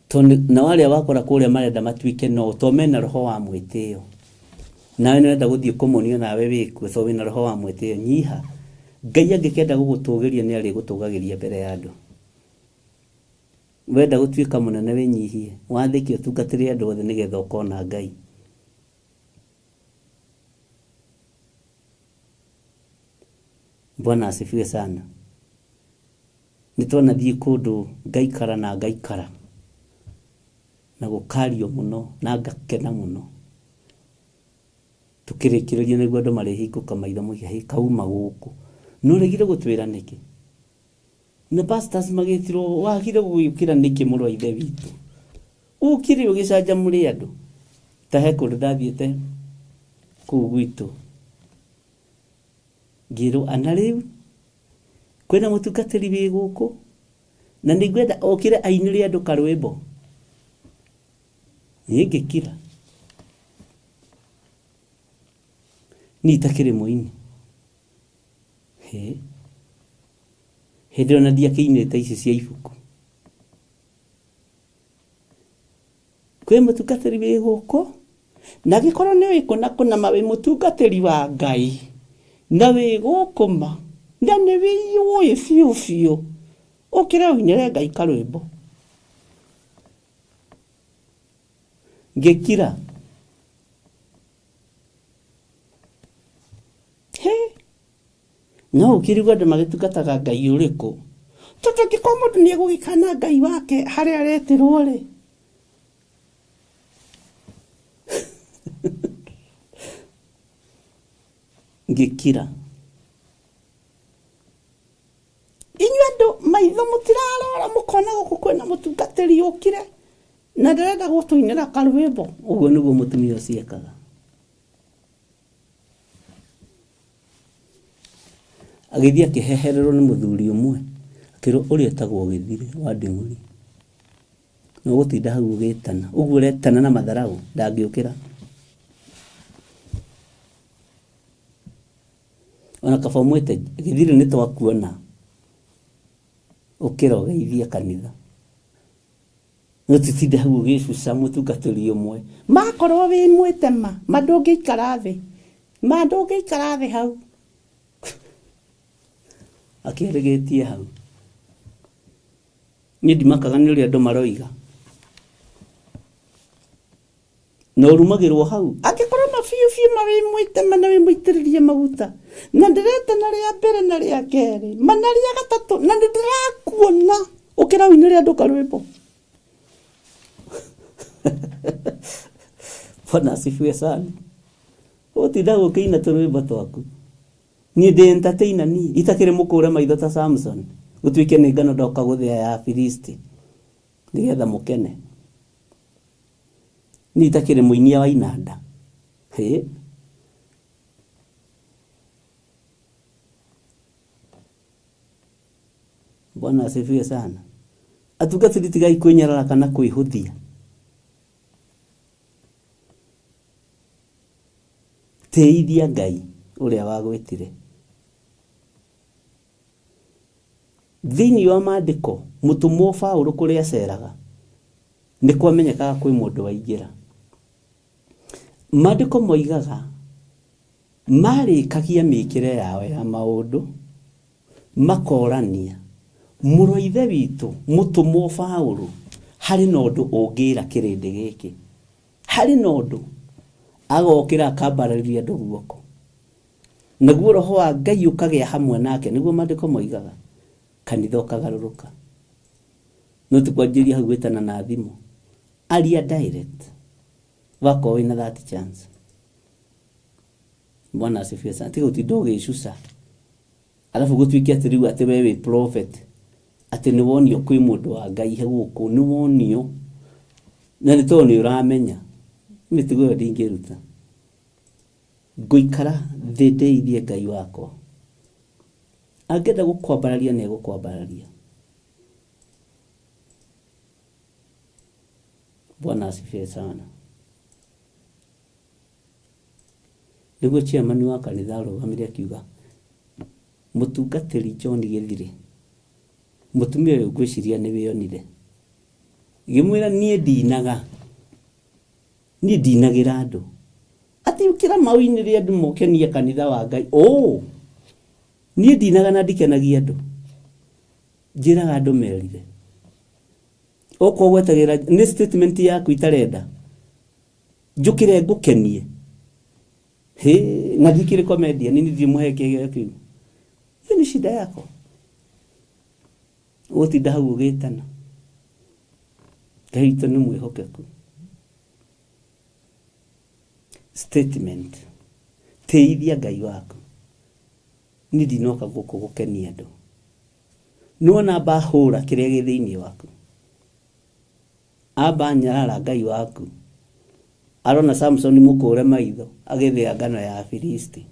Tondũ nao arĩa wakora kũrĩa marenda matuĩke no to mena roho wa mwĩtĩo. Nawe nĩũrenda gũthiĩ kũmonia nawe wĩkuo to wĩna roho wa mwĩtĩo. Nyiha. Ngai angĩkenda gũgũtũgĩria nĩarĩgũtũgagĩria mbere ya andũ. Wenda gũtuĩka mũnene wĩnyihie, wathĩke ũtungatĩre andũ othe nĩgetha ũkona Ngai. Bwana asifiwe sana. Nĩ twanathiĩ kũndũ ngaikara na ngaikara na gũkario mũno na ngakena mũno. Tũkĩrĩkĩrĩria nĩguo andũ marĩhingũka maitho moige hĩ kauma gũkũ. Na ũregire gũtwĩra nĩkĩ? Na pastors magĩtirwo wagire gũgĩũkĩra nĩkĩ mũrũ wa ithe witũ? Ũkire ũgĩcanjamũre andũ. Ta he kũndũ ndathiĩte kũu gwitũ ngĩrwo ana rĩu kwĩna mũtungatĩri wĩ gũkũ na nĩngwenda okĩre ainĩre andũ karwĩmbo. Niĩ ngĩkira. Niĩ itakĩrĩ mũini. Hĩ. Hĩndĩ ĩyo na ndiakĩinĩte ici cia ibuku. Kwĩ mũtungatĩri wĩ gũkũ, na angĩkorwo nĩ ũĩ kũna kũna ma wĩ mũtungatĩri wa Ngai, na wĩ gũkũ ma, na nĩ wĩyũĩ biũ biũ, ũkĩre ũinĩre Ngai karwĩmbo. Ngĩkira. Hĩ! No ũkĩrigwo andũ magĩtungataga Ngai ũrĩkũ? Tondũ angĩkorwo mũndũ nĩ egũgĩkana Ngai wake harĩa aretĩrwo rĩ, ngĩkira. Inyuĩ andũ maitho mũtirarora mũkona gũkũ kwĩna mũtungatĩri ũkire na ndĩrenda gũtũinĩra karwĩmbo. Ũguo nĩguo mũtumia ũcio ekaga. Agĩthiĩ akĩhehererwo nĩ mũthuri ũmwe, akĩrwo ũrĩa etagwo Gĩthirĩ wa Nding'ũri. Na ũgũtinda hau ũgĩtana, ũguo ũretana na matharaũ, ndangĩũkĩra. Ona kaba ũmwĩte Gĩthirĩ nĩ twakuona, ũkĩra ũgeithie kanitha. No tũtinde hau ũgĩcuca mũtungatĩri ũmwe. Makorwo wĩ mwĩte ma, ma ndũngĩikara thĩ. Ma ndũngĩikara thĩ hau. Akĩrĩgĩtie hau. Niĩ ndimakaga nĩ ũrĩa andũ maroiga. Na ũrumagĩrwo hau. Angĩkorwo ma biũ biũ ma wĩ mwĩte ma na wĩ mũitĩrĩrie maguta. Na ndĩretana rĩa mbere na rĩa kerĩ. Ma na rĩa gatatũ na nĩ ndĩrakuona. Ũkĩra ũinĩre andũ karwĩmbo. Bwana asifiwe sana. Ũtinda gũkĩina tũrwĩmbo twaku. Niĩ ndĩ entertainer niĩ. Itakĩrĩ mũkũre maitho ta Samson. Gũtuĩke nĩ ngano ndoka gũthĩa ya Afilisti nĩgetha mũkene. Niĩ itakĩrĩ mũinia wa inanda. Hĩ. Bwana asifiwe sana. Atungatĩri tigai kwĩnyarara kana kwĩhũthia. Tĩithia Ngai ũrĩa wagwĩtire. Thĩinĩ wa maandĩko mũtũmwo Paũlũ kũrĩa aceraga nĩ kwamenyekaga kwĩ mũndũ waingĩra. Maandĩko moigaga marĩkagia mĩkĩre yao ya maũndũ makorania mũrũ wa ithe witũ mũtũmwo Paũlũ harĩ na ũndũ ũngĩra kĩrĩndĩ gĩkĩ, harĩ na ũndũ agokĩra akambararĩria andũ guoko naguo roho wa Ngai ũkagĩa hamwe nake, nĩguo maandĩko moigaga, kanitha ũkagarũrũka. No ti kwanjĩrĩria hau gwĩtana na thimũ, aria direct wakorwo wĩna that chance. Bwana asifiwe sana. Tiga gũtinda ũgĩcuca alafu gũtuĩke atĩ rĩu atĩ we wĩ prophet atĩ nĩ wonio kwĩ mũndũ wa Ngai he gũkũ nĩ wonio na nĩ tondũ nĩ ũramenya mĩtugo ĩyo ndingĩruta ngũikara thĩ ndĩithie Ngai wakwa angĩenda gũkwambararia nĩ egũkwambararia. Bwana asifiwe sana. Nĩguo chairman wa kanitha arũgamire akiuga mũtungatĩri John Gĩthirĩ mũtumia ũyũ ngwĩciria nĩ wĩonire. Ngĩmwĩra niĩ ndinaga, niĩ ndinagĩra andũ atĩ ũkĩra mawinĩre andũ mokenie kanitha wa Ngai. Oh, niĩ ndinaga na ndikenagia andũ, njĩraga andũ merire. Okorwo gwetagĩra nĩ statement yaku itarenda njũkĩre ngũkenie Hĩ, na ndikĩrĩ comedian ni ndimũhe kĩheo kĩu. Hiyo ni shida yako. Ũgũtinda hau ũgĩtana. Ngai witũ nĩ mwĩhokeku. Statement. Tĩithia Ngai waku. Niĩ ndinoka gũkũ gũkenia andũ. Nĩwona amba hũra kĩrĩa gĩ thĩinĩ waku. Amba nyarara Ngai waku. Arona Samsoni mũkũre maitho agĩthĩa ngano ya Afilisti.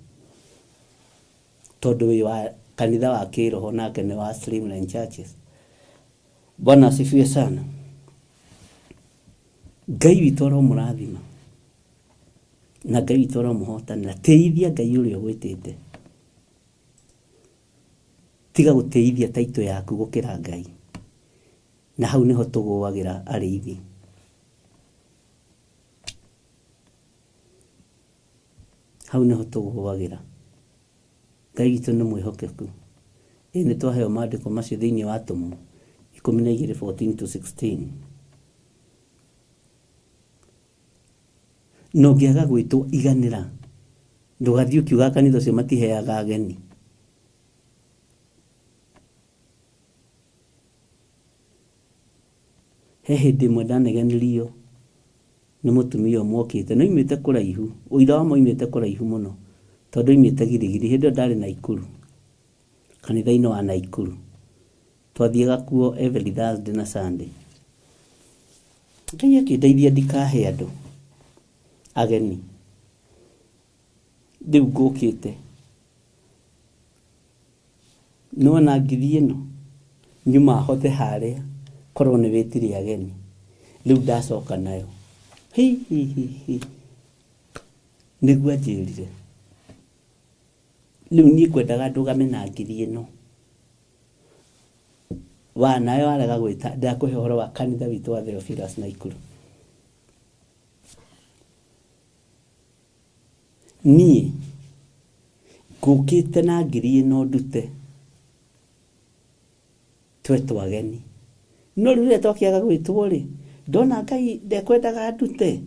Tondũ wĩ wa kanitha wa kĩroho nake nĩ wa Streamline Churches. Bwana asifiwe sana. Ngai witũ aromũrathima na Ngai witũ aromũhotanĩra. Tĩithia Ngai ũrĩa ũgwĩtĩte. Tiga gũtĩithia taitũ yaku gũkĩra Ngai. Na hau nĩho tũgũagĩra arĩithi. Hau nĩho tũgũagĩra. Ngai witũ nĩ mwĩhokeku. Ĩ nĩ twaheo maandĩko macio thĩinĩ wa Atũmwo 12 14 to 16. Na ũngĩaga gwĩtwo iganĩra, ndũgathiĩ ũkiugaga kanitha ũcio matiheaga ageni. He hĩndĩ ĩmwe ndanegenirio nĩ mũtumia ũmwe okĩte, na oimĩte kũraihu, ũira wa ma oimĩte kũraihu mũno, tondũ oimĩte Girigiri, hĩndĩ ĩyo ndarĩ Naikuru, kanitha-inĩ wa Naikuru. Twathiaga kuo every Thursday na Sunday. Ngai akĩndeithia ndikahe andũ ageni. Rĩu ngũkĩte Nĩwona ngiri ĩno nyuma hothe harĩa korwo nĩ wĩtire ageni rĩu ndacoka nayo hi hi hi hi nĩguo anjĩrire rĩu niĩ ngwendaga ndũgame na ngiri ĩno wa nayo warega gwĩta ndakũhe ũhoro wa kanitha witũ wa Theophilus Naikuru. Niĩ ngũkĩte na ngiri ĩno ndute twetwo ageni. No rĩu rĩrĩa twakĩaga gwĩtwo-rĩ, ndona Ngai ndekwendaga ndute.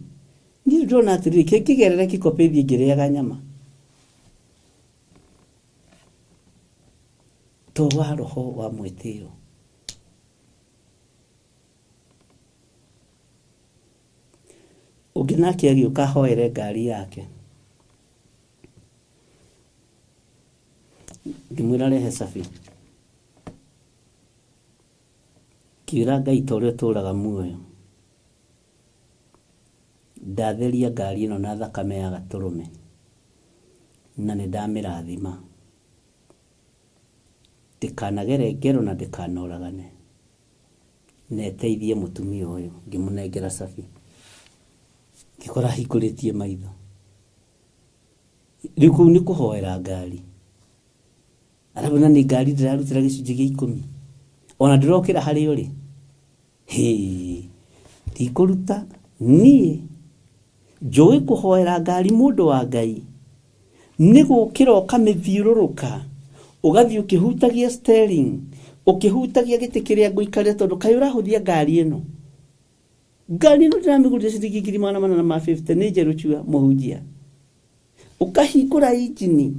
Niĩ rĩu ndĩrona atĩrĩrĩ, kĩ ngĩgerere kĩkopĩ thiĩ ngĩrĩaga nyama? To wa roho wa mwĩtĩo. Ũngĩ nake agĩũka ahoere ngari yake. Ngĩmwĩra rehe cabi. Ngĩra Ngai ta ũrĩa ũtũraga muoyo, ndatheria ngari ĩno na thakame ya gatũrũme na nĩ ndamĩrathima. Ndĩkanagere ngero na ndĩkanoragane na ĩteithie mũtumia ũyũ. Ngĩmũnengera cabi, ngĩkora ahingũrĩtie maitho. Rĩu kũu nĩ kũhoera ngari. Arabu na nĩ ngari ndĩrarutĩra gĩcunjĩ gĩa ikũmi. Ona ndĩrokĩra harĩa ũrĩ. Hĩ, ndikũruta niĩ njũĩ kũhoera ngari mũndũ wa Ngai nĩ gũkĩra ũkamĩthiũrũrũka ũgathiĩ ũkĩhutagia steering ũkĩhutagia gĩtĩ kĩrĩa ngũikarĩra tondũ kaĩ ũrahũthia ngari ĩno. Ngari ĩno ndĩramĩgũrire ciringi 450,000 nĩ njerũ cua mũhunjia. Ũkahingũra injini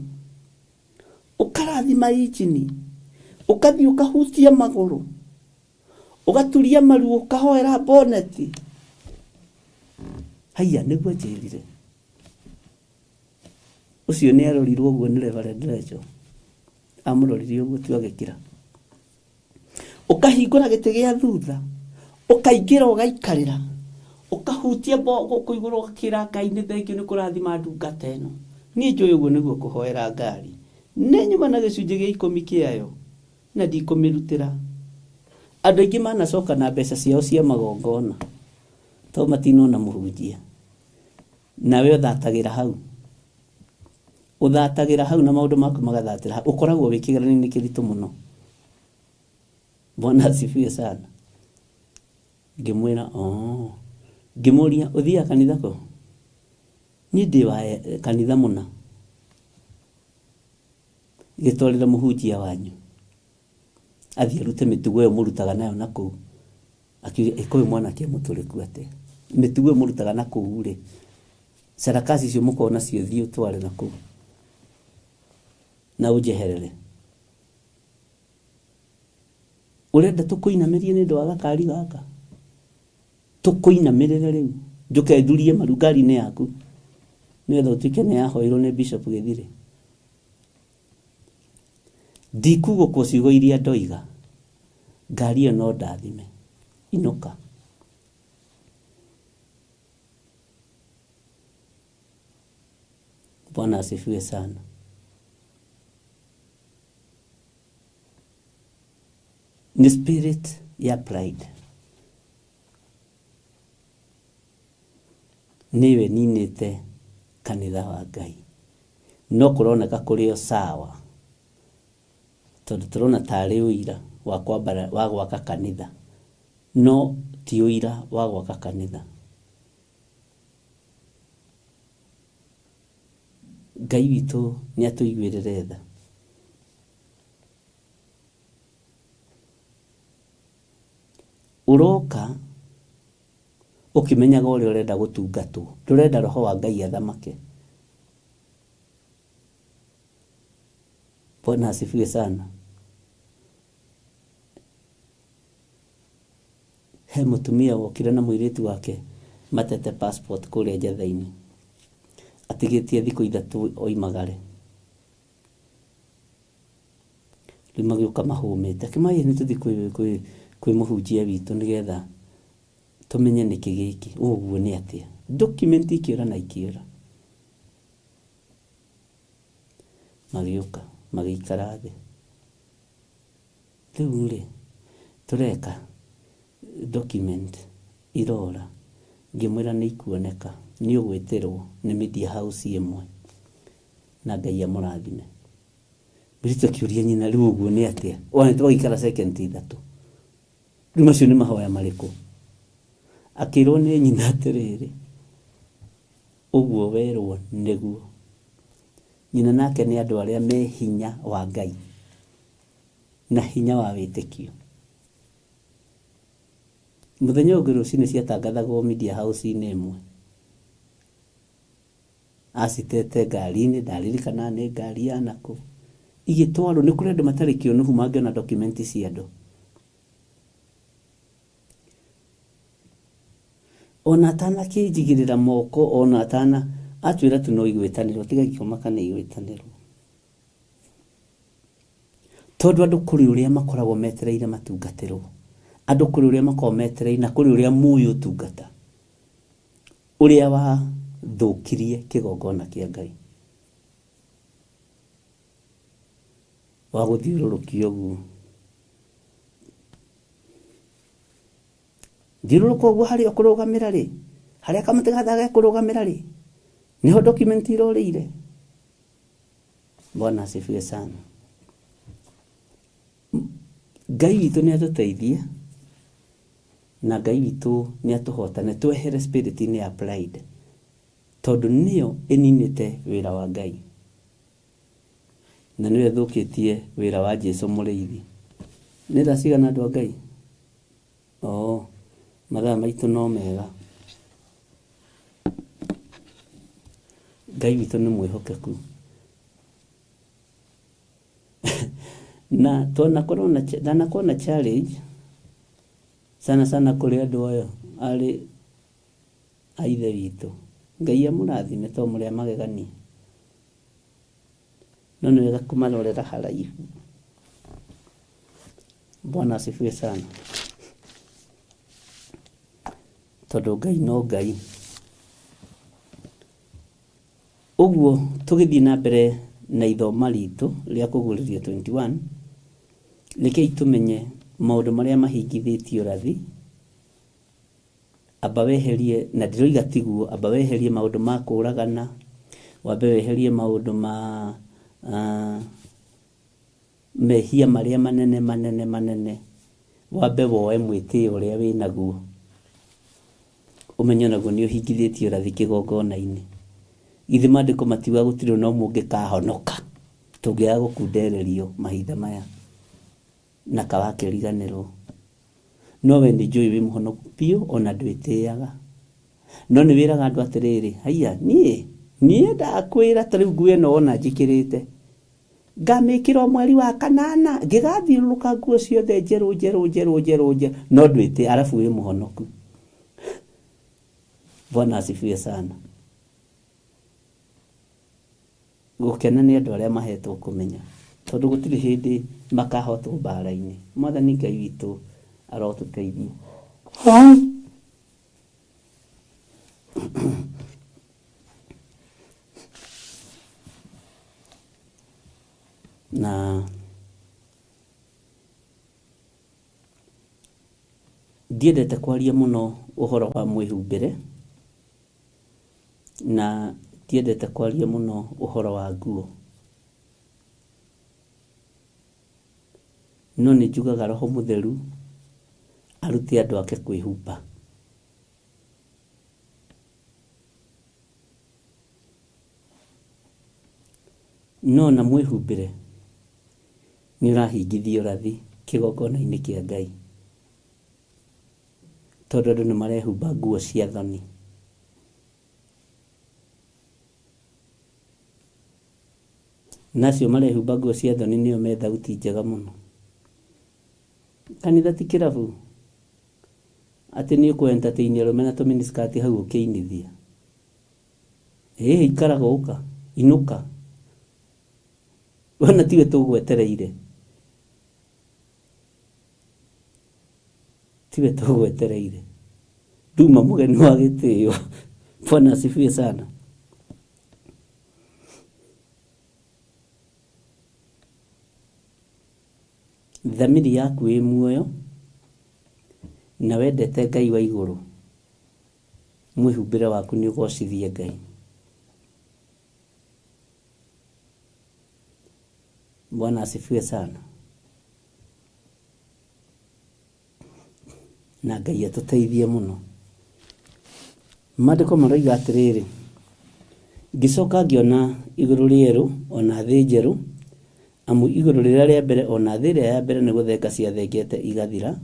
ũkarathima injini ũkathiĩ ũkahutia magũrũ ũgaturia maru ũkahoera boneti. Haiya nĩguo njĩrire. Ũcio nĩ arorirwo ũguo nĩ Reverend Rachel. Amũroririe ũguo tu agĩkira. Ũkahingũra gĩtĩ gĩa thutha, ũkaingĩra ũgaikarĩra, ũkahutia gũkũ igũrũ ũgakĩra Ngai nĩ thengiũ nĩ kũrathima ndungata ĩno. Niĩ njũĩ ũguo nĩguo kũhoera ngari. Nĩ nyuma na gĩcunjĩ gĩa ikũmi kĩayo na ndikũmĩrutĩra. Andũ aingĩ manacoka na mbeca ciao cia magongona tondũ matinona mũhunjia. Nawe ũthatagĩra hau. Ũthatagĩra hau na maũndũ maku magathatĩra hau. Ũkoragwo wĩ kĩgeranio-inĩ kĩritũ mũno. Bwana asifiwe sana. Ngĩmwĩra oh. Ngĩmũria ũthiaga kanitha kũ? Niĩ ndĩ wa kanitha mũna. Gĩtwarĩre mũhunjia wanyu. Athiĩ arute mĩtugo ĩyo mũrutaga nayo na kũu. Akiuga ĩ kwĩ mwanake mũtũrĩku atĩa? Mĩtugo ĩyo mũrutaga na kũu rĩ, sarakasi icio mũkoragwo nacio thiĩ ũtware na kũu na ũnjeherere. Ũrenda tũkũinamĩrie nĩ ũndũ wa gakari gaka? Tũkũinamĩrĩre rĩu njũke ndurie maru ngari-inĩ yaku nĩgetha ũtuĩke nĩ yahoirwo nĩ Bishop Gĩthirĩ? Ndikugũkwo ciugo iria ndoiga, ngari ĩyo no ndathime. Inũka. Bwana asifiwe sana. Nĩ spirit ya pride. Nĩyo ĩninĩte kanitha wa Ngai. No kũroneka kũrĩ o sawa tondũ tũrona tarĩ ũira wa kwambara wa gwaka kanitha no ti ũira wa gwaka kanitha. Ngai witũ nĩ atũiguĩrĩre tha. Ũroka ũkĩmenyaga ũrĩa ũrenda gũtungatwo, ndũrenda roho wa Ngai athamake. Bwana asifiwe sana. He mũtumia wokire na mũirĩtu wake matete passport kũrĩa njetha-inĩ, atigĩtie thikũ ithatũ oimagare. Rĩu magĩũka mahũmĩte, akĩmaya nĩ tũthiĩ kwĩ mũhunjia witũ nĩgetha tũmenye nĩkĩ gĩkĩ, ũguo nĩ atĩa. Document ikĩũra na ikĩũra. Magĩũka, magĩikara thĩ. Rĩu rĩ, tũreka document irora, ngĩmwĩra nĩ ikuoneka, nĩ ũgwĩtĩrwo nĩ media house ĩmwe na Ngai amũrathime. Mũirĩtu akĩũria nyina rĩu ũguo nĩ atĩa? Ona twagĩikara second ithatũ. Rĩu macio nĩ mahoya marĩkũ? Akĩrwo nĩ nyina atĩrĩrĩ, ũguo werwo nĩguo. Nyina nake nĩ andũ arĩa me hinya wa Ngai na hinya wa wĩtĩkio. Mũthenya ũngĩ rũcinĩ ciatangathagwo media house-inĩ ĩmwe. Acitete ngari-inĩ, ndaririkana nĩ ngari ya nakũ. Igĩtwarwo, nĩ kũrĩ andũ matarĩ kĩũnũhu mangĩona document cia andũ. Ona atanakĩnjigĩrĩra moko, ona atana, atwĩra tu no igwĩtanĩrwo, tiga gĩkĩmaka nĩ igwĩtanĩrwo. Tondũ andũ kũrĩ ũrĩa makoragwo metereire matungatĩrwo. Andũ kũrĩ ũrĩa makoragwo metereire na kũrĩ ũrĩa moĩ ũtungata ũrĩa wathũkirie kĩgongona kĩa Ngai wa gũthiũrũrũkia ũguo. Thiũrũrũka ũguo harĩa ũkũrũgamĩra rĩ, harĩa kamũtĩ gathaga gekũrũgamĩra rĩ, nĩho document irorĩire. Bwana asifiwe sana. Ngai witũ nĩ atũteithie na Ngai witũ nĩ atũhotane twehere spirit-inĩ ya pride tondũ nĩyo ĩninĩte wĩra wa Ngai na nĩyo ĩthũkĩtie wĩra wa Jesu mũrĩithi. Nĩ thaa cigana andũ a Ngai? Oo, mathaa maitũ no mega. Ngai witũ nĩ mwĩhokeku. Na twanakorwo na ndanakorwo na challenge sana sana kũrĩ andũ aya arĩ a ithe witũ. Ngai amũrathime tondũ mũrĩ a magegania. No nĩ wega kũmarorera haraihu. Bwana asifiwe sana. Tondũ Ngai no Ngai. Ũguo tũgĩthiĩ na mbere na ithoma ritũ rĩa kũguũrĩrio 21, rekei tũmenye maũndũ marĩa mahingithĩtie ũrathi. Amba weherie, na ndiroiga tiguo, amba weherie maũndũ ma kũragana, wambe weherie maũndũ ma mehia marĩa manene manene manene, wambe woe mwĩtĩo ũrĩa wĩnaguo, ũmenye onaguo nĩ ũhingithĩtie ũrathi kĩgongona-inĩ. Githĩ maandĩko matiugaga gũtirĩ ona ũmwe ũngĩkahonoka tũngĩaga gũkundererio mahinda maya na kawakĩriganĩrwo. No we nĩ njũĩ wĩ mũhonoku biũ ona ndwĩtĩaga. No nĩ wĩraga andũ atĩrĩrĩ, haiya niĩ, niĩ ndakwĩra ta rĩu nguo ĩno wona njĩkĩrĩte, ngamĩkĩra o mweri wa kanana ngĩgathiũrũrũka nguo ciothe njerũ njerũ njerũ njerũ njerũ, no ndwĩtĩ arabu wĩ mũhonoku. Bwana asifiwe sana. Gũkena nĩ andũ arĩa mahetwo kũmenya, tondũ gũtirĩ hĩndĩ makahotwo mbara-inĩ. Mwathani Ngai witũ arotũteithia. Na ndiendete kwaria mũno ũhoro wa mwĩhumbĩre, na ndiendete kwaria mũno ũhoro wa nguo. No nĩ njugaga Roho Mũtheru arute andũ ake kwĩhumba. No na mwĩhumbĩre nĩ ũrahingithia ũrathi kĩgongona-inĩ kĩa Ngai. Tondũ andũ nĩ marehumba nguo cia thoni. Na acio marehumba nguo cia thoni nĩo me thauti njega mũno. Kanitha ti kĩrabu atĩ nĩ ũkũ entertain arũme na tũminiskirt hau ũkĩinithia. Ĩĩ ikara gũka, inũka. Wona tiwe tũgwetereire. Tiwe tũgwetereire. Nduma mũgeni wa gĩtĩo. Bwana asifiwe sana. Thamiri yaku ĩ muoyo na wendete Ngai wa igũrũ, mwĩhumbĩre waku nĩ ũgocithie Ngai. Bwana asifiwe sana. Na Ngai atũteithie mũno. Maandĩko maroiga atĩrĩrĩ, ngĩcoka ngĩona igũrũ rĩerũ o na thĩ njerũ, amu igũrũ rĩrĩa rĩa mbere o na thĩ ĩrĩa ya mbere nĩ gũthenga ciathengete igathira,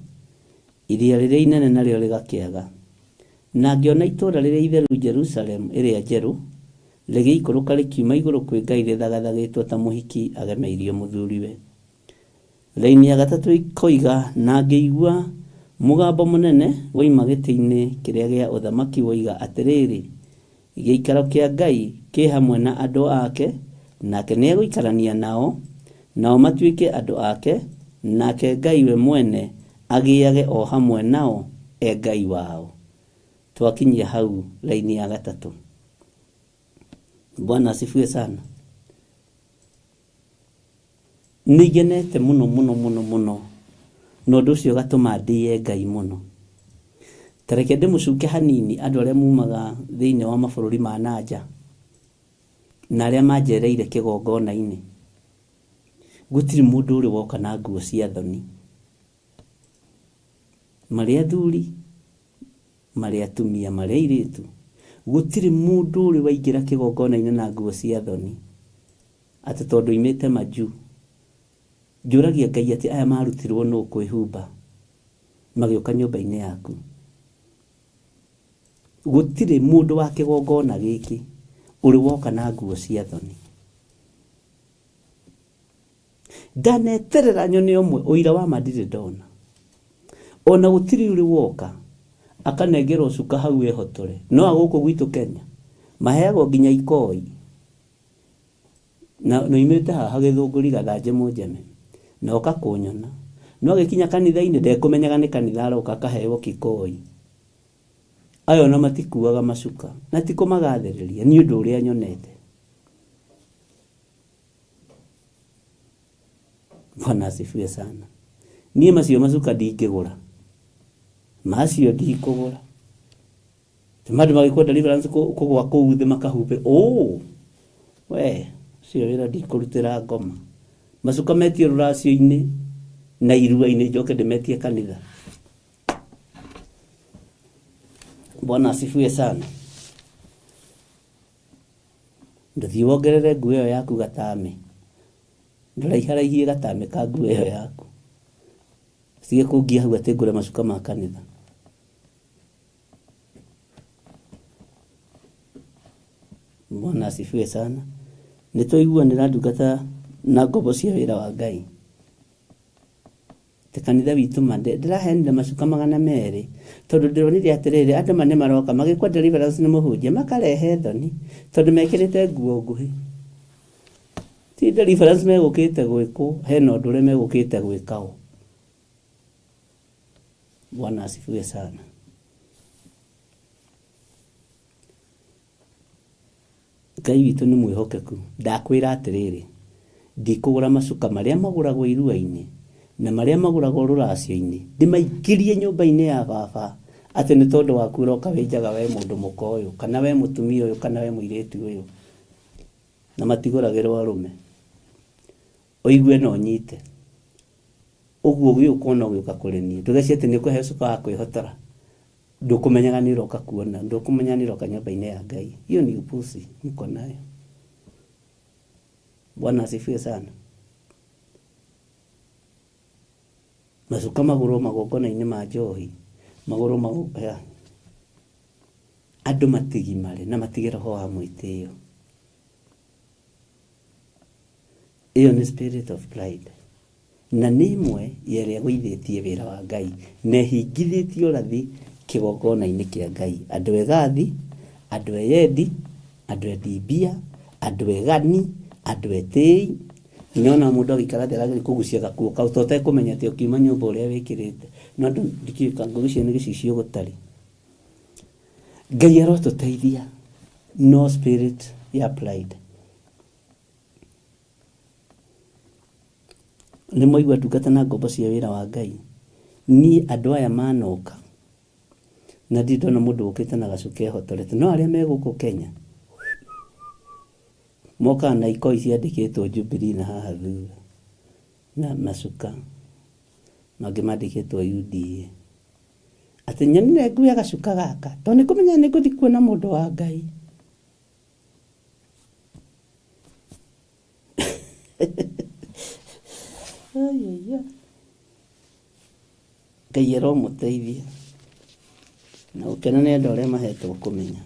iria rĩrĩa inene narĩo rĩgakĩaga. Na ngĩona itũũra rĩrĩa itheru Jerusalemu ĩrĩa njerũ, rĩgĩikũrũka rĩkiuma igũrũ kwĩ Ngai rĩthagathagĩtwo ta mũhiki agemeirio mũthuriwe. Raini ya gatatũ ĩkoiga, na ngĩigua mũgambo mũnene woima gĩtĩ-inĩ kĩrĩa gĩa ũthamaki woiga atĩrĩrĩ, Gĩikaro kĩa Ngai kĩ hamwe na andũ ake, nake nĩegũikarania nao, nao matuĩke andũ ake, nake Ngai we mwene Agĩage o hamwe nao e Ngai wao. Twakinyia hau raini ya gatatũ. Bwana asifiwe sana. Nĩ ngenete mũno mũno mũno mũno na ũndũ ũcio ũgatũma ndĩe Ngai mũno. Ta reke ndĩmũcuke hanini andũ arĩa mumaga thĩinĩ wa mabũrũri ma na nja na arĩa manjereire kĩgongona-inĩ. Gũtirĩ mũndũ ũrĩ woka na nguo cia thoni. Marĩ athuri, marĩ atumia, marĩ airĩtu. Gũtirĩ mũndũ ũrĩ waingĩra kĩgongona-inĩ na nguo cia thoni atĩ tondũ oimĩte majuu. Njũragia Ngai atĩ aya marutirwo nũ kwĩhumba magĩũka nyũmba-inĩ yaku. Gũtirĩ mũndũ wa kĩgongona gĩkĩ ũrĩ woka na nguo cia thoni. Ndaneterera nyone ũmwe ũira wa ma ndirĩ ndona. Ona gũtirĩ ũrĩ woka akanengerwo cuka hau ehotore. No a gũkũ gwitũ Kenya maheagwo nginya ikoi. Na noimĩte haha Gĩthũngũri Gathanjĩ Mũnjeme na oka kũnyona. No agĩkinya kanitha-inĩ ndekũmenyaga nĩ kanitha aroka akaheo kikoi. Aya ona matikuaga macuka na ti kũmagathĩrĩria nĩ ũndũ ũrĩa nyonete. Bwana asifiwe sana. Niĩ macio macuka ndingĩgũra. Macio ndikũgũra. Tũma andũ magĩkwo deliverance kũgwa kũu thĩ makahumbe. Oh, we, ũcio wĩra ndikũrutĩra ngoma. Macuka metio rũracio-inĩ na irua-inĩ njoke ndĩmetie kanitha. Bwana asifiwe sana. Ndũthiĩ wongerere nguo ĩyo yaku gatamĩ. Ndũraiharaihie gatamĩ ka nguo ĩyo yaku. Sige kũngia hau atĩ ngũre macuka ma kanitha. Bwana asifiwe sana. Nĩ twaiguanĩra ndungata na ngombo cia wĩra wa Ngai. Atĩ kanitha witũ ma ndĩraheanire macuka 200 tondũ ndĩronire atĩrĩrĩ andũ ma nĩ maroka magĩkwa deliverance nĩ mũhunjia makarehe thoni tondũ mekĩrĩte nguo nguhĩ. Ti deliverance megũkĩte gwĩkwo, hena ũndũ ũrĩa megũkĩte gwĩkao. Bwana asifiwe sana. Ngai witũ nĩ mwĩhokeku. Ndakwĩra atĩrĩrĩ, ndikũgũra macuka marĩa magũragwo irua-inĩ na marĩa magũragwo rũracio-inĩ, ndĩmaingĩrie nyũmba-inĩ ya baba, atĩ nĩ tondũ waku ũroka wĩ njaga wee mũndũ mũka ũyũ, kana wee mũtumia ũyũ, kana wee mũirĩtu ũyũ. Na matigũragĩrwo arũme. Ũigue na ũnyite. Ũguo ũgĩũka ona ũgĩũka kũrĩ niĩ, ndũgecirie atĩ nĩ ũkũheo cuka wa kwĩhotora. Ndũkũmenyaga nĩ ũroka kuona, ndũkũmenyaga nĩ ũroka nyũmba-inĩ ya Ngai. Hiyo ni upuzi mko nayo. Bwana asifiwe sana. Macuka magũrwo magongona-inĩ ma njohi, magũrwo ya. Andũ matigimare na matige roho wa mwĩtĩo. Ĩyo nĩ spirit of pride. Na nĩ ĩmwe ya ĩrĩa ĩgũithĩtie wĩra wa Ngai na ĩhingithĩtie ũrathi kĩgongona-inĩ kĩa Ngai. Andũ egathi, andũ eyendi, andũ endi mbia, andũ egani, andũ etĩi. Nginya ona mũndũ agĩikara thĩ arageria kũgucia gakuo kau to ũtekũmenya atĩ ũkiuma nyũmba ũrĩa wĩkĩrĩte. No andũ ndikĩũĩ kana ngũgĩciria nĩ gĩcicio gũtarĩ. Ngai arotũteithia no spirit ya pride. Nĩ mwaigua ndungata na ngombo cia wĩra wa Ngai. Niĩ andũ aya manoka na ndirĩ ndona mũndũ ũkĩte na gacuka ehotorete. No arĩa me gũkũ Kenya mokaga na ikoi ciandĩkĩtwo Jubilee na haha thutha na macuka mangĩ mandĩkĩtwo UDA. Atĩ nyonire nguoya gacuka gaka tondũ nĩ ngũmenya nĩ ngũthiĩ kuona mũndũ wa Ngai. Ngai aromũteithia na gũkena nĩ andũ arĩa mahetwo kũmenya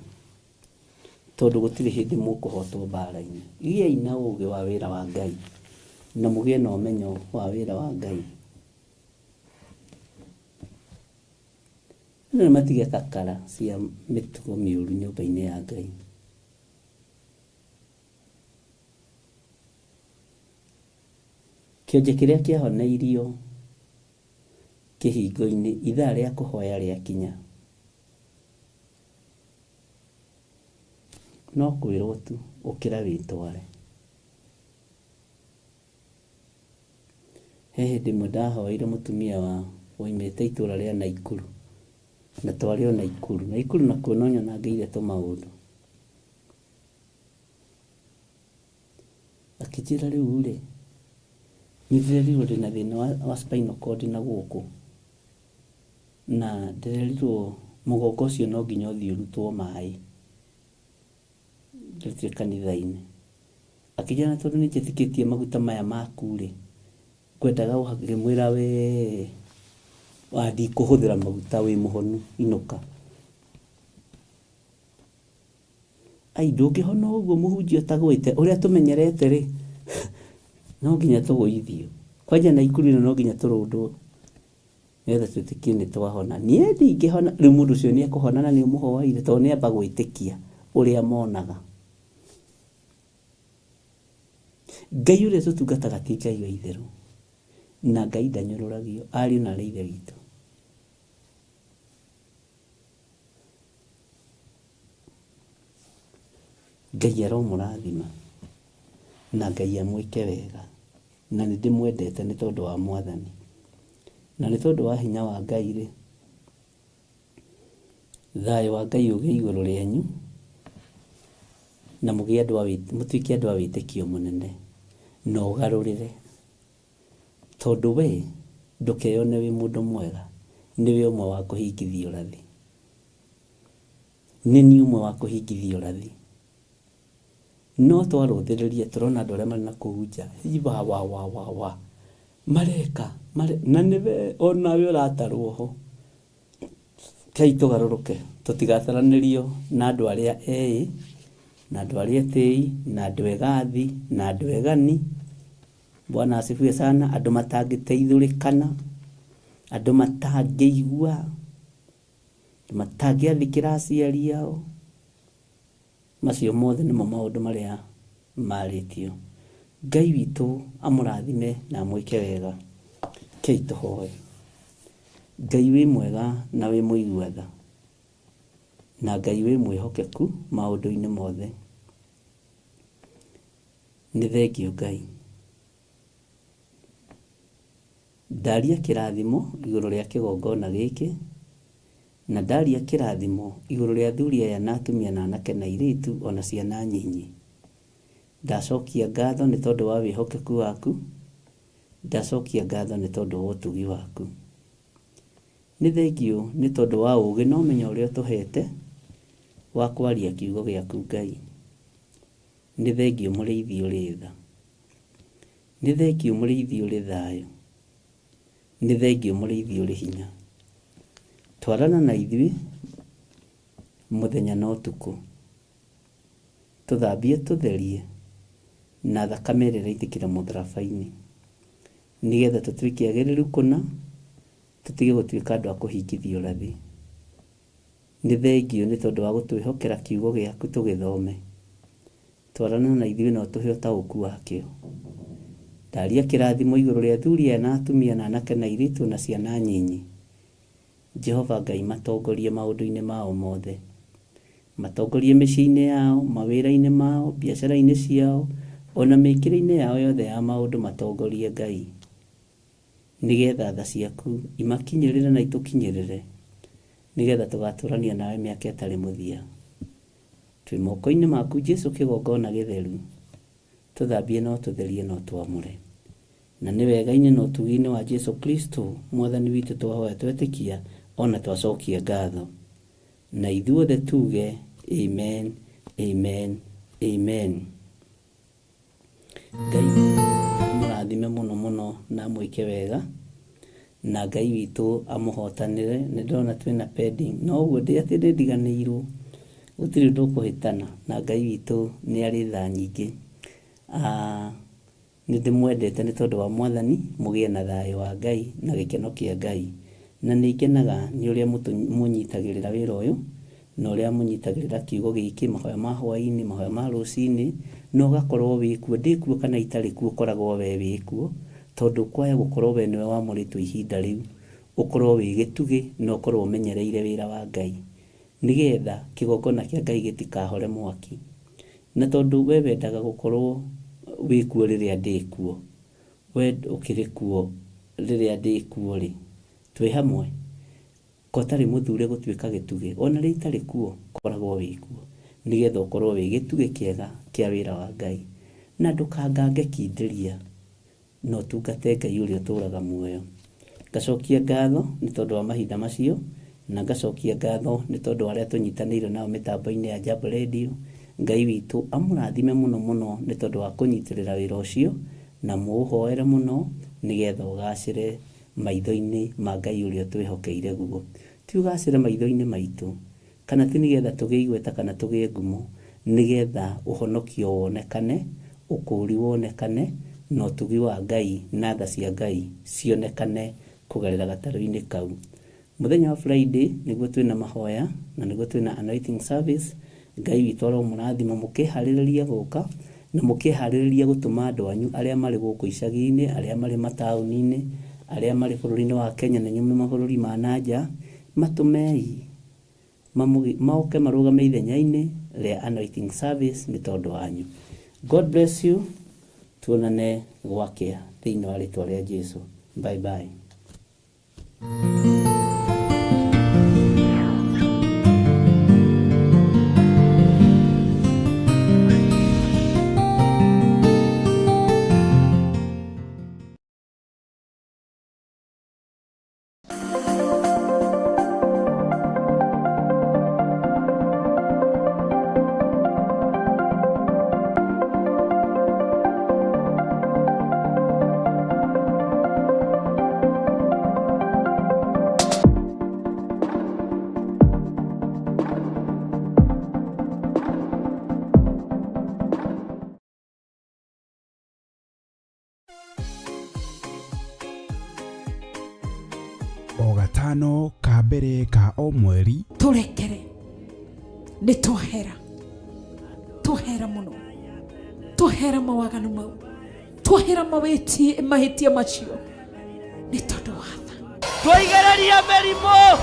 tondũ gũtirĩ hĩndĩ mũkũhotwo mbara-inĩ. Gĩai na ũgĩ wa wĩra wa Ngai na mũgĩe na ũmenyo wa wĩra wa Ngai. Andũ nĩ matige kakara cia mĩtugo mĩũru nyũmba-inĩ ya Ngai. Kĩonje kĩrĩa kĩahoneirio kĩhingo-inĩ ithaa rĩa kũhoya rĩakinya. No kwĩrwo tu ũkĩra wĩtware. He hĩndĩ ĩmwe ndahoeire mũtumia wa woimĩte itũra rĩa Naikuru, na twarĩ o Naikuru. Naikuru nakuo no nyonangĩire tũmaũndũ. Akĩnjĩra rĩu rĩ, nĩ ndĩrerirwo ndĩna thĩna wa, wa spinal cord na gũkũ, na ndĩrerirwo mũgongo ũcio no nginya ũthiĩ ũrutwo maĩ. Ndĩrutire kanitha-inĩ. Akĩnjĩra na tondũ nĩ njĩtĩkĩtie maguta maya maku rĩ, ngwendaga ngĩmwĩra we wa ndikũhũthĩra maguta wĩ mũhonu inũka. Ai ndũngĩhona ũguo mũhunjia ũtagwĩte ũrĩa tũmenyerete rĩ no nginya tũgũithio. Kwanja Naikuru ĩno no nginya tũrũndwo nĩgetha twĩtĩkie nĩ twahona. Niĩ ndingĩhona, rĩu mũndũ ũcio nĩ ekũhona na nĩ ũmũhoeire tondũ nĩ amba gwĩtĩkia ũrĩa monaga. Ngai ũrĩa tũtungataga ti Ngai wa itherũ, na Ngai ndanyũrũragio, ariũ na aarĩ a Ithe witũ. Ngai aromũrathima na Ngai amwĩke wega, na nĩ ndĩmwendete nĩ tondũ wa Mwathani. Na nĩ tondũ wa hinya wa Ngai rĩ, thayũ wa Ngai ũgĩe igũrũ rĩanyu, na mũgĩe andũ a mũtuĩke andũ a wĩtĩkio mũnene, na ũgarũrĩre. Tondũ we ndũkeyone wĩ mũndũ mwega, nĩwe ũmwe wa kũhingithia ũrathi. Nĩ niĩ ũmwe wa kũhingithia ũrathi. No twarũthĩrĩria tũrona andũ arĩa marĩ na kũu nja, hi wa wa wa wa wa, mareka, na nĩwe onawe ũratarwo ho. Rekei tũgarũrũke tũtigataranĩrio na andũ arĩa eĩ, na andũ arĩa etĩi, na andũ egathi, na andũ egani. Bwana asifiwe sana. Andũ matangĩteithũrĩkana, andũ matangĩigua, andũ matangĩathĩkĩra aciari ao. Macio mothe nĩmo maũndũ marĩa marĩtio. Ngai witũ amũrathime na amwĩke wega. Rekei tũhoe. Ngai wĩ mwega na wĩ mũigua tha, na Ngai wĩ mwĩhokeku maũndũ-inĩ mothe. Nĩ thengiũ Ngai. Ndaria kĩrathimo igũrũ rĩa kĩgongona gĩkĩ, na ndaria kĩrathimo igũrũ rĩa athuri aya na atumia na anake na airĩtu o na ciana nyinyi. Ndacokia ngatho nĩ tondũ wa wĩhokeku waku, ndacokia ngatho nĩ tondũ wa ũtugi waku. Nĩ thengiũ nĩ tondũ wa ũũgĩ na ũmenyo ũrĩa ũtũhete wa kwaria kiugo gĩaku Ngai. Nĩ thengiũ mũrĩithi ũrĩ tha. Nĩ thengiũ mũrĩithi ũrĩ thayũ. Nĩ thengiũ mũrĩithi ũrĩ hinya. Twarana na ithuĩ mũthenya na ũtukũ. Tũthambie ũtũtherie na thakame ĩrĩa ĩraitĩkĩra mũtharaba-inĩ. Nĩgetha tũtuĩke agĩrĩru kũna, tũtige gũtuĩka andũ a kũhingithia ũrathi. Nĩ thengiũ nĩ tondũ wa gũtwĩhokera kiugo gĩaku tũgĩthome. Twarana na ithuĩ na ũtũhe ũtaũku wakĩo. Ndaria kĩrathimo igũrũ rĩa athuri aya na atumia na anake na airĩtu na ciana nyinyi. Jehova Ngai matongorie maũndũ-inĩ mao mothe. Matongorie mĩciĩ-inĩ yao, mawĩra-inĩ mao, biacara-inĩ ciao, o na mĩkĩre-inĩ yao yothe ya maũndũ matongorie Ngai. Nĩgetha tha ciaku imakinyĩrĩre na itũkinyĩrĩre, nĩgetha tũgatũrania nawe mĩaka ĩtarĩ mũthia. Twĩ moko-inĩ maku Jesu kĩgongona gĩtheru, tũthambie na ũtũtherie na ũtwamũre. Na nĩ wega-inĩ na ũtugi-inĩ wa Jesu Kristo Mwathani witũ twahoya twetĩkia o na twacokia ngatho. Na ithuothe tuge Amen, Amen, Amen. Ngai amũrathime mũno mũno na amwĩke wega na Ngai witũ amũhotanĩre. Nĩ ndĩrona twĩna pending no ũguo ndĩ atĩ ndĩ ndiganĩirwo, gũtirĩ ũndũ ũkũhĩtana na Ngai witũ nĩ arĩ tha nyingĩ. Ah, Nĩ ndĩmwendete nĩ tondũ wa Mwathani, mũgĩe na thayũ wa Ngai na gĩkeno kĩa Ngai. Na nĩ ngenaga nĩ ũrĩa mũnyitagĩrĩra wĩra ũyũ, na ũrĩa mũnyitagĩrĩra kiugo gĩkĩ, mahoya ma hwaĩ-inĩ, mahoya ma rũcinĩ, na ũgakorwo wĩ kuo. Ndĩ kuo kana itarĩ kuo ũkoragwo we wĩ kuo, tondũ kwaya gũkorwo we nĩwe wamũrĩtwo ihinda rĩu, Ũkorwo wĩ gĩtugĩ na ũkorwo ũmenyereire wĩra wa Ngai, nĩgetha kĩgongona kĩa Ngai gĩtikahore mwaki. Na tondũ we wendaga gũkorwo wĩ kuo rĩrĩa ndĩ kuo, we ũkĩrĩ kuo rĩrĩa ndĩ kuo-rĩ, twĩ hamwe? Ko ũtarĩ mũthure gũtuĩka gĩtugĩ, o na rĩrĩa itarĩ kuo, koragwo wĩ kuo, nĩgetha ũkorwo wĩ gĩtugĩ kĩega kĩa wĩra wa Ngai. Na ndũkangange kindĩria. Na ũtungate Ngai ũrĩa ũtũũraga muoyo. Ngacokia ngatho nĩ tondũ wa mahinda macio, na ngacokia ngatho nĩ tondũ wa arĩa tũnyitanĩire nao mĩtambo-inĩ ya Jambo Radio. Ngai witũ amũrathime mũno mũno nĩ tondũ wa kũnyitĩrĩra wĩra ũcio, na mũũhoere mũno nĩgetha ũgacĩre maitho-inĩ ma Ngai ũrĩa ũtwĩhokeire guo. Ti ũgacĩre maitho-inĩ maitũ, Kana ti nĩgetha tũgĩe igweta kana tũgĩe ngumo, nĩgetha ũhonokio wonekane, ũkũũri wonekane, na ũtugi wa Ngai na tha cia Ngai cionekane kũgerera gatarũ-inĩ kau. Mũthenya wa Friday nĩguo twĩna mahoya na nĩguo twĩna anointing service. Ngai witũ aromũrathima mũkĩharĩrĩria gũka na mũkĩharĩrĩria gũtũma andũ anyu arĩa marĩ gũkũ icagi-inĩ, arĩa marĩ mataũni-inĩ, arĩa marĩ bũrũri-inĩ wa Kenya na inyuĩ mwĩ mabũrũri ma na nja, matũmei. Moke marũgame ithenya-inĩ rĩa anointing service nĩ tondũ wanyu. God bless you, tuonane gwakĩa thĩinĩ wa rĩtwa rĩa Jesu. Bye bye. O gatano ka mbere ka o mweri. Tũrekere, nĩ twahera, twahera mũno, twahera mawaganu mau, twahera mawĩtie mahĩtia macio nĩ tondũ wa tha. Twaigĩrĩria mĩrimũ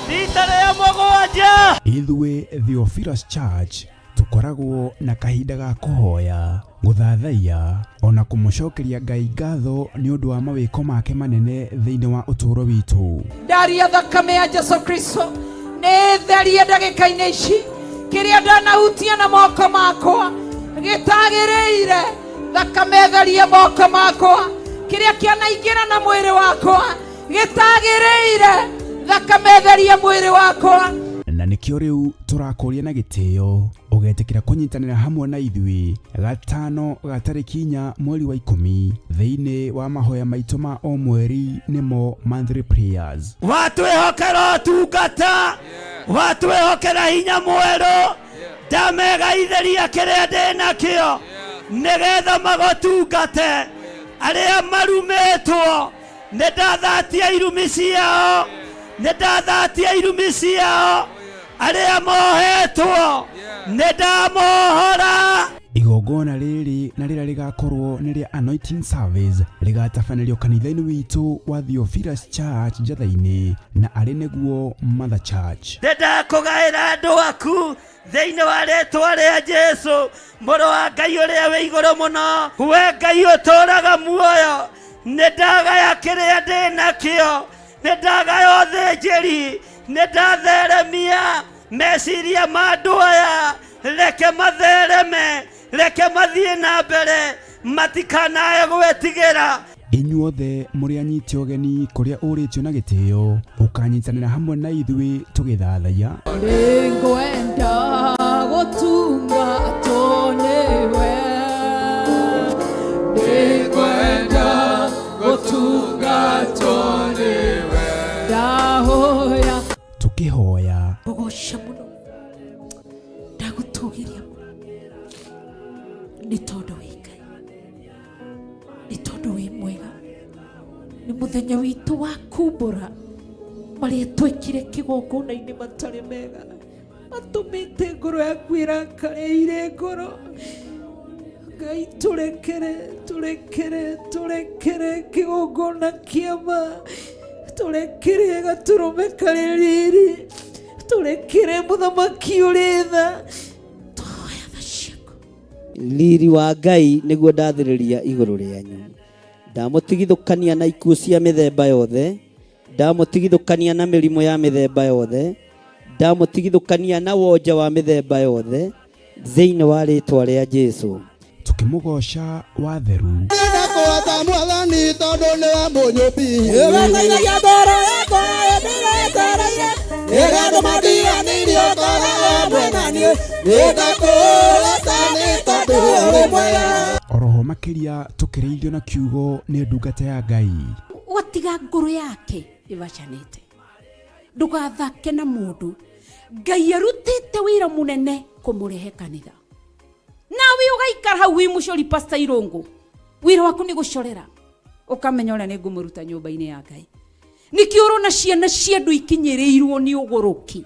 rita rĩa mũgwanja. Ithuĩ Theophilus Church Tũkoragwo na kahinda ga kũhoya, gũthathaiya, o na kũmũcokeria Ngai ngatho nĩ ũndũ wa mawĩko make manene thĩinĩ wa ũtũũro witũ. Ndaria thakame ya Jesu Kristo nĩ therie ndagĩka-inĩ ici kĩrĩa ndanahutia na moko makwa gĩtagĩrĩire thakame therie moko makwa kĩrĩa kĩanaingĩra na mwĩrĩ wakwa gĩtagĩrĩire thakame therie mwĩrĩ wakwa. Na nĩkĩo rĩu tũrakũria na gĩtĩo ũgetĩkĩra kũnyitanĩra hamwe na ithuĩ gatano ga tarĩki inya mweri wa ikũmi thĩinĩ wa mahoya maitũ ma o mweri nĩmo monthly prayers. Watwĩhokera ũtungata, watwĩhokera hinya mwerũ, ndamegaithĩria kĩrĩa ndĩ nakĩo nĩgetha magũtungate. Arĩa marumĩtwo nĩ ndathatia irumi ciao, nĩ ndathatia irumi ciao. Arĩa mohetwo nĩ ndamohora. Igongona rĩrĩ na rĩrĩa rĩgakorwo nĩ rĩa anointing service rĩgatabanĩrio kanitha-inĩ witũ wa Theophilus Church Njatha-inĩ na arĩ nĩguo Mother Church. Nĩ ndakũgaĩra andũ aku Thĩinĩ wa rĩtwa rĩa Jesu, mũrũ wa Ngai ũrĩa wĩ igũrũ mũno, we Ngai ũtũũraga muoyo, nĩ ndagaya kĩrĩa ndĩ nakĩo, nĩ ndagaya ũthĩnjĩri, nĩ ndatheremia meciria ma andũ aya, reke mathereme, reke mathiĩ na mbere, matikanae gwĩtigĩra. Inyuothe mũrĩ anyite ũgeni kũrĩa ũrĩtio na gĩtĩo, ũkanyitanĩra hamwe na ithuĩ tũgĩthathaiya. Nĩngwenda gũtungatwo nĩwe, nĩngwenda gũtungatwo nĩwe, ndahoya Tũkĩhoya. Ngũgoca mũno, ndagũtũgĩria mũno nĩ tondũ wĩ Ngai. Nĩ tondũ wĩ mwega. Nĩ mũthenya witũ wa kumbũra marĩa twekire kĩgongona-inĩ matarĩ mega, matũmĩte ngoro yaku ĩrakare ire ngoro. Ngai tũrekere, tũrekere, tũrekere kĩgongona kĩa ma. Tũrekere gatũrũme karĩ riri, tũrekere mũthamaki ũrĩ tha. Tũhoya tha ciaku. Riri wa Ngai nĩguo ndathĩrĩria igũrũ rĩanyu. Ndamũtigithũkania na ikuũ cia mĩthemba yothe, ndamũtigithũkania na mĩrimũ ya mĩthemba yothe, ndamũtigithũkania na wonja wa mĩthemba yothe, thĩinĩ wa rĩtwa rĩa Jesu. Tũkĩmũgoca watheru. Ndakũhota mwathani tondũ nĩwe mũnyũmbi. Ĩwetaithagia ngoro yakwa ĩndĩretereire rĩrĩa andũ mandiganĩirie ũkoragwo hamwe na niĩ nĩndakũracani tondũ ũrĩ mwega. Oroho makĩria tũkĩrĩithio na kiugo nĩ ndungata ya Ngai. Watiga ngoro yake ĩvacanĩte, ndũgathake na mũndũ. Ngai arutĩte wĩra mũnene kũmũrehe kanitha, nawe ũgaikara hau wĩ mũcori Pastor Irũngũ, wĩra waku nĩ gũcorera, ũkamenya ũrĩa nĩ ngũmũruta nyũmba-inĩ ya Ngai. Nĩkĩo ũrona ciana cia andũ ikinyĩrĩirwo nĩ ũgũrũki,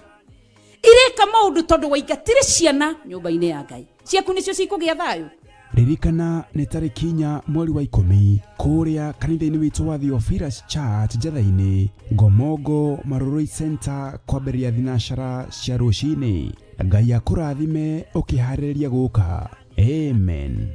ireka maũndũ tondũ waingatire ciana nyũmba-inĩ ya Ngai. Ciaku nĩcio cikũgĩa thayũ. Ririkana nĩ tarĩki 4 mweri wa 10 kũrĩa kanitha-inĩ witũ wa Theophilus Church Njetha-inĩ, Ngomongo Marurui Center, kwambĩrĩria thinacara cia rũcinĩ. Ngai akũrathime ũkĩharĩrĩria gũka. Amen.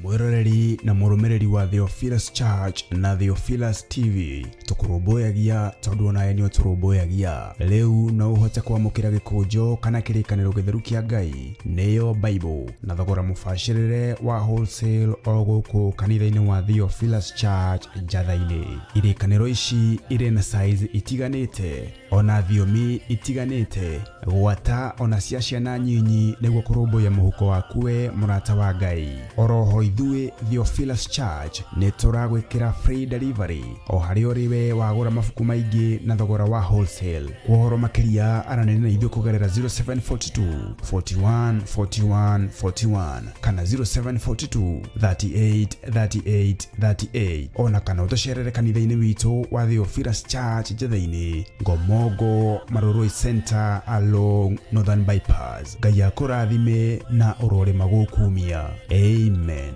Mwĩroreri na mũrũmĩrĩri wa Theophilus Church na Theophilus TV, tũkũrũmbũyagia tondũ onawe nĩ ũtũrũmbũyagia. Rĩu no ũhote kwamũkĩra gĩkũnjo kana kĩrĩkanĩro gĩtheru kĩa Ngai, nĩyo Bible, na thogora mũbacĩrĩre wa wholesale o gũkũ kanitha-inĩ wa Theophilus Church Njatha-inĩ. Irĩkanĩro ici irĩ na size itiganĩte ona thiomi itiganĩte, gwata ona cia ciana nyinyi, nĩguo kũrũmbũiya mũhuko waku we mũrata wa Ngai. Oroho ithuĩ Theophilus Church nĩ tũragwĩkĩra free delivery o harĩa ũrĩ we wagũra mabuku maingĩ na thogora wa wholesale. Kwa ũhoro makĩria aranĩria na ithuĩ kũgerera 0742 41 41 41 kana 0742 38 38 38, ona kana ũtũcerere kanitha-inĩ witũ wa Theophilus Church Njetha-inĩ, Ngomongo Marurui Center along Northern Bypass. Ngai akũrathime na ũrorĩma gũkumia. Amen.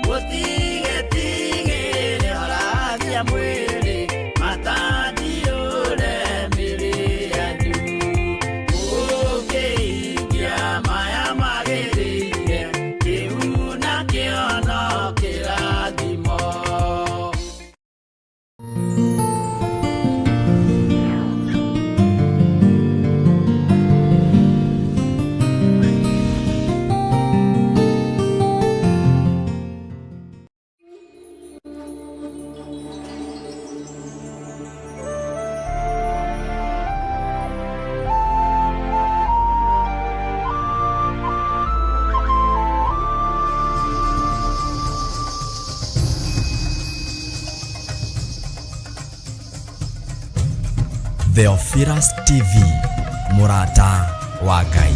Mũtigetigĩre horagia mwĩrĩ, matandiũre mĩrĩ yanyu. Mũngĩikia maya magĩrĩire, kĩu nakĩo no kĩrathimo. Theophilus TV, mũrata wa Ngai.